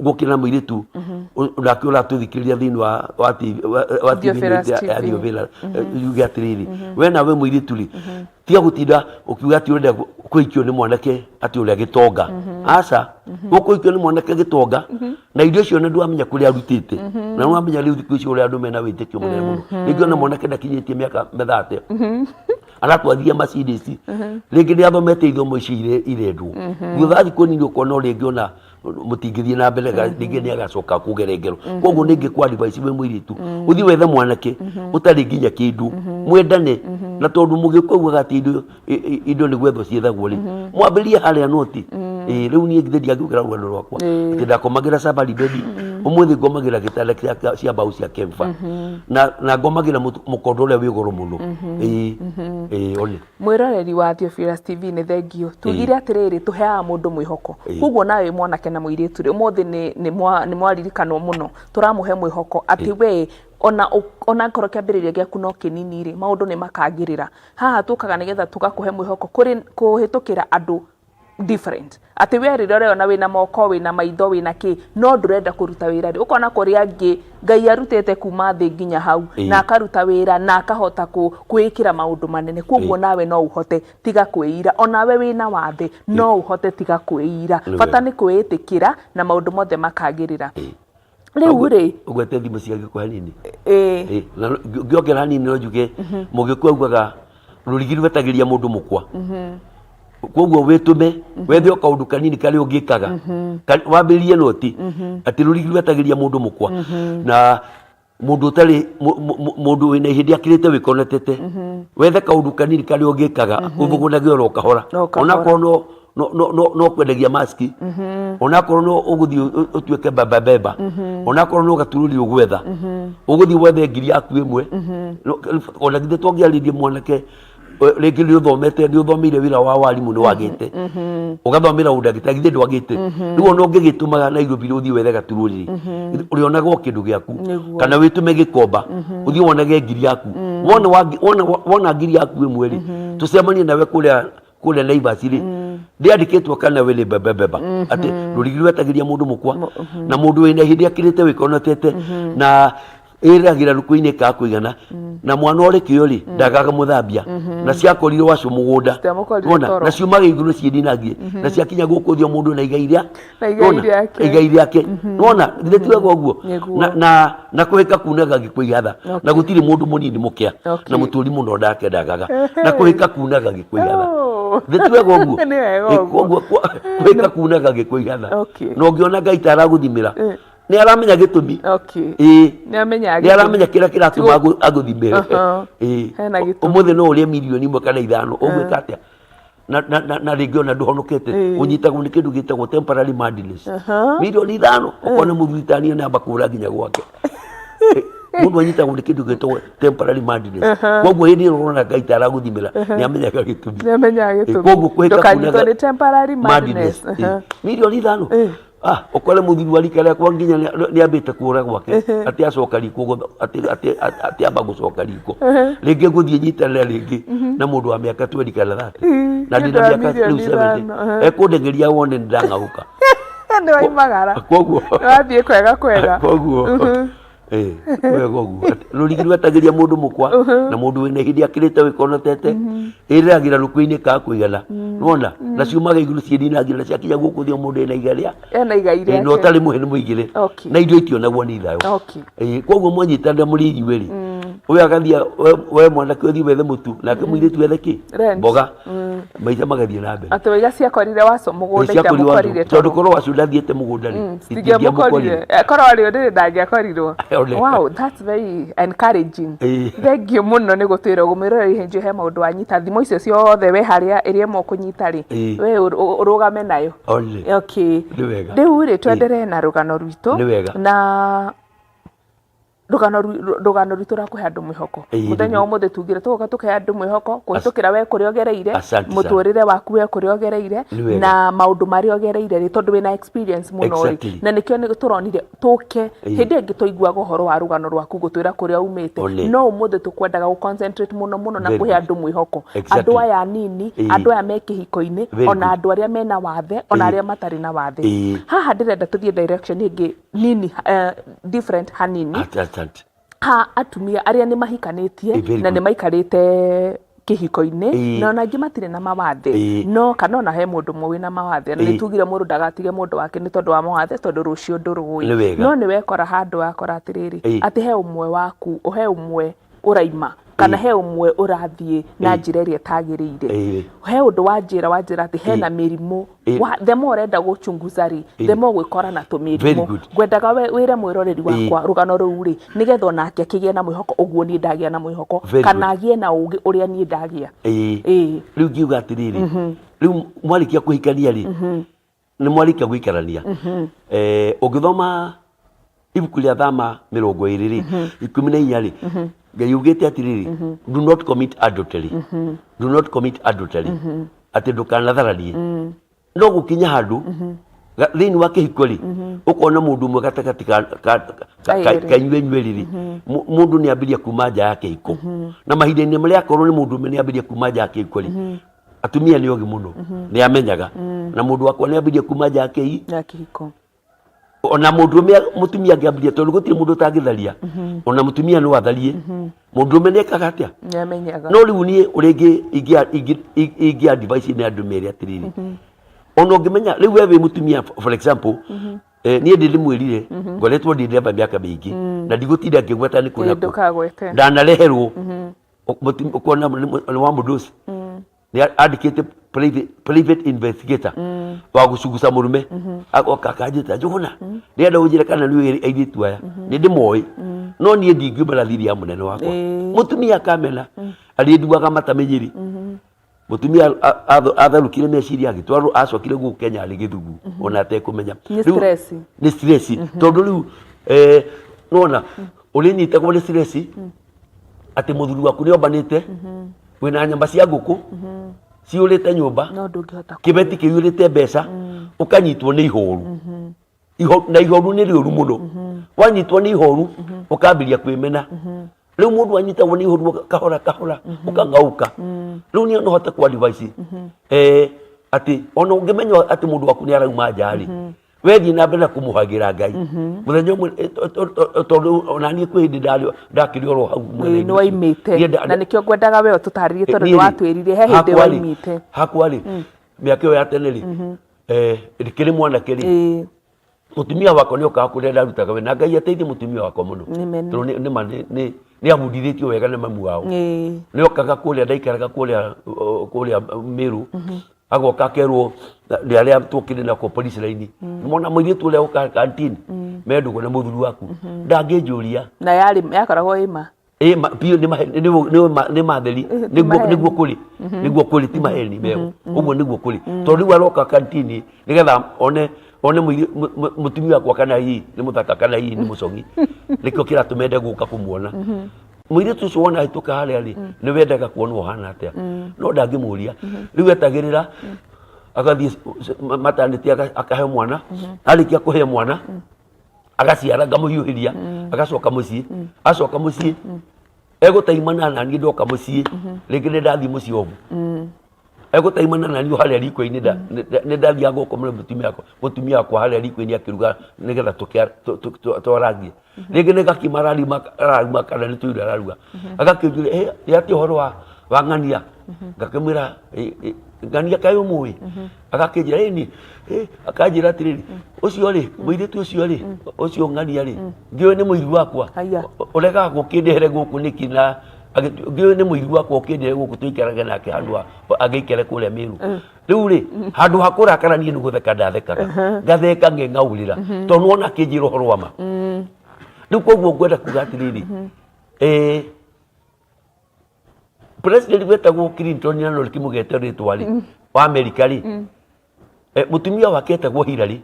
gũkĩra mũirĩtu nake ũratũthikĩrĩria thĩinĩ wa TV wa TV Theophilus ya TV. Theophilus, yuge atĩrĩrĩ, we nawe mũirĩtu rĩ, tiga gũtinda ũkiuga atĩ ũrenda kũhikio nĩ mwanake atĩ ũrĩa gĩtonga. Aca, ũkũhikio nĩ mwanake gĩtonga na indo icio na ndwamenya kũrĩa arutĩte, na nĩwamenya rĩu thikũ ici ũrĩa andũ mena wĩtĩkio mũnene mũno. Rĩngĩ ona mwanake ndakinyĩtie mĩaka methate aratwarithia Mercedes, rĩngĩ nĩ athomete ithomo ici irendwo. Thutha wa thikũ nini ũkona rĩngĩ ona mũtingĩthiĩ na mbere, rĩngĩ nĩ agacoka kũgere ngero. Koguo nĩ ingĩkũ advice, wĩ mũirĩtu, ũthiĩ wethe mwanake ũtarĩ nginya kĩndũ, mwendane, na tondũ mũgĩkũyũ augaga atĩ indo nĩ gwethwo ciethagwo rĩ, mwambĩrĩrie harĩa noti. Ĩĩ, rĩu niĩ githĩ ndiangĩũkĩra rũgano rwakwa atĩ ndakomagĩra safari bed, ũmũthĩ ngomagĩra gĩtanda cia mbaũ cia Kemfa, na ngomagĩra mũkondo ũrĩa wĩ goro mũno. Ĩĩ ĩĩ, one. Mwĩroreri wa Theophilus TV, nĩ thengio. Tugire atĩrĩrĩ, tũheaga mũndũ mwĩhoko. Koguo nawe mwanake na mũirĩtu rĩ, ũmũthĩ nĩ mwaririkanwo mũno, tũramũhe mwĩhoko atĩ we ona ngorwo kĩambĩrĩria gĩaku no kĩnini rĩ, maũndũ nĩ makagĩrĩra. Haha tũkaga nĩgetha tũgakũhe mwĩhoko kũrĩ kũhĩtũkĩra andũ different, atĩ we rĩrĩa ũreyona wĩna moko, wĩna maitho, wĩna kĩ, no ndũrenda kũruta wĩra rĩ, ũkona kũrĩ angĩ Ngai arutĩte kuma thĩ nginya hau na akaruta wĩra na akahota kwĩĩkĩra maũndũ manene. Koguo nawe no ũhote, tiga kwĩira. Onawe wĩna wathe no ũhote, tiga kwĩira. Bata nĩ kwĩĩtĩkĩra na maũndũ mothe makagĩrĩra. Rĩu rĩ, Ũgwete thimũ cia gĩkũ hanini. Ĩ, na ngĩongera hanini no njuge mũgĩkũyũ augaga rũrigi rwetagĩria mũndũ mũkwa. Koguo wĩtũme wethe o kaũndũ kanini karĩa ũngĩkaga. Wambĩrĩrie noti atĩ rũrigi rwetagĩria mũndũ mũkwa, na mũndũ ũtarĩ mũndũ wĩna ihĩndĩ akĩrĩte wĩkonetete, wethe kaũndũ kanini karĩa ũngĩkaga, ũthũgũnage oro kahora. O kahora. Onakorwo no kwendagia maski, onakorwo no ũgũthiĩ ũtuĩke baba beba, onakorwo no gatururi ũgwetha, ũgũthiĩ wethe ngiri yaku ĩmwe. Ona githĩ twangĩarĩrie mwanake, rĩngĩ nĩ ũthomete, nĩ ũthomeire wĩra wa warimũ, nĩ wagĩte, ũgathomera ũndagĩtarĩ, githĩ ndwagĩte? Rĩu ona ũngĩgĩtũmaga Nairobi ũthiĩ wethe gatururi, ũrĩonaga o kĩndũ gĩaku. Kana wĩtũme gĩkomba, ũthiĩ wonage ngiri yaku. Wona ngiri yaku ĩmwe rĩ, tũcemanie nawe kũrĩa Naivas rĩ, ndĩandĩkĩtwo kana we nĩ bebe beba, atĩ rũrigi rwetagĩria mũndũ mũkwa, na mũndũ wĩna ihĩndĩ akĩrĩte wĩkonotete na ĩragĩra rũkũ-inĩ ka kũigana, na mwana ũrĩ kĩo rĩ, ndagaga mũthambia, na ciakorirwo wacio mũgũnda. Citiamũkorire Wona, toro. Na ciumaga igũrũ ciĩndinangie, na ciakinya gũkũ thĩ o mũndũ na igai rĩa Na igai Wona, rĩake. igai rĩake. Wona githĩ ti wega ũguo? Nĩguo. Na kũhĩka kunaga gĩkũ ihatha, na gũtirĩ mũndũ mũnini mũkĩa na mũtũri mũno ndake ndagaga, na kũhĩka kunaga gĩkũ ihatha. Githĩ ti wega ũguo? Nĩ wega Ĩ, ũguo. koguo kũhĩka kunaga gĩkũ ihatha. Na ũngĩona Ngai ta aragũthimĩra, nĩ aramenya gĩtũmi. Ĩĩ. Nĩ amenyaga Nĩ aramenya gĩtũmi. kĩrĩa kĩratũma agũthimĩre. Ĩĩ. Hena gĩtũmi. Ũmũthĩ no ũrĩe mirioni 1 kana 5, ũgwĩka atĩa? Na rĩngĩ ona ndũhonokete, ũnyitagwo nĩ kĩndũ gĩtagwo temporary madness. Mirioni 5, ũkona mũthuri tani namba kũra nginya gwake. Mũndũ anyitagwo nĩ kĩndũ gĩtagwo temporary madness. Koguo hĩndĩ ĩyo ũrona Ngai ta aragũthimĩra, nĩ amenyaga gĩtũmi. Nĩ amenyaga gĩtũmi. Koguo kũhĩka Ndũkanyitwo kunaga nĩ temporary madness. Mirioni 5, ũkore mũthuri wa rika rĩakwa nginya nĩ ambĩte kũra gwake, atĩ acoka riko atĩ amba gũcoka riko rĩngĩ, ngũthiĩ nyitanĩra rĩngĩ na mũndũ wa mĩaka 20 kana 30, na Nĩ ndĩna ũndũ wa mĩaka rĩu mirioni 70, 5. Ekũndengeria wone nĩ ndang'aũka. Nĩ waimagara. Koguo Nĩ wathiĩ kwega kwega. Koguo wega ũguo, rũrigi rwetagĩria mũndũ mũkwa, na mũndũ wĩna ihĩndĩ akĩrĩte wĩkonotete, ĩrĩragĩra rũkũ-inĩ ka kũigana. Nĩwona, na ciumaga igũrũ ciĩninangira, na ciakinya gũkũ thĩ o mũndũ ena igai rĩa Ena igai na rĩake. Ũtarĩ mũhe nĩ mũigĩre, na indo itionagwo nĩ ithayũ. Koguo mwanyitanĩra mũrĩ inyuĩ rĩ, Ũyũ agathiĩ, we mwanake ũthiĩ wethe mũtu, nake mũirĩtu ethe kĩ? Rent. Mboga. Maica magathiĩ na mbere. Atĩ waiga ciakorire waco mũgũnda Ciakorirwo andũ. itiamũkorire Tondũ korwo wacu ndathiĩte mũgũnda rĩ, citingĩamũkorire. Korwo arĩ ũndĩrĩ ndangĩakorirwo. One. Wow, that's very encouraging. Ĩĩ. Thank you mũno nĩ gũtwĩra ũguo. Mwĩroreri hĩnjũ he maũndũ wanyita thimo icio ciothe, we harĩa ĩrĩa ĩmwe ũkũnyita rĩ, we ũrũgame nayo. One. Okay. Nĩ wega. Rĩu rĩ, twenderee na rũgano rwitũ. Nĩ wega. Na rũgano rwitũ rwa kũhe andũ mwĩhoko. Mũthenya wa ũmũthĩ tugire tũgoka tũkahe andũ mwĩhoko kũhĩtũkĩra we kũrĩa ũgereire, Asante sana. mũtũrĩre waku we kũrĩa ũgereire Nĩ wega. na maũndũ marĩa ũgereire rĩ, tondũ wĩna experience mũno rĩ, na nĩkĩo nĩ tũronire tũke. Hĩndĩ ĩngĩ twaiguaga ũhoro wa rũgano rwaku gũtwĩra kũrĩa umĩte, One. no ũmũthĩ tũkwendaga gũ concentrate mũno mũno na Very kũhe good. andũ mwĩhoko, andũ aya anini, andũ aya me kĩhiko-inĩ, ona Very good. andũ arĩa mena wathe, ona arĩa matarĩ na wathe. Haha ndĩrenda tũthiĩ direction ĩngĩ nini, different hanini. Asante. Ha atumia arĩa nĩ mahikanĩtie Very na nĩ good. maikarĩte kĩhiko-inĩ, na ona angĩ matirĩ na mawathe, no kana ona he mũndũ ũmwe wĩna mawathe, na nĩ tugire mũndũ ndagatige mũndũ wake nĩ tondũ wa mawathe, tondũ rũciũ ndũrũĩ. Nĩ wega. No nĩ wekora handũ wakora atĩrĩrĩ, atĩ he ũmwe waku, he ũmwe ũraima kana he ũmwe ũrathiĩ na njĩra ĩrĩa ĩtagĩrĩire. He ũndũ wanjĩra atĩ hena mĩrimũ. The more ũrenda gũchunguza rĩ, the more ũgwĩkora na Very tũmĩrimũ. good. Ngwendaga we wĩre mwĩroreri wakwa rũgano rũu rĩ, nĩgetha onake akĩgĩe na mwĩhoko ũguo niĩ ndagĩa na mwĩhoko, Very kana good. agĩe na ũgĩ ũrĩa niĩ ndagĩa. Rĩu ngiuga atĩrĩrĩ, rĩu mwarĩkia kũhikania rĩ, nĩ mwarĩkia gũikarania. Ũngĩthoma ibuku rĩa Thama 20 rĩ, 14 rĩ, Ngai augĩte atĩrĩrĩ, do not commit adultery, do not commit adultery, atĩ ndũkanatharanie. No gũkinya handũ thĩinĩ wa kĩhiko rĩ, ũkona mũndũ ũmwe gatagatĩ Aĩrĩ. ka inyuĩ inyuerĩ rĩ, mũndũ nĩ ambĩrĩria kuma nja ya kĩhiko, na mahinda-inĩ marĩa akorwo nĩ mũndũ ũmwe nĩ ambĩrĩria kuma nja ya kĩhiko rĩ, atumia nĩ ogĩ mũno, nĩ amenyaga na mũndũ wakwa nĩ ambĩrĩria kuma nja ya Ya kĩhiko. Ona mũndũ ũmwe mũtumia angĩambĩrĩria, tondũ gũtirĩ mũndũ ũtangĩtharia, ona mũtumia no atharie, mũndũ ũmwe nĩ ekaga atĩa? Nĩ amenyaga. No rĩu niĩ ũrĩa ingĩ advice nĩ andũ mere atĩrĩrĩ, ona ũngĩmenya rĩu we wĩ mũtumia, for example, niĩ ndĩmwĩrire ngoretwo ndĩ ndereba mĩaka mĩingĩ na ndigũtinda ngĩgweta nĩ kũ na kũ. Ndũkagwete. Ndanareherwo ũkona nĩ wa mũndũ ũcio nĩ andĩkĩte private investigator wa gũcunguca mũrume, agoka akanjĩta, "Njũgũna, ndĩrenda ũnjĩre kana nĩ ũĩ airĩtu aya." Nĩ ndĩmoĩ, no niĩ ndingiuma na thiri ya mũnene wakwa. Mũtumia akamena arĩnduaga matamenyeri. Mũtumia atharũkire meciria, agĩtwarwo, acokire gũkũ Kenya arĩ gĩthugu ona atekũmenya. Nĩ stress. Nĩ stress, tondũ rĩu nona ũrĩnyitagwo nĩ stress atĩ mũthuri waku nĩ ombanĩte, wĩna nyama cia ngũkũ ciũrĩte nyũmba, No ndũngĩhota. Kĩbeti kĩiyũrĩte mbeca, ũkanyitwo nĩ ihoru. Na ihoru nĩ rĩũru mũno. Wanyitwo nĩ ihoru ũkambĩria kwĩmena. Rĩu mũndũ anyitagwo nĩ ihoru kahora kahora ũkang'auka. Rĩu niĩ no hote ku advice atĩ ona ũngĩmenya atĩ mũndũ waku nĩ arauma nja rĩ, wethiĩ na mbere na kũmũhagĩra Ngai mũthenya ũmwe, tondũ ona niĩ kwĩ hĩndĩ ndakĩrĩ oro hau mwena-inĩ Nĩ ũcio. waimĩte. Niĩ Na nĩkĩo ngwendaga we ũtũtarĩrie, tondũ niĩ nĩ rĩ, watwĩrire he hĩndĩ hakwa rĩ, waimĩte. Hakwa rĩ, mĩaka ĩyo ya tene rĩ, ndĩkĩrĩ mwanake rĩ, mũtumia wakwa nĩ okaga kũrĩa ndarutaga wĩra, na Ngai ateithie mũtumia wakwa mũno, Amen. tondũ nĩ ma nĩ abundithĩtio wega nĩ mamu wao. Nĩ okaga kũrĩa ndaikaraga kũrĩa Meru, agoka akerwo nĩ arĩa tũkĩrĩ nako police line, mona mũirĩtu ũrĩa ũkaga canteen me ndũgũ na mũthuri waku, ndangĩnjũria. Na yarĩ yakoragwo ĩma. Ĩ ma biũ nĩ nĩ matheri. Ti Nĩguo. maheni. Nĩguo kũrĩ ti maheni meho ũguo, nĩguo kũrĩ, tondũ rĩu aroka kantini nĩgetha one mũtumia wakwa kana hihi nĩ mũthaka kana hihi nĩ mũcong'i, nĩkĩo kĩratũma ende gũka kũmuona. Mũirĩtu ũcio wona ahĩtũka harĩa rĩ, nĩ wendaga kuona ũhana atĩa, no ndangĩmũria. Rĩu etagĩrĩra agathiĩ maternity, akahe mwana, arĩkia kũhe mwana agaciara, ngamũhiũhĩria, agacoka mũciĩ. Acoka mũciĩ egũtaimana na niĩ. Ndoka mũciĩ rĩngĩ nĩ ndathiĩ mũciĩ obu, egũtaimana na niĩ harĩa riko-inĩ. Nĩ ndathiaga gũkomera mũtumia wakwa harĩa riko-inĩ akĩruga nĩgetha twarangie. Rĩngĩ nĩ gakima araruma kana nĩ tũirio araruga, agakĩnjũria, "Nĩ atĩa ũhoro wa ng'ania?" Ngakĩmwĩra, "Ĩ, ĩ, ngania kaĩ ũmũĩ?" Agakĩnjĩra, "Ĩni." Akanjĩra atĩrĩrĩ, "Ũcio rĩ, mũirĩtu ũcio rĩ, ũcio ng'ania rĩ, ngĩũĩ nĩ mũiru wakwa." Haiya. Ũregaga gũkĩndehere gũkũ nĩkĩ? Na ngĩũĩ nĩ mũiru wakwa, ũkĩndehere gũkũ tũikarage nake handũ ha agĩikare kũrĩa Mĩrũ. Rĩu rĩ, handũ ha kũrakara, niĩ nĩ gũtheka ndathekaga, ngatheka ng'eng'aũrĩra, tondũ nĩwona akĩnjĩra ũhoro wa ma. Rĩu koguo ngwenda kuga atĩrĩrĩ, president wetagwo Clinton, na no rĩkĩmũgete rĩtwa rĩ, wa Amerika rĩ, mũtumia wake etagwo Hillary,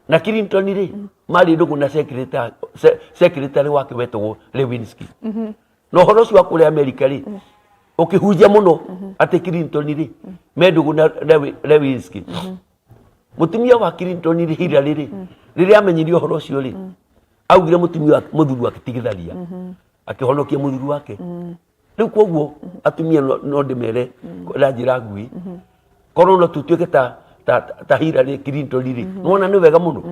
na Clinton rĩ, marĩ ndũgũ na secretary, secretary wake wetagwo Lewinsky. Na ũhoro ũcio wa kũrĩa Amerika rĩ, ũkĩhunjia mũno atĩ Clinton rĩ me ndũgũ na Lewinsky. Mũtumia wa Clinton rĩ, Hillary rĩ, rĩrĩa amenyire ũhoro ũcio rĩ, augire mũtumia wake, mũthuri wake tigitharia, akĩhonokia mũthuri wake. Rĩu koguo atumia no ndĩmere na njĩra ngui, korwo no tũtuĩke ta Hillary Clinton rĩ, nĩwona nĩ wega mũno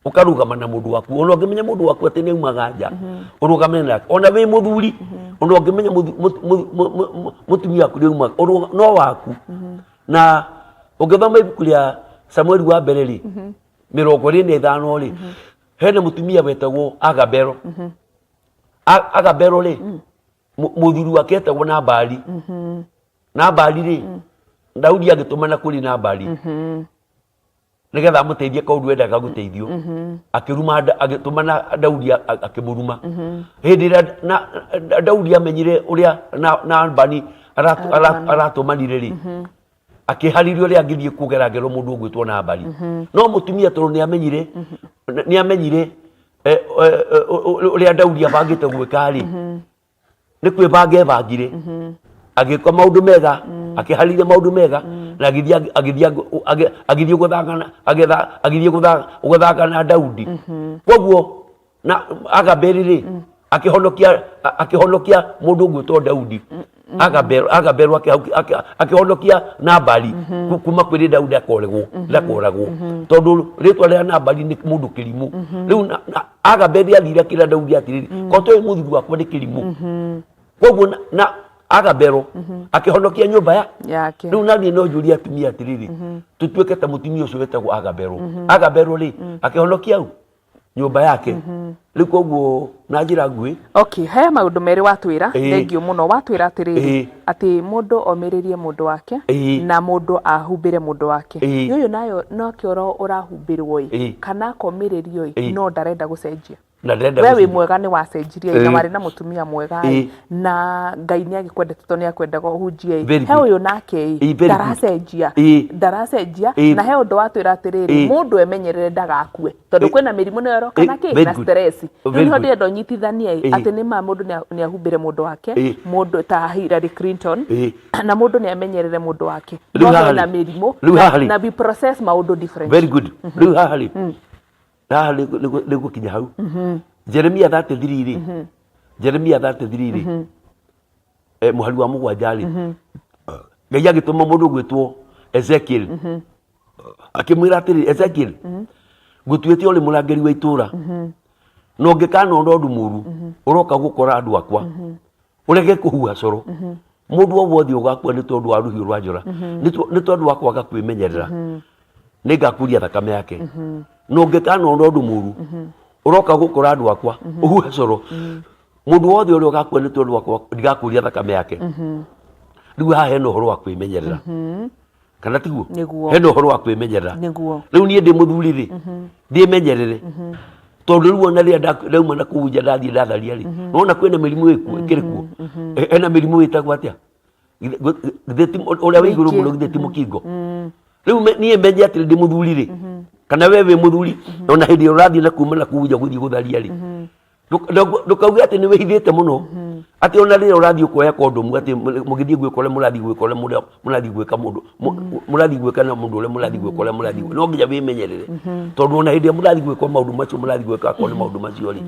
ũkarũgama na mũndũ waku, ona ũngĩmenya mũndũ waku atĩ nĩ aumaga nja, ũrũgame nake ona wĩ mũthuri. Ona ũngĩmenya mũtumia waku nĩ aumaga, no waku. Na ũngĩthoma ibuku rĩa Samueli wa mbere rĩ, 25 rĩ, hena mũtumia wetagwo Agabero. Agabero rĩ, mũthuri wake etagwo Nabali. Nabali rĩ, Daudi agĩtũmana kũrĩ Nabali nĩgetha amũteithie kaũndũ endaga gũteithio. Akĩruma, agĩtũmana Daudi, akĩmũruma. Hĩndĩ ĩrĩa Daudi amenyire ũrĩa Nabali aratũmanire rĩ, akĩharĩria ũrĩa angĩthiĩ kũgera ngero mũndũ ũgwĩtwo Nabali. No mũtumia, tondũ nĩ amenyire ũrĩa Daudi abangĩte gwĩka rĩ, nĩ kwĩbanga ebangire, agĩka maũndũ mega, akĩharĩria maũndũ mega, na agĩthiĩ gũthangana, agĩthiĩ gũthaka na Daudi. Koguo na Agabeli rĩ, akĩhonokia mũndũ ũgwĩtwo Daudi. Agabelo akĩhonokia Nabali kuma kwĩrĩ Daudi akoragwo ndakoragwo, tondũ rĩtwa rĩa Nabali nĩ mũndũ kĩrimũ. Rĩu Agabeli athire akĩra Daudi atĩrĩrĩ, ko toĩ mũthuri wakwa nĩ kĩrimũ. Koguo na Agabelo akĩhonokia nyũmba ya yake. Rĩu naniĩ no njũrie atumia atĩrĩrĩ, tũtuĩke ta mũtumia ũcio wetagwo Agabelo. Agabelo rĩ, akĩhonokia u nyũmba yake. Rĩu koguo na njĩra nguhĩ. Okay, he maũndũ merĩ watwĩra. Thengiũ mũno. Watwĩra atĩrĩrĩ, atĩ mũndũ omĩrĩrie mũndũ wake na mũndũ ahumbĩre mũndũ wake. Ũyũ nayo nake ũrahumbĩrwo ĩ, kana akomĩrĩrio ĩ, no ndarenda gũcenjia. Na ndĩrenda We wĩ gũcenjia. mwega, nĩ wacenjirie ĩ, na warĩ na mũtumia mwega ĩ, na Ngai nĩ agĩkwendete tondũ nĩ akwendaga ũhunjie ĩ. Very He good. ũyũ nake ĩ, Very good. ndaracenjia, ndaracenjia. Na he ũndũ watwĩra atĩrĩrĩ, mũndũ emenyerere ndagakue, tondũ kwĩna mĩrimũ nĩyo ĩroka na kĩ Very na good. stress. Rĩu Very nĩho good. ndĩrenda ũnyitithanie ĩ, atĩ nĩ ma mũndũ nĩ ahumbĩre mũndũ wake, mũndũ ta Hillary Clinton, na mũndũ nĩ amenyerere mũndũ wake. Rĩu No haha hena rĩ. mĩrimũ Rĩu haha rĩ. na we process maũndũ different. Very good. Rĩu haha rĩ, haha nĩgũkinya hau Jeremia 33 rĩ, Jeremia 33 rĩ, mũhari wa 7 rĩ, Ngai agĩtũma mũndũ ũgwĩtwo Ezekiel, akĩmwĩra atĩrĩ, "Ezekiel, ngũtuĩte ũrĩ mũrangĩri wa itũũra, na ũngĩkanona ũndũ mũru ũroka gũkora andũ akwa, ũrege kũhuha coro, mũndũ o wothe ũgakua nĩ tondũ wa rũhiũ rwa njora, nĩ tondũ wa kwaga kwĩmenyerera, nĩ ngakuria thakame yake. Na ũngĩkanona ũndũ mũru ũroka gũkora andũ akwa, ũhuhe coro, mũndũ wothe ũrĩa ũgakua nĩ tondũ wakwa, ndigakũria thakame yake." Rĩu haha hena ũhoro wa kwĩmenyerera, kana tiguo? Nĩguo. Hena ũhoro wa kwĩmenyerera. Nĩguo. Rĩu niĩ ndĩ mũthuri rĩ, ndĩmenyerere, tondũ rĩu ona rĩrĩa ndauma na kũu nja ndathiĩ ndatharia rĩ, nona kwĩna mĩrimũ ĩkuo, ĩkĩrĩ kuo. Hena mĩrimũ ĩtagwo atĩa? Githĩ ti ũrĩa wĩ igũrũ mũno? Githĩ ti mũkingo? Rĩu niĩ menye atĩ ndĩ mũthuri rĩ, kana we wĩ mũthuri, ona hĩndĩ ĩrĩa ũrathiĩ na kuma na kũu nja gũthiĩ gũtharia rĩ, ndũkauge atĩ nĩ wĩhithĩte mũno, atĩ ona rĩrĩa ũrathiĩ ũkoya kondomu, atĩ mũgĩthiĩ gwĩka ũrĩa mũrathiĩ gwĩka, ũrĩa mũrathiĩ gwĩka mũndũ mũrathiĩ gwĩka na mũndũ ũrĩa mũrathiĩ gwĩka ũrĩa mũrathiĩ gwĩka, no nginya wĩmenyerere, tondũ ona hĩndĩ ĩrĩa mũrathiĩ gwĩka maũndũ macio mũrathiĩ gwĩka, akorwo nĩ maũndũ macio rĩ,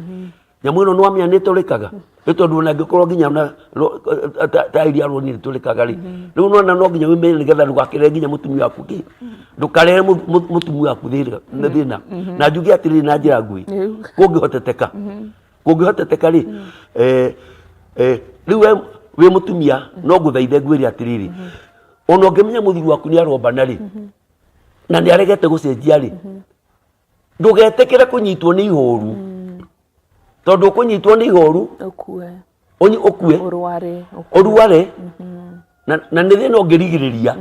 nyamũ ĩno nĩwamenya nĩ ĩtũrĩkaga, nĩ tondũ ona angĩkorwo nginya ona ta iria roni rĩtũrĩkaga rĩ, rĩu nona no nginya wĩmenye nĩgetha ndũgakĩrehe nginya mũtumia waku kĩ, ndũkarehe mũtumia waku thĩna. Na njuge atĩrĩrĩ na njĩra nguhĩ, kũngĩhoteteka rĩ, rĩu we Wĩ mũtumia, no ngũthaithe ngwĩre atĩrĩrĩ, ona ũngĩmenya mũthuri waku nĩ arombana rĩ, na nĩ aregete gũcenjia rĩ, ndũgetĩkĩre kũnyitwo nĩ ihoru, tondũ ũkũnyitwo nĩ ihoru Ũkue. Ũkue. Ũrware, ũkue. Ũrware, na nĩ thĩna ũngĩrigĩrĩria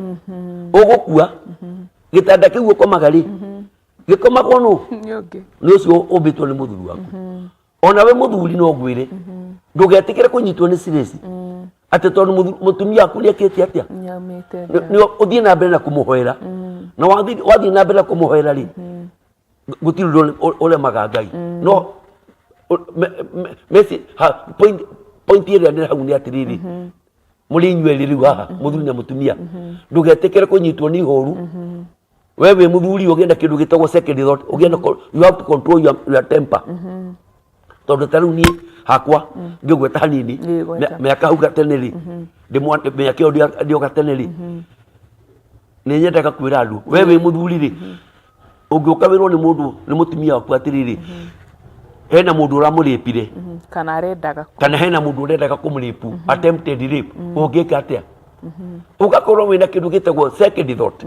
ũgũkua. Gĩtanda kĩu ũkomaga rĩ, gĩkomagwo nũ? Nĩ ũngĩ. Nĩ ũcio ũmbĩtwo nĩ mũthuri waku. Ona we mũthuri, no ngwĩre ndũgetĩkĩre kũnyitwo nĩ stress atĩ tondũ mũtumia waku nĩ ekĩte atĩa. Nĩaumĩte nja. Nĩ ũthiĩ na mbere na kũmũhoera, na wathiĩ na mbere na kũmũhoera rĩ, gũtirĩ ũndũ ũremaga Ngai. No point ĩrĩa nĩ hau nĩ atĩrĩrĩ, mũrĩ inyuerĩ rĩu haha, mũthuri na mũtumia, ndũgetĩkĩre kũnyitwo nĩ ihoru. We wĩ mũthuri, ũgĩe na kĩndũ gĩtagwo second thought, ũgĩe na you have to control your temper, tondũ ta rĩu niĩ hakwa ngĩgweta hanini, Ĩĩ, gweta. Mĩaka hau gatene rĩ, mĩaka ĩyo ndĩ o gatene rĩ, nĩ nyendaga kwĩra andũ, we wĩ mũthuri rĩ, ũngĩũka wĩrwo nĩ mũndũ, nĩ mũtumia waku atĩrĩrĩ, hena mũndũ ũramũrĩpire, Kana arendaga. Kana hena mũndũ ũrendaga kũmũrĩpu, attempted rape, ũngĩka atĩa? Ũgakorwo wĩna kĩndũ gĩtagwo second thought.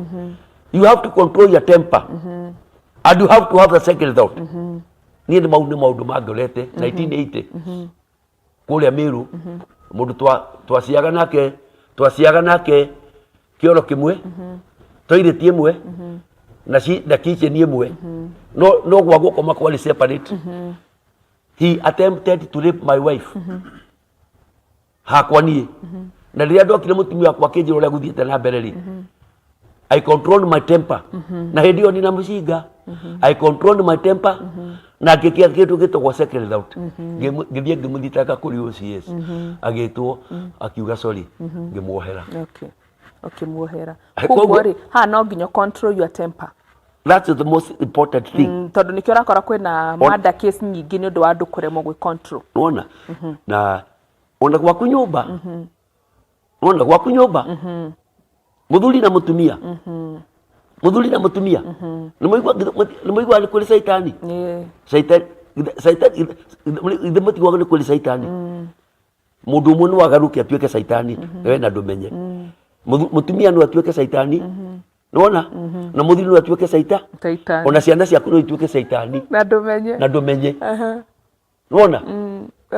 You have to control your temper and you have to have a second thought. Niĩ nĩ mau nĩ maũndũ mangorete 1980 kũrĩa Mĩrũ, mũndũ twaciaga nake kĩoro kĩmwe, toilet ĩmwe na kitchen ĩmwe, no gwa gũkoma kwarĩ separate. He attempted to rape my wife hakwa niĩ, na rĩrĩa ndokire, mũtumia wakwa akĩnjĩra ũrĩa gũthiĩte na mbere rĩ, I controlled my temper, na hĩndĩ ĩyo ndina mũcinga. I controlled my temper na ngĩkĩa kĩndũ gĩtagwo second thought. Ngĩthiĩ ngĩmũthitanga kũrĩ OCS, agĩtwo, akiuga sorry, ngĩmuohera. Okay. Ũkĩmuohera. Koguo Koguo rĩ, haha no nginya control your temper. That's the most important thing. Tondũ nĩkĩo ũrakora kwĩna murder case nyingĩ nĩ ũndũ wa andũ kũremwo gwĩ control. Nona na ona gwaku nyũmba, nona gwaku nyũmba, mũthuri na mũtumia, mũthuri na mũtumia, nĩ mũigua nĩ kũrĩ caitani. Caitani, caitani, ithe mũtiguaga nĩ kũrĩ caitani? Mũndũ ũmwe no agarũke atuĩke caitani, we na ndũmenye. Mũtumia no atuĩke caitani, nĩwona, na mũthuri no atuĩke caita Caitani. Ona ciana ciaku no ituĩke caitani na ndũmenye. Na ndũmenye, nĩwona.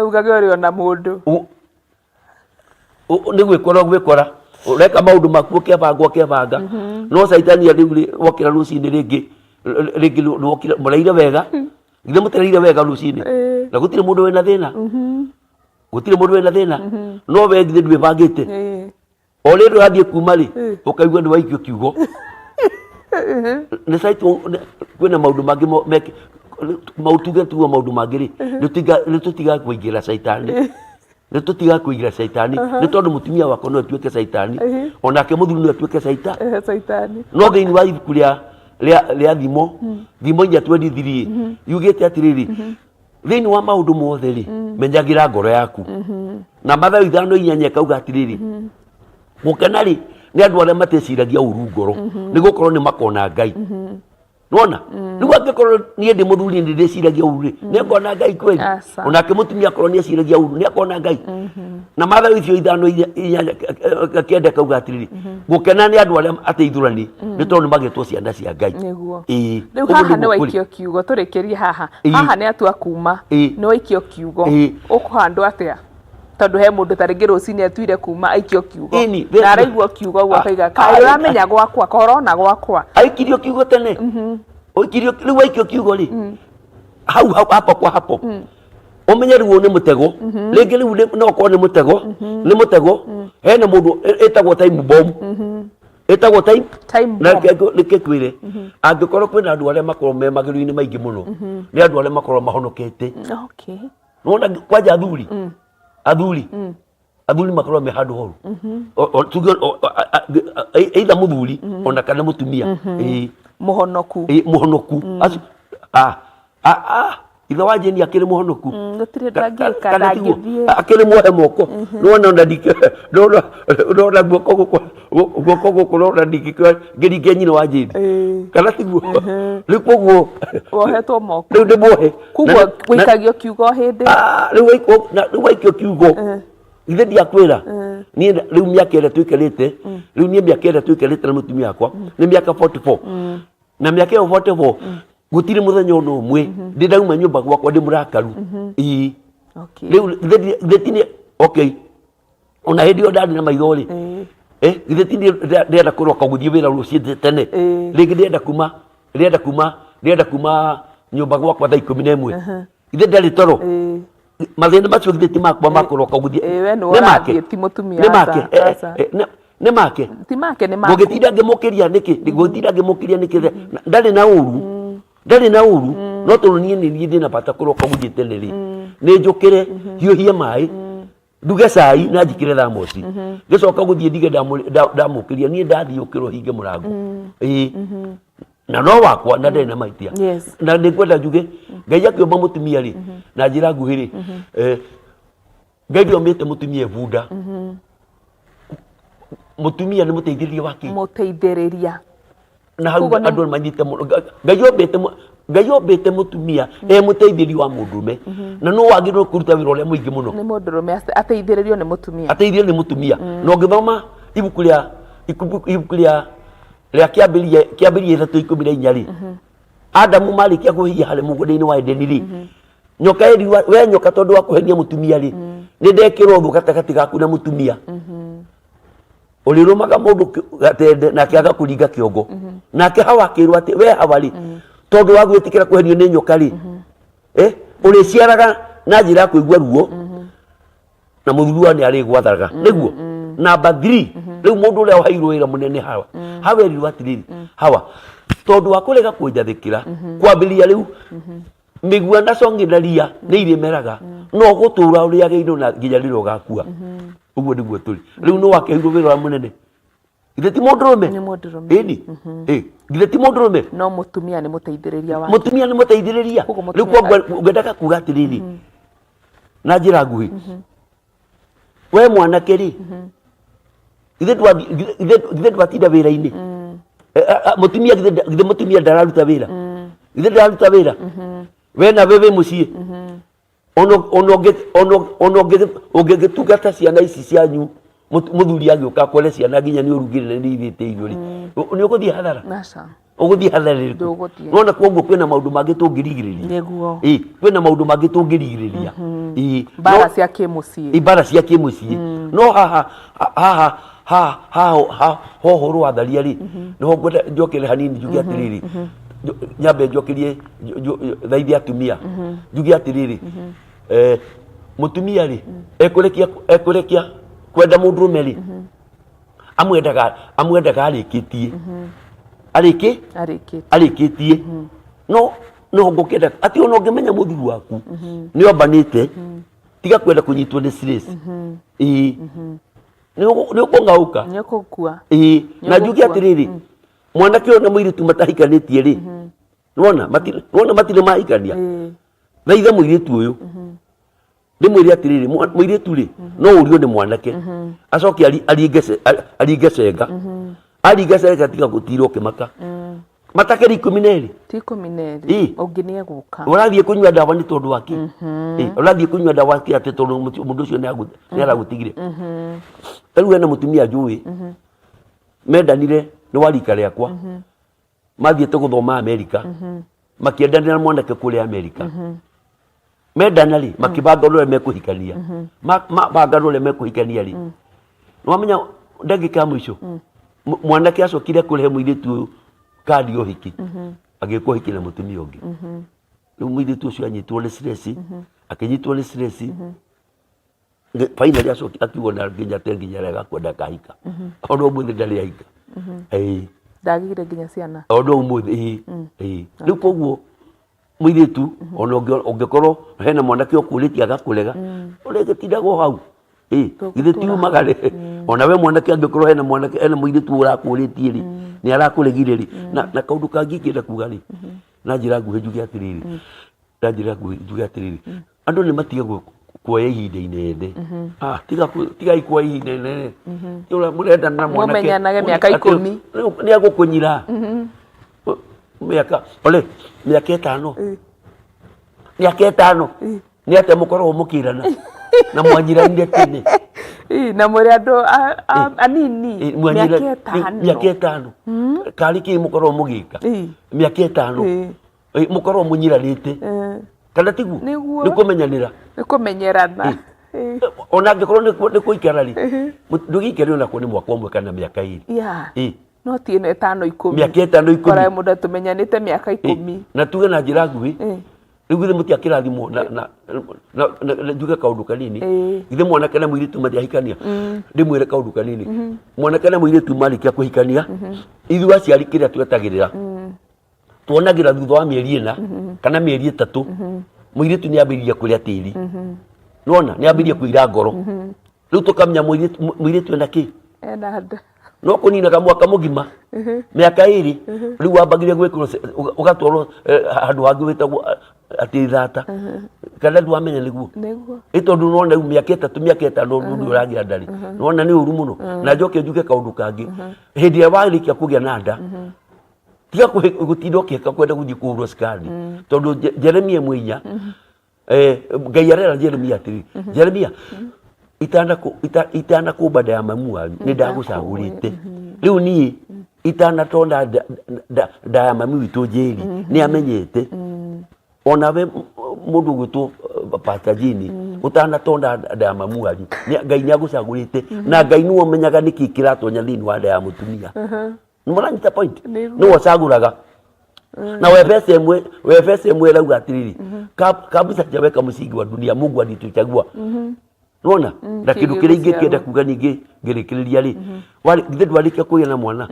Ugage ũrĩ ona mũndũ. Nĩ gwĩkora gwĩkora ũreka maũndũ maku ũkĩbanga ũkĩbanga, no caitani rĩu rĩ, wokĩra rũcinĩ rĩngĩ rĩngĩ nĩwokire mũraire wega, githĩ mũtiraire wega rũcinĩ? Na gũtirĩ mũndũ wĩna thĩna, gũtirĩ mũndũ wĩna thĩna, no we githĩ ndwĩbangĩte? O rĩrĩ ũrathiĩ kuma rĩ, ũkaigua nĩ waikio kiugo nĩ kwĩna maũndũ mangĩ tuge tuge maũndũ mangĩ rĩ, nĩ tũtigaga kũingĩra caitani, nĩ tũtigaga kũingĩra caitani, nĩ tondũ mũtumia wakwa no atuĩke caitani, onake mũthuri no atuĩke caita Caitani. No thĩinĩ wa ibuku rĩa Thimo 4:23 yugĩte atĩrĩrĩ, thĩinĩ wa maũndũ mothe rĩ, menyagĩra ngoro yaku. Na Mathayo 5:8 ĩkauga atĩrĩrĩ, gũkena rĩ nĩ andũ arĩa mateciragia ũru ngoro, nĩ gũkorwo nĩ makona Ngai. Nona rĩu angĩkorwo niĩ ndĩ mũthuri nĩ ndĩciragia ũru rĩ, nĩ ngona Ngai kweli? Aca. Onake mũtumia akorwo nĩ eciragia ũru, nĩ akona Ngai? Na Mathayo icio 5:8 kauga atĩrĩrĩ, gũkena nĩ andũ arĩa ateithũrani, nĩ tondũ nĩ magetwo ciana cia Ngai. Nĩguo. Ĩĩ. Rĩu Ũguo haha nĩ nĩguo kũrĩ. waikio kiugo, tũrĩkĩrie haha. Haha nĩ atua kuma, nĩ waikio kiugo, ũkũhandwo atĩa? Tondũ he mũndũ ta rĩngĩ rũcinĩ atuire kuma aikio kiugo, na araigua kiugo ũguo, akaiga kaĩ ũramenya gwakwa korona gwakwa. Aikirio kiugo tene. Ũikirio rĩu, waikio kiugo rĩ, hau hau hapo kwa hapo ũmenye rĩu ũyũ nĩ mũtego rĩngĩ. Rĩu no ũkorwo nĩ mũtego, nĩ mũtego. Hena mũndũ ĩtagwo time bomb, ĩtagwo time Time na bomb. Reke ngwĩre, angĩkorwo kwĩna andũ arĩa makorwo me magerio-inĩ maingĩ mũno, nĩ andũ arĩa makorwo mahonokete. Nĩwona kwanja athuri makorwo me handũ horu. Tuge either mũthuri ona kana mũtumia. Ĩĩ. Mũhonoku. Ĩĩ, mũhonoku. Acio ithe wa Jeni akĩrĩ mũhonoku. Gũtirĩ ndangĩka. Kana tiguo? Ndangĩthiĩ. Akĩrĩ muohe moko, nĩwona ona nĩwona guoko gũkũ nona ndingĩkĩoya ngĩringe nyina wa Jeni. Kana tiguo? Rĩu koguo wohetwo moko. Rĩu ndĩ muohe. Koguo wĩikagio kiugo hĩndĩ Ah, rĩu waikio kiugo. Ithe ndiakwĩra niĩ rĩu mĩaka ĩrĩa tũikarĩte, rĩu niĩ mĩaka ĩrĩa tũikarĩte na mũtumia wakwa nĩ mĩaka 44, na mĩaka ĩyo 44 gũtirĩ mũthenya ona ũmwe ndĩ ndauma nyũmba gwakwa ndĩ mũrakaru. Ii. Rĩu githĩ ti nĩ okay, ona hĩndĩ ĩyo ndarĩ na maitho rĩ, githĩ ti ndĩrenda kũroka gũthiĩ wĩra rũciĩ tene? Rĩngĩ ndĩrenda kuma nyũmba gwakwa thaa 11. Githĩ ndarĩ toro? Mathĩna macio githĩ ti makwa ma kũroka gũthiĩ? We nĩwe Nĩ make. ũrathiĩ, ti mũtumia. Nĩ make. Aca, aca. Nĩ make. Ti make, nĩ maku. Ngũgĩtinda ngĩmũkĩria nĩkĩ? Ngũgĩtinda ngĩmũkĩria nĩkĩ? Ndarĩ na ũru, ndarĩ na ũru, no tondũ niĩ nĩ niĩ ndĩna bata kũroka gũthiĩ tene rĩ, nĩ njũkĩre, hiũhie maĩ, nduge cai na njikĩre thamoci, ngĩcoka gũthiĩ ndige ndamũkĩria. Niĩ ndathiĩ ũkĩra ũhinge mũrango. Ĩĩ, na no wakwa na ndarĩ na mahĩtia. Na nĩ ngwenda njuge Ngai akĩũmba mũtumia rĩ, na njĩra nguhĩ rĩ, Ngai ndĩomĩte mũtumia ebunda. Mũtumia nĩ mũteithĩrĩria wa kĩ? Mũteithĩrĩria. Na hau Koguo nĩ- andũ manyite mũno. Ngai ombĩte mũtumia e mũteithĩrĩria wa mũndũrũme, na no wagĩrĩirwo kũruta wĩra ũrĩa mũingĩ mũno. Nĩ mũndũrũme ateithĩrĩrio nĩ mũtumia. Ateithĩrĩrio nĩ mũtumia. Na ũngĩthoma ibuku rĩa Kĩambĩrĩria 3:14 rĩ, Adamu marĩkia kwĩhia harĩ mũgũnda-inĩ wa Edeni rĩ, nyoka ĩriwa, "We nyoka, tondũ wa kũhenia mũtumia rĩ, nĩ ndekĩrwo thũ gatagatĩ gaku na mũtumia. Ũrĩrũmaga mũndũ gatende nake agakũringa kĩongo." Nake Hawa akĩrwo atĩ, "We Hawa rĩ, tondũ wa gwĩtĩkĩra kũhenio nĩ nyoka rĩ, ũrĩciaraga na njĩra ya kũigua ruo, na mũthuri wa nĩ arĩgwathaga." Nĩguo namba 3. Rĩu mũndũ ũrĩa waheirwo wĩra mũnene, Hawa. Hawa erirwo atĩrĩrĩ, "Hawa, tondũ wa kũrega kũnjathĩkĩra, kwambĩrĩria rĩu mĩgua na cong'i na ria nĩ irĩmeraga, no gũtũra ũrĩage indo na nginya rĩrĩa ũgakua." Ũguo nĩguo tũrĩ rĩu. Nĩ wakeheirwo wĩra ũrĩa mũnene? Githĩ ti mũndũrũme? Nĩ mũndũrũme. Ĩni. Githĩ ti mũndũrũme? No mũtumia nĩ mũteithĩrĩria wake. Mũtumia nĩ mũteithĩrĩria. Koguo Rĩu mũtumia- kwoguo ngwendaga kuga atĩrĩrĩ na njĩra nguhĩ, we mwanake rĩ, githĩ ndwatinda wĩra-inĩ? Mũtumia, githĩ mũtumia ndararuta wĩra? Githĩ ndararuta wĩra? We nawe wĩ mũciĩ, ona ũngĩgĩtungata ciana ici cianyu, mũthuri agĩũka akore ciana nginya nĩ ũrugire na nĩ irĩte irio rĩ, nĩ ũgũthiĩ hathara? Aca. Ũgũthiĩ hathara ĩrĩkũ? Ndũgũthiĩ. Nona koguo kwĩna maũndũ mangĩ tũngĩrigĩrĩria. Nĩguo. Ĩ, kwĩna maũndũ mangĩ tũngĩrigĩrĩria. Ĩ, Mbara cia kĩmũciĩ. Ibara cia kĩmũciĩ. No haha haha haha haha ho ũhoro wa tharia rĩ, nĩho ngwenda njokere hanini njuge atĩrĩrĩ, nyambe njokerie thaithie atumia, njuge atĩrĩrĩ, mũtumia rĩ, ekũrekia kwenda mũndũrũme rĩ, amwendaga arĩkĩtie arĩkĩ Arĩkĩtie. Arĩkĩtie. No ngũkĩenda atĩ ona ũngĩmenya mũthuri waku nĩ ombanĩte, tiga kwenda kũnyitwo nĩ stress. Ĩĩ, nĩ ũkũng'aũka. Nĩ ũkũkua. Ĩĩ, na njuge Nĩ ũgũkua. atĩrĩrĩ, mwanake ũyũ na mũirĩtu matahikanĩtie rĩ, nĩwona matirĩ mahikania, thaitha mũirĩtu ũyũ ndĩmwĩre atĩrĩrĩ, mũirĩtu rĩ, no ũrio nĩ mwanake acoke aringe cenga, aringa cenga, tiga gũtira ũkĩmaka matakĩrĩ 12. Ti 12. Ĩ. Ũngĩ nĩ egũka. Ũrathiĩ kũnyua ndawa nĩ tondũ wa kĩ? Ĩ, ũrathiĩ kũnyua ndawa kĩ atĩ tondũ mũndũ ũcio nĩ aragũtigire? Ta rĩu hena mũtumia njũĩ mendanire nĩ wa rika rĩakwa, mathiĩte gũthoma Amerika, makĩendanĩra na mwanake kũrĩa Amerika. Mendana rĩ, makĩbanga ũrĩa mekũhikania. Mabanga ũrĩa mekũhikania rĩ, nĩwamenya ndagĩka ya mũico mwanake acokire kũrehe mũirĩtu ũyũ kandi ya ũhiki, agĩkwo ũhiki na mũtumia ũngĩ. Rĩu mũirĩtu ũcio anyitwo nĩ stress, akĩnyitwo nĩ stress. Finally acoki akiuga na nginya te nginya rega kwenda kahika, ona ũmũthĩ ndarĩ ahika. Ĩĩ. Ndagĩire nginya ciana. Ona ũmũthĩ. Ĩĩ, rĩu koguo mũirĩtu, ona ũngĩkorwo hena mwanake ũkũrĩtie agakũrega, ũrĩgĩtindaga hau. Ĩĩ, githĩ ti umaga rĩ? Ona we mwanake, angĩkorwo hena mwanake, hena mũirĩtu ũrakũrĩtie rĩ, nĩ arakũregire rĩ, na kaũndũ kangĩ ingĩenda kuga rĩ, na njĩra nguhĩ njuge atĩrĩrĩ, na njĩra nguhĩ njuge atĩrĩrĩ, andũ nĩ matige kuoya ihinda inene. Ah, tigai kuoya ihinda inene. Ũrĩa mũrendana na mwanake Mũmenyanage mĩaka 10. Nĩ agũkũnyira mĩaka ole mĩaka 5, mĩaka 5 nĩ atĩa mũkoragwo mũkĩrana na mwanyiranire tene? Ĩ, na mũrĩ andũ anini. Ĩ, mwanyira- Mĩaka ĩtano. Mĩaka ĩtano karĩ kĩ mũkorwo mũgĩka? Ĩ. Mĩaka ĩtano. Ĩ. Ĩ, mũkorwo mũnyiranĩte, kana tiguo? Nĩguo. Nĩ kũmenyanĩra. Nĩ kũmenyerana. Ĩ. Ona angĩkorwo nĩ kũikara rĩ, ndũgĩikare onakorwo nĩ mwaka ũmwe kana mĩaka 2. Ĩ. No ti ĩno ĩtano 10. Mĩaka ĩtano 10. Kora mũndũ atũmenyanĩte mĩaka 10. Na tuge na njĩra nguhĩ, Ĩ. rĩu githĩ mũtiakĩrathimwo na njuge kaũndũ kanini? Githĩ mwanake na mũirĩtu matiahikania? Ndĩmwĩre kaũndũ kanini. Mwanake na mũirĩtu marĩkia kũhikania, ithuĩ aciari kĩrĩa twetagĩrĩra, tuonagĩra thutha wa mĩeri 4 kana mĩeri 3, mũirĩtu nĩ ambĩrĩria kũrĩa tĩri. Nĩwona nĩ ambĩrĩria kũira ngoro. Rĩu tũkamenya mũirĩtu ena kĩ? Ena nda. No kũninaga mwaka mũgima, mĩaka 2, rĩu wambagĩria gwĩkĩrwo ũgatwarwo handũ hangĩ wĩtagwo atĩ thata, kana ndwamenya nĩguo? Nĩguo. Ĩ tondũ nĩwona rĩu mĩaka 3, mĩaka 5 mũndũ ũragĩa nda rĩ, nĩwona nĩ ũru mũno. Na njoke njuge kaũndũ kangĩ, hĩndĩ ĩrĩa warĩkia kũgĩa na nda, tiga gũtinda ũkĩhĩka kwenda gũthiĩ kũhũrwo cukari, tondũ Jeremia 1:4, Ngai arera Jeremia atĩrĩ, "Jeremia, itanakũmba nda ya mamu wanyu nĩ ndagũcagũrĩte." Rĩu niĩ itanatonda nda ya mami witũ njĩri nĩ amenyete. Onawe mũndũ ũgwĩtwo Pastor Jane, ũtanatonda nda ya mamu wanyu Ngai nĩ agũcagũrĩte, na Ngai nĩwe ũmenyaga nĩkĩ kĩratonya thĩinĩ wa nda ya mũtumia. Nĩ mũranyita point? Nĩguo. Nĩwe ũcagũraga. Na Waefeso 1 ĩrauga atĩrĩrĩ, "Kabla sijaweka msingi wa dunia Mungu alituchagua." Nona na kĩndũ kĩgiĩ kĩrĩa ingĩkĩenda gũciarwo. kuga ningĩ ngĩrĩkĩrĩria rĩ, githĩ ndwarĩkia kũgĩa na mwana,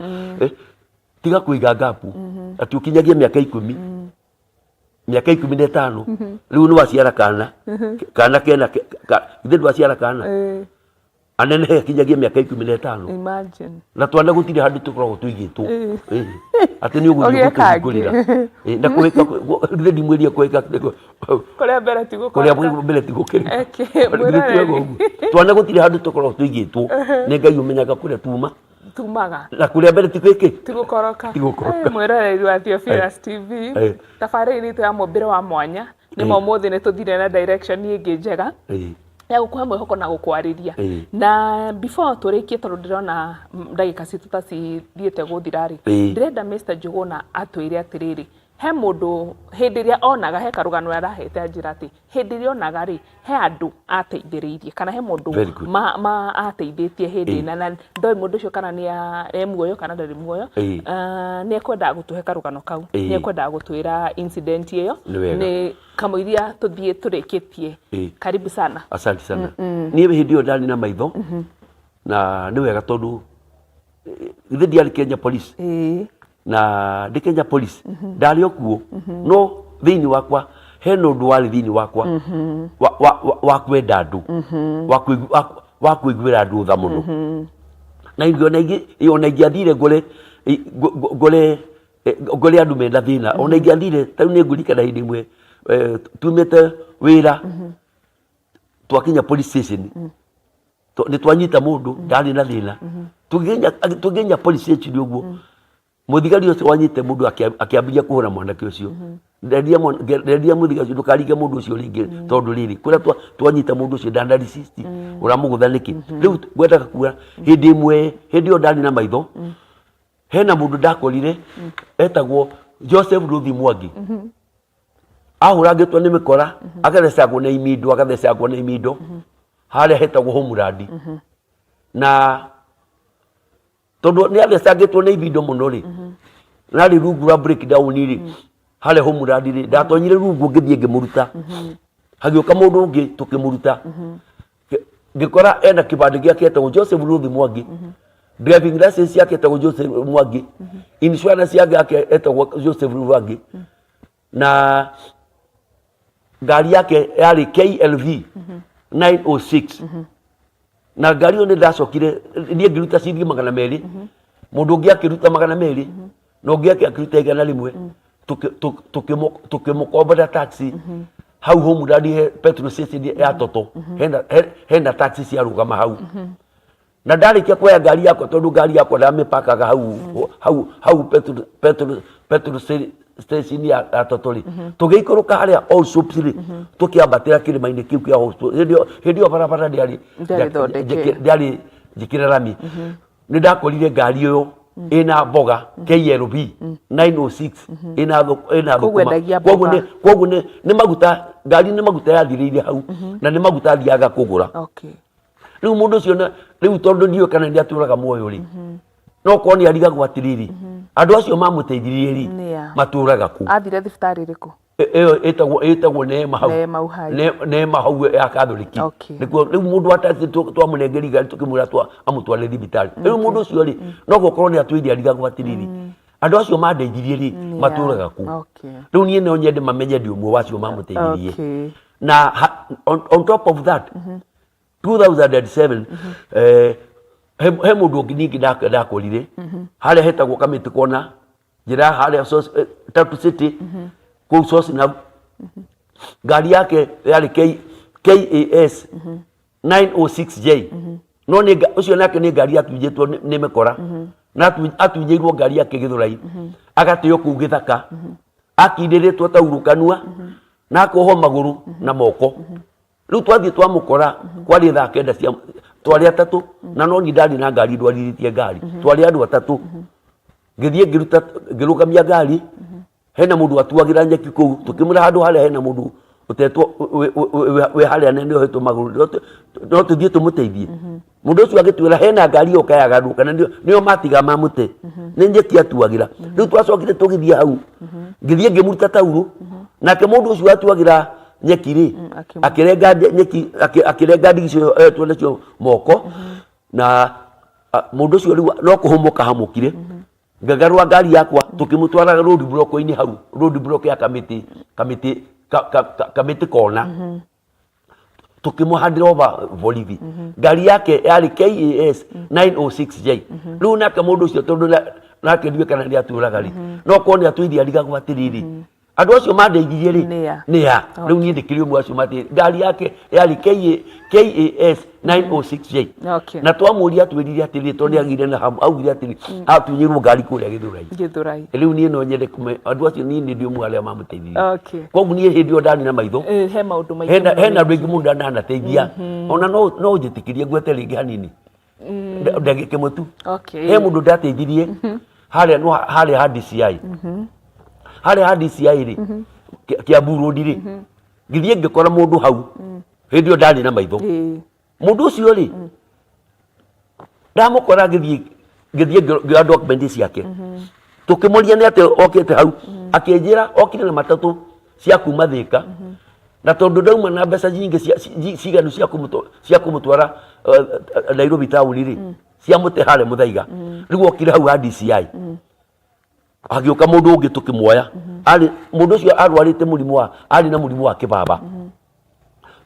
tiga kũiga ngapu atĩ ũkinyagie mĩaka 10, mĩaka 15, rĩu nĩ waciara kana kana kena githĩ ndwaciara kana? Ĩ, Anenehe akinyagie mĩaka 15. Imagine. Na twana gũtirĩ handũ tũkoragwo tũigĩtwo. Ĩ, atĩ nĩ ũgũthiĩ Ũgĩe kangĩ. gũtũhingũrĩra. Ĩ, na kũhĩka githĩ ndimwĩrie kũhĩka Kũrĩa mbere ti kũrĩa gũkoroka. mbere ti gũkĩrĩka. Eke, Githĩ ti mwĩroreri. wega ũguo? Twana gũtirĩ handũ tũkoragwo tũigĩtwo, nĩ Ngai ũmenyaga kũrĩa tuma Tumaga. na kũrĩa mbere ti gwĩkĩ? Ti gũkoroka. Ti gũkoroka. Eh, mwĩroreri wa Theophilus TV, tabarĩra itũ ya mũmbĩre wa mwanya nĩ ma ũmũthĩ nĩ tũthire na direction ĩngĩ njega ya gũkũhe mwĩhoko na gũkwarĩria. Na before tũrĩkie, tondũ ndĩrona ndagĩka citũ ta cithiĩte gũthira rĩ, ndĩrenda Mr. Njuguna atwĩre atĩrĩrĩ, he mũndũ hĩndĩ ĩrĩa onaga he karũgano arahete anjĩra atĩ hĩndĩ ĩrĩa onaga rĩ, he andũ ateithĩrĩirie kana he mũndũ Very good. ma ateithĩtie hĩndĩ ĩna, na ndoĩ mũndũ ũcio kana nĩ e muoyo kana ndarĩ muoyo. Ah, nĩ ekwendaga gũtũhe karũgano kau, nĩ ekwendaga gũtwĩra incident ĩyo. Nĩ wega. Nĩ kamũiria tũthiĩ tũrĩkĩtie. Karibu sana. Asante sana. Niĩ hĩndĩ ĩyo ndarĩ na maitho, na nĩ wega tondũ githĩ ndiarĩ Kenya Police? Na ndĩ Kenya Police ndarĩ o kuo, no thĩinĩ wakwa hena ũndũ warĩ thĩinĩ wakwa wa kwenda andũ, wa kũiguĩra andũ tha mũno. Na ona ingĩathire ngore andũ mena thĩna, ona ingĩathire ta rĩu nĩ ngũririkana hĩndĩ ĩmwe tumĩte wĩra, twakinya police station, nĩ twanyita mũndũ ndarĩ na thĩna. Tũgĩkinya police station ũguo, mũthigari ũcio wanyite mũndũ akĩambĩrĩria kũhũra mwanake ũcio. Ndendia mũthigari ũcio, "Ndũkaringe mũndũ ũcio rĩngĩ, tondũ rĩrĩ kũrĩa twanyita mũndũ ũcio ndana resist, ũramũgũtha nĩkĩ?" Rĩu ngwendaga kuga hĩndĩ ĩmwe, hĩndĩ ĩyo ndarĩ na maitho, hena mũndũ ndakorire etagwo Joseph Ruthi Mwangi, ahũrangĩtwo nĩ mĩkora, agathecangwo na imindo, agathecangwo na imindo harĩa hetagwo Homeland. Na tondũ nĩ athecangĩtwo na ibindo mũno rĩ, narĩ rungu rwa breakdown rĩ, harĩa Homeland rĩ, ndatonyire rungu ngĩthiĩ ngĩmũruta. Hagĩũka mũndũ ũngĩ, tũkĩmũruta. Ngĩkora ena kĩbandĩ gĩake etagwo Joseph Ruthi Mwangi, driving license yake etagwo Joseph Mwangi, insurance yake etagwo Joseph Mwangi, na ngari yake yarĩ KLV 906. Na ngari ĩyo nĩ ndacokire niĩ ngĩruta ciringi 200, mũndũ ũngĩ akĩruta 200, na ũngĩ akĩruta 100. Tũkĩmũkombora taxi hau Homeland he petrol station ya Toto, hena taxi ciarũgama hau. Na ndarĩkia kuoya ngari yakwa, tondũ ngari yakwa ndamĩpakaga hau petrol station ya ya Toto rĩ, tũgĩikũrũka harĩa All Soaps rĩ, tũkĩambatĩra kĩrĩma-inĩ kĩu kĩa All Soaps. Hĩndĩ ĩyo hĩndĩ ĩyo barabara ndĩarĩ Ndĩarĩ thondeke. ndĩarĩ njĩkĩre rami. Nĩ ndakorire ngari ĩyo ĩna mboga KLB 906 ĩna ĩna Koguo thũkũma. endagia Koguo mboga. koguo nĩ maguta, ngari nĩ maguta yathirĩire hau na nĩ maguta athiaga kũgũra. Rĩu mũndũ ũcio rĩu tondũ ndiũĩ kana nĩ atũraga muoyo rĩ, no korwo nĩ arigagwo atĩrĩrĩ, andũ acio mamũteithirie rĩ, Nĩa? matũraga kũ? Athire thibitarĩ ĩrĩkũ? Ĩyo ĩtagwo Neema hau. Neema Uhai. Neema hau ya Katholiki. Nĩkuo rĩu mũndũ wa taxi twamũnengeri ngari tũkĩmwĩra amũtware thibitarĩ. Rĩu mũndũ ũcio rĩ, no gũkorwo nĩ atũire arigagwo atĩrĩrĩ, andũ acio mandeithirie rĩ, matũraga kũ? Rĩu niĩ no nyende mamenye ndĩ ũmwe wa acio mamũteithirie. Na on top of that, 2007 he mũndũ ũngĩ ningĩ ndakorire harĩa hetagwo Kamĩtĩ Kona, njĩra harĩa Tatu City kũu Sosinab. Ngari yake yarĩ KAS 906J, no nĩ ũcio nake nĩ ngari atunyĩtwo nĩ mĩkora na atunyĩirwo ngari yake Gĩthũrai, agateo kũu gĩthaka akindĩrĩtwo taurũ kanua na akohwo magũrũ na moko. Rĩu twathiĩ twamũkora kwarĩ thaa 9 cia, twarĩ atatũ na no niĩ ndarĩ na ngari, ndwarithĩtie ngari, twarĩ andũ atatũ. Ngĩthiĩ ngĩruta ngĩrũgamia ngari, hena mũndũ atuagĩra nyeki kũu, tũkĩmwĩra handũ harĩa hena mũndũ ũtetwo wĩ harĩa nene ohetwo magũrũ, no tũthiĩ tũmũteithie. Mũndũ ũcio agĩtwĩra hena ngari yoka yagarũrũka na nĩo matiga mamũte, nĩ nyeki atuagĩra. Rĩu twacokire tũgĩthiĩ hau, ngĩthiĩ ngĩmuruta taurũ, nake mũndũ ũcio atuagĩra nyeki rĩ, akĩrenga nyeki, akĩrenga ndigi icio ohetwo nacio moko, na mũndũ ũcio rĩu no kũhũmũka hamũkire. Ngagarũra ngari yakwa, tũkĩmũtwara road block-inĩ hau, road block ya Kamĩtĩ, Kamĩtĩ Kamĩtĩ kona, tũkĩmũhandĩra over borithi. Ngari yake yarĩ KAS 906J. Rĩu nake mũndũ ũcio, tondũ nake ndiũĩ kana nĩ atũraga rĩ, no korwo nĩ atũire arigagwo atĩrĩrĩ, andũ acio mandeithirie rĩ, Nĩa? Nĩa? Rĩu niĩ ndĩkĩrĩ ũmwe acio mate ngari yake yarĩ KAS 906J. Na twamũria atwĩrire atĩrĩrĩ, tondũ nĩ agĩire na hamu, augire atĩrĩ atunyĩrwo ngari kũrĩa Gĩthũrai. Gĩthũrai. Rĩu niĩ no nyende andũ acio, niĩ nĩ ndĩ ũmwe arĩa mamũteithirie. Koguo niĩ hĩndĩ ĩyo ndarĩ na maitho, He maũndũ maingĩ hena mũno hena andũ wekire. aingĩ mũno ndanateithia. Ona no ũnjĩtĩkĩrie ngwete rĩngĩ hanini, ndagĩka ĩmwe tu? He mũndũ ndateithirie harĩa, no harĩa ha DCI, harĩa ha DCI rĩ, Kiambu Road rĩ, ngĩthiĩ ngĩkora mũndũ hau hĩndĩ ĩyo ndarĩ na maitho. Mũndũ ũcio rĩ, ndamũkora ngĩthiĩ ngĩoya document ciake, tũkĩmũria nĩ atĩ okĩte hau, akĩnjĩra okire na matatũ cia kuma Thĩka, na tondũ ndauma na mbeca nyingĩ ciganu cia kũmũtwara Nairobi taũni rĩ, cia mũte harĩa Mũthaiga. Rĩu okire hau ha DCI, hagĩũka mũndũ ũngĩ tũkĩmuoya. Arĩ mũndũ ũcio arwarĩte mũrimũ wa, arĩ na mũrimũ wa kĩbaba.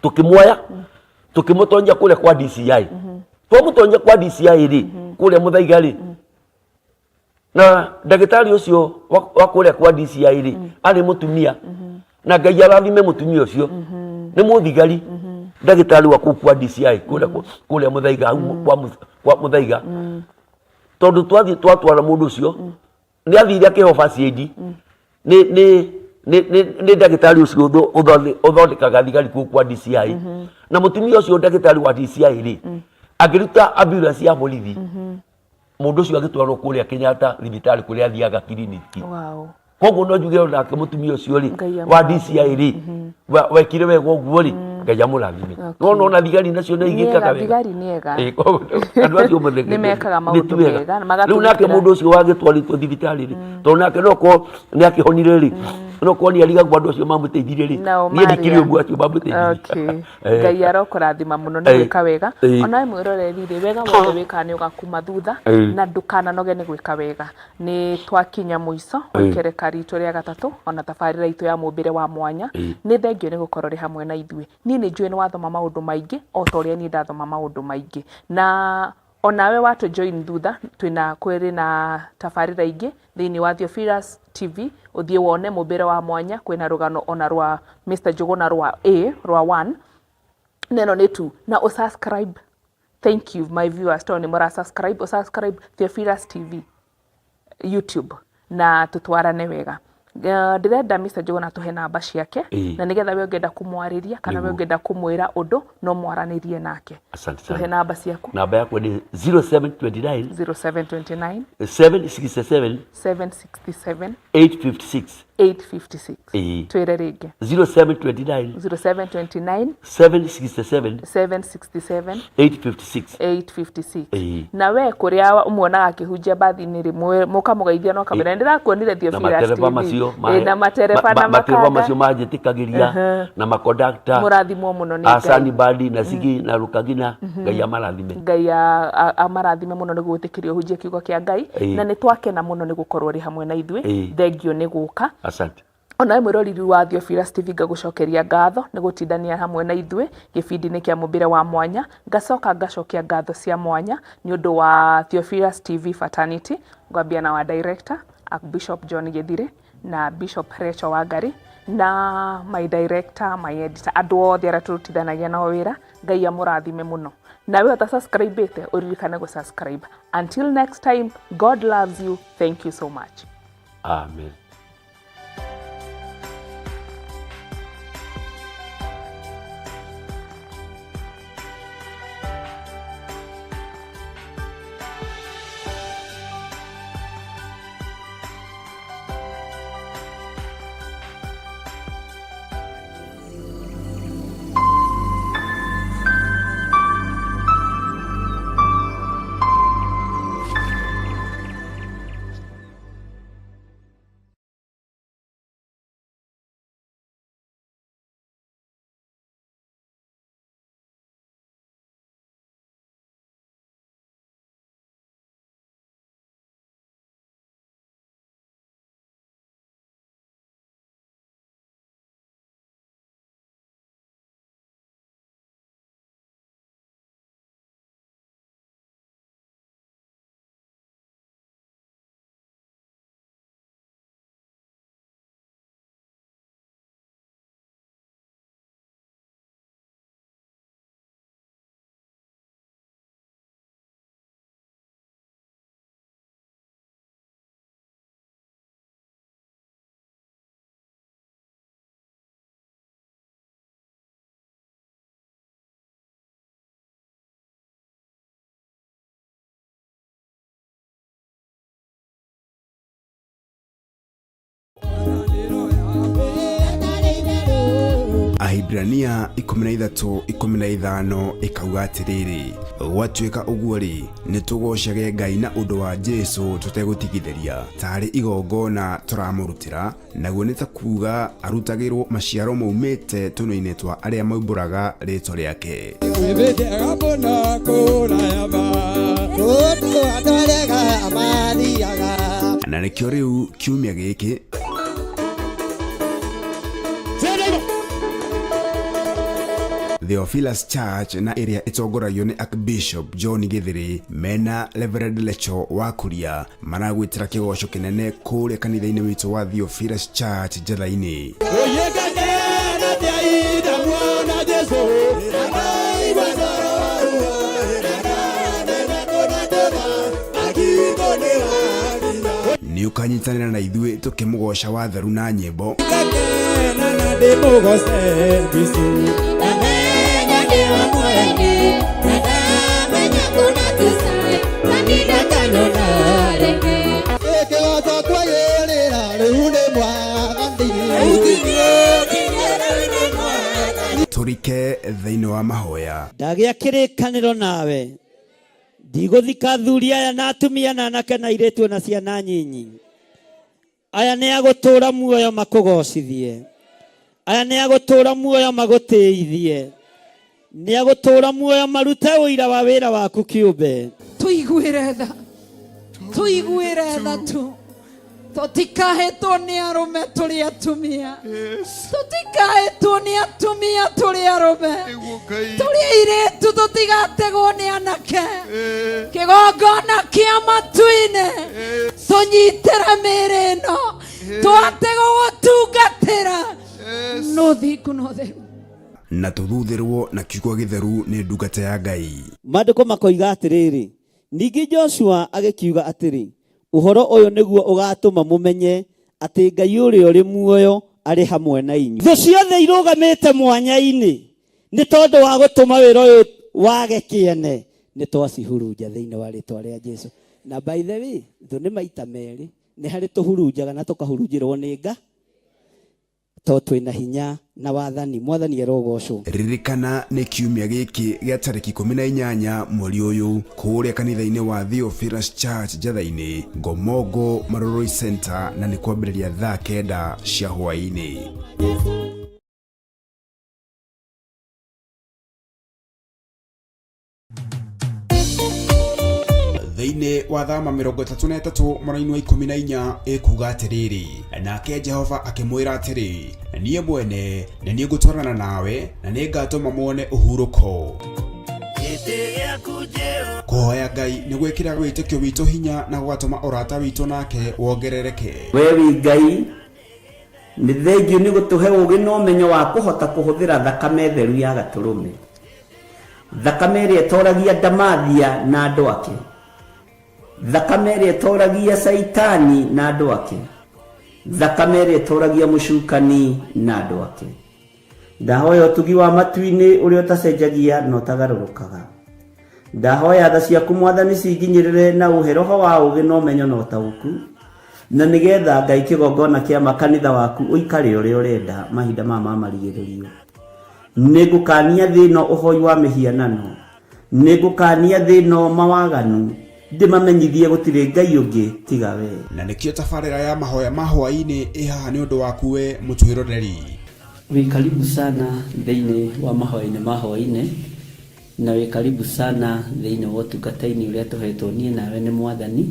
Tũkĩmuoya tũkĩmũtonyia kũrĩa kwa DCI. Twamũtonyia kwa DCI rĩ, kũrĩa Mũthaiga rĩ, na ndagĩtarĩ ũcio wa kũrĩa kwa DCI rĩ, arĩ mũtumia, na Ngai arathime mũtumia ũcio, nĩ mũthigari, ndagĩtarĩ wa kũu kwa DCI kũrĩa kũrĩa Mũthaiga hau kwa Mũthaiga. Tondũ twathiĩ twatwara mũndũ ũcio, nĩ athire akĩheo first aid nĩ ndagĩtarĩ ũcio ũthondekaga thigari kũu kwa DCI. Na mũtumia ũcio ndagĩtarĩ wa DCI rĩ, akĩruta ambulance ya borithi, mũndũ ũcio agĩtwarwo kũrĩa Kenyatta thibitarĩ kũrĩa athiaga kiriniki. Koguo no njuge onake mũtumia ũcio rĩ, Ngai wa DCI rĩ, wekire wega ũguo rĩ, Ngai amũrathime. No ona thigari nacio nĩ igĩkaga Nĩega, wega. thigari nĩ ega. Koguo andũ acio othe Nĩ mekaga nĩ maũndũ ti wega. mega, na Rĩu nake magatũgitĩra. mũndũ ũcio wagĩtwarĩtwo thibitarĩ rĩ, tondũ nake no korwo nĩ akĩhonire rĩ, no korwo nĩ arigagwo andũ acio mamũteithirie rĩ, Nao niĩ ndikĩrĩ marĩa. ũmwe acio mamũteithirie. Ngai arokũrathima mũno nĩ gwĩka wega. Onawe mwĩroreri rĩ, wega wothe wĩkaga nĩ ũgakuma thutha, na ndũkananoge nĩ gwĩka wega. Nĩ twakinya mũico wa ikereka ritũ rĩa gatatũ ona tabarĩra itũ ya mũmbĩre wa mwanya. Nĩ thengio nĩ gũkorwo ũrĩ hamwe na ithuĩ. Niĩ nĩ njũĩ nĩ wathoma maũndũ maingĩ o ta ũrĩa niĩ ndathoma maũndũ maingĩ. Na onawe watũ join thutha, twĩna kwĩrĩ na tabarĩra ingĩ thĩinĩ wa Theophilus TV, ũthiĩ wone mũmbĩre wa mwanya, kwĩna rũgano ona rwa Mr Njũgũna rwa A rwa 1 na ĩno nĩ 2, na ũsubscribe. Thank you my viewers tondũ nĩ mũra subscribe, ũsubscribe Theophilus TV YouTube na tũtwarane wega. Ndĩrenda Mr. Njuguna tũhe namba ciake na nĩgetha we ũngĩenda kũmwarĩria kana we Nĩguo. ũngĩenda kũmwĩra ũndũ no mwaranĩrie nake. Asante Tũhe sana. namba ciaku. Namba yakwa nĩ 0729 0729 767 767 856. 856. Ĩĩ. Twĩre rĩngĩ. 0729 0729 767 767 856. 856. Ĩĩ. Na we kũrĩa ũmuonaga akĩhunjia bathi-inĩ rĩ, mũkamũgeithia na ũkamwĩra nĩndĩrakuonire Na Theophilus matereba TV. macio Ĩĩ, na matereba na matereba makanga. macio manjĩtĩkagĩria na makondakta Mũrathimwo mũno nĩ Ngai. Asani Bandi na Sigi na Rukagina, Ngai amarathime. Ngai amarathime mũno nĩ gwĩtĩkĩria ũhunjie kiugo kĩa Ngai. Na nĩ twakena mũno nĩ gũkorwo ũrĩ hamwe na ithuĩ. Thengio nĩ gũka. Asante. Onawe mwĩroreri wa Theophilus TV ngagũcokeria ngatho nĩ gũtindania hamwe na ithuĩ gĩbindi-inĩ kĩa mũmbĩre wa mwanya. Ngacoka ngacokia ngatho cia mwanya nĩ ũndũ wa Theophilus TV Fraternity, ngwambia na wa director Archbishop John Gĩthirĩ na Bishop Rachel Wangari na my director, my editor, andũ othe arĩa tũrutithanagia nao wĩra. Ngai amũrathime mũno. Nawe ũta subscribe-ĩte ũririkane gũ subscribe. Until next time, God loves you. Thank you so much. Amen. Ahibrania 13:15 ĩkauga atĩrĩrĩ, gwatuĩka ũguo rĩ, nĩ tũgocage Ngai na ũndũ wa Jesũ tũtegũtigithĩria, tarĩ igongona tũramũrutĩra, naguo nĩ ta kuuga arutagĩrwo maciaro maumĩte tũnua-inĩ twa arĩa maumbũraga rĩĩtwa rĩake. Na nĩkĩo rĩu kiumia gĩkĩ Theophilus Church na ĩrĩa ĩtongoragio nĩ Archbishop John Gĩthĩrĩ mena Reverend Lecho wa Kuria maragwĩtĩra kĩgoco kĩnene kũrĩa kanitha-inĩ witũ wa Theophilus Church Njatha-inĩ. Nĩ ũkanyitanĩra na ithuĩ tũkĩmũgoca wa theru na nyĩmbo tũrike thĩinĩ wa mahoya. Ndagĩa kĩrĩkanĩro nawe, ndigũthika athuri aya na atumia na anake na airĩtu na ciana nyinyi. Aya nĩ agũtũũra muoyo makũgocithie, aya nĩ agũtũũra muoyo magũtĩithie, nĩ agũtũũra muoyo marute ũira wa wĩra waku kĩũmbe. Tũiguĩre tha, tũiguĩre tha tu, tũtikahĩtwo nĩ arũme tũrĩ atumia, tũtikahĩtwo nĩ atumia tũrĩ arũme, tũrĩ airĩtu tũtigategwo nĩ anake. Kĩgongona kĩa matu-inĩ tũnyitĩre mĩĩrĩ ĩno, tũhote gũgũtungatĩra no thingu no theru. Na tũthuthĩrwo na kiugo gĩtheru nĩ ndungata ya Ngai. Maandĩko makoiga atĩrĩrĩ, ningĩ Joshua agĩkiuga atĩrĩ, ũhoro ũyũ nĩguo ũgatũma mũmenye Atĩ Ngai ũrĩa ũrĩ muoyo arĩ hamwe na inyuĩ. Thũ ciothe irũgamĩte mwanya-inĩ nĩ tondũ wa gũtũma wĩra ũyũ wage kĩene, nĩ twacihurunja thĩinĩ wa rĩtwa rĩa Jesu. Na by the way, thũ nĩ maita merĩ, nĩ harĩ tũhurunjaga na tũkahurunjĩrwo nĩ nga to twĩna hinya na wathani. Mwathani arogocwo. Ririkana nĩ kiumia gĩkĩ gĩa tarĩki 18 mweri ũyũ kũrĩa kanitha-inĩ wa Theophilus Church Njatha-inĩ, Ngomongo Marurui Center, na nĩ kwambĩrĩria thaa 9 cia hwaĩ-inĩ. Thĩinĩ wa thama 33 mwena-inĩ wa 14 ĩkuga atĩrĩrĩ, nake Jehova akĩmwĩra atĩrĩ, niĩ mwene nĩ niĩ ngũtwarana nawe na nĩ ngatũma muone ũhurũko. Kũhoya Ngai nĩ gwĩkĩraga wĩtĩkio witũ hinya na gũgatũma ũrata witũ nake wongerereke. We wĩ Ngai, nĩ thengiũ nĩ gũtũhe ũũgĩ na ũmenyo wa kũhota kũhũthĩra thakame theru ya Gatũrũme, thakame ĩrĩa ĩtoragia ndamathia na andũ ake, thakame ĩrĩa ĩtoragia Caitani na andũ ake, thakame ĩrĩa ĩtoragia mũcukani na andũ ake. Ndahoya ũtugi wa matu-inĩ ũrĩa ũtacenjagia na ũtagarũrũkaga. Ndahoya tha ciaku Mwathani cinginyĩrĩre na ũhe roho wa ũũgĩ na ũmenyo na ũtaũku, na nĩgetha Ngai kĩgongona kĩa ma kanitha waku ũikare ũrĩa ũrenda mahinda maya ma marigĩrĩrio. Nĩngũkania thĩ ĩno ũhoi wa mĩhianano, nĩngũkania thĩ ĩno mawaganu, ndĩmamenyithie gũtirĩ Ngai ũngĩ tiga we. Na nĩkĩo tabarĩra ya mahoya ma hwaĩ-inĩ ĩ haha nĩ ũndũ waku we mũtwĩroreri. Wĩ karibu sana thĩinĩ wa mahoya-inĩ ma hwaĩ-inĩ, na wĩ karibu sana thĩinĩ wa ũtungata-inĩ ũrĩa tũhetwo niĩ nawe nĩ Mwathani,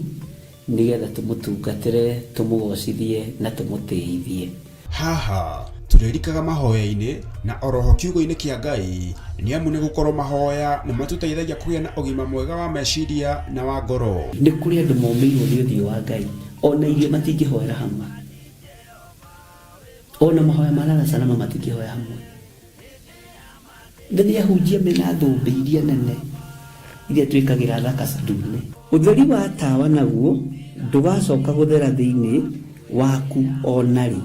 nĩgetha tũmũtungatĩre, tũmũgocithie na tũmũtĩithie. Haha tũrĩrikaga mahoya-inĩ na oroho kiugo-inĩ kĩa Ngai, nĩ amu nĩ gũkorwo mahoya nĩ matũteithagia kũgĩa na ũgima mwega wa meciria na wa ngoro. Nĩ kũrĩ andũ momĩirwo nĩ ũthiũ wa Ngai, ona irio matingĩhoera hamwe, ona mahoya ma lala salama matingĩhoya hamwe. Na nĩ ahunjia mena thũmbĩ iria nene iria twĩkagĩra thaka ndune. Ũtheri wa tawa naguo ndũgacoka gũthera thĩinĩ waku o na rĩ.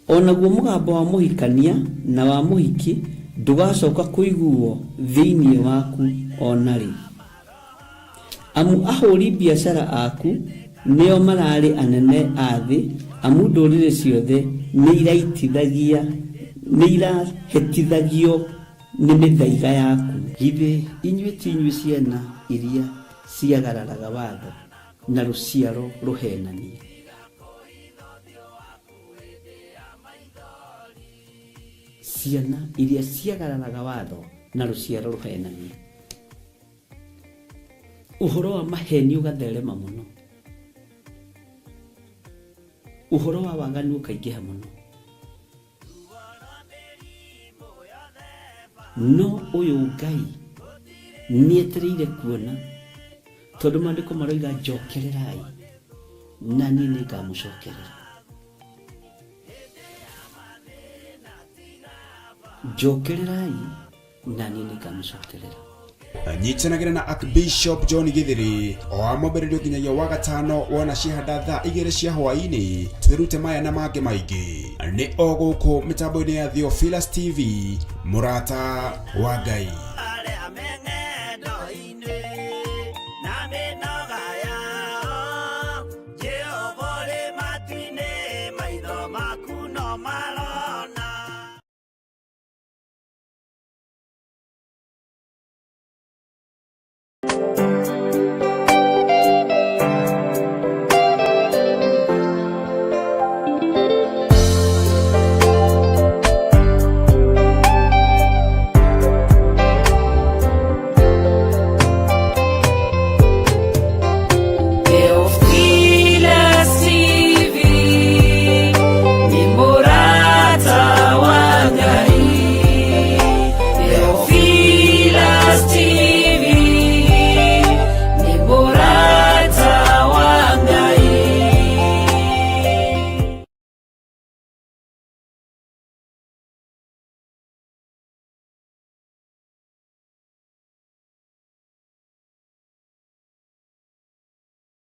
O naguo mũgambo wa mũhikania na wa mũhiki ndũgacoka kũiguwo thĩinĩ waku o na rĩ. Amu ahũri biacara aku nĩo mararĩ anene a thĩ, amu ndũrĩrĩ ciothe nĩiraitithagia, nĩirahĩtithagio nĩ mĩthaiga yaku. Githĩ inyuĩ ti inyuĩ ciana iria ciagararaga watho, na rũciaro rũheenania? Ciana iria ciagararaga watho, na rũciaro rũheenania. Ũhoro wa maheni ũgatherema mũno, ũhoro wa waganu ũkaingĩha mũno. No ũyũ Ngai nĩetereire kuona, tondũ maandĩko maroiga njokererai na niĩ nĩngamũcokerera. Njokererai na niĩ nĩngamũcokerera. Nyitanagĩra na Archbishop John Githiri o wa mwambĩrĩrio nginyagia wa gatano wona ciahanda thaa 2 cia hwaĩ-inĩ, twĩrute maya na mangĩ maingĩ nĩ o gũkũ mĩtambo-inĩ ya Theophilus TV, mũrata wa Ngai.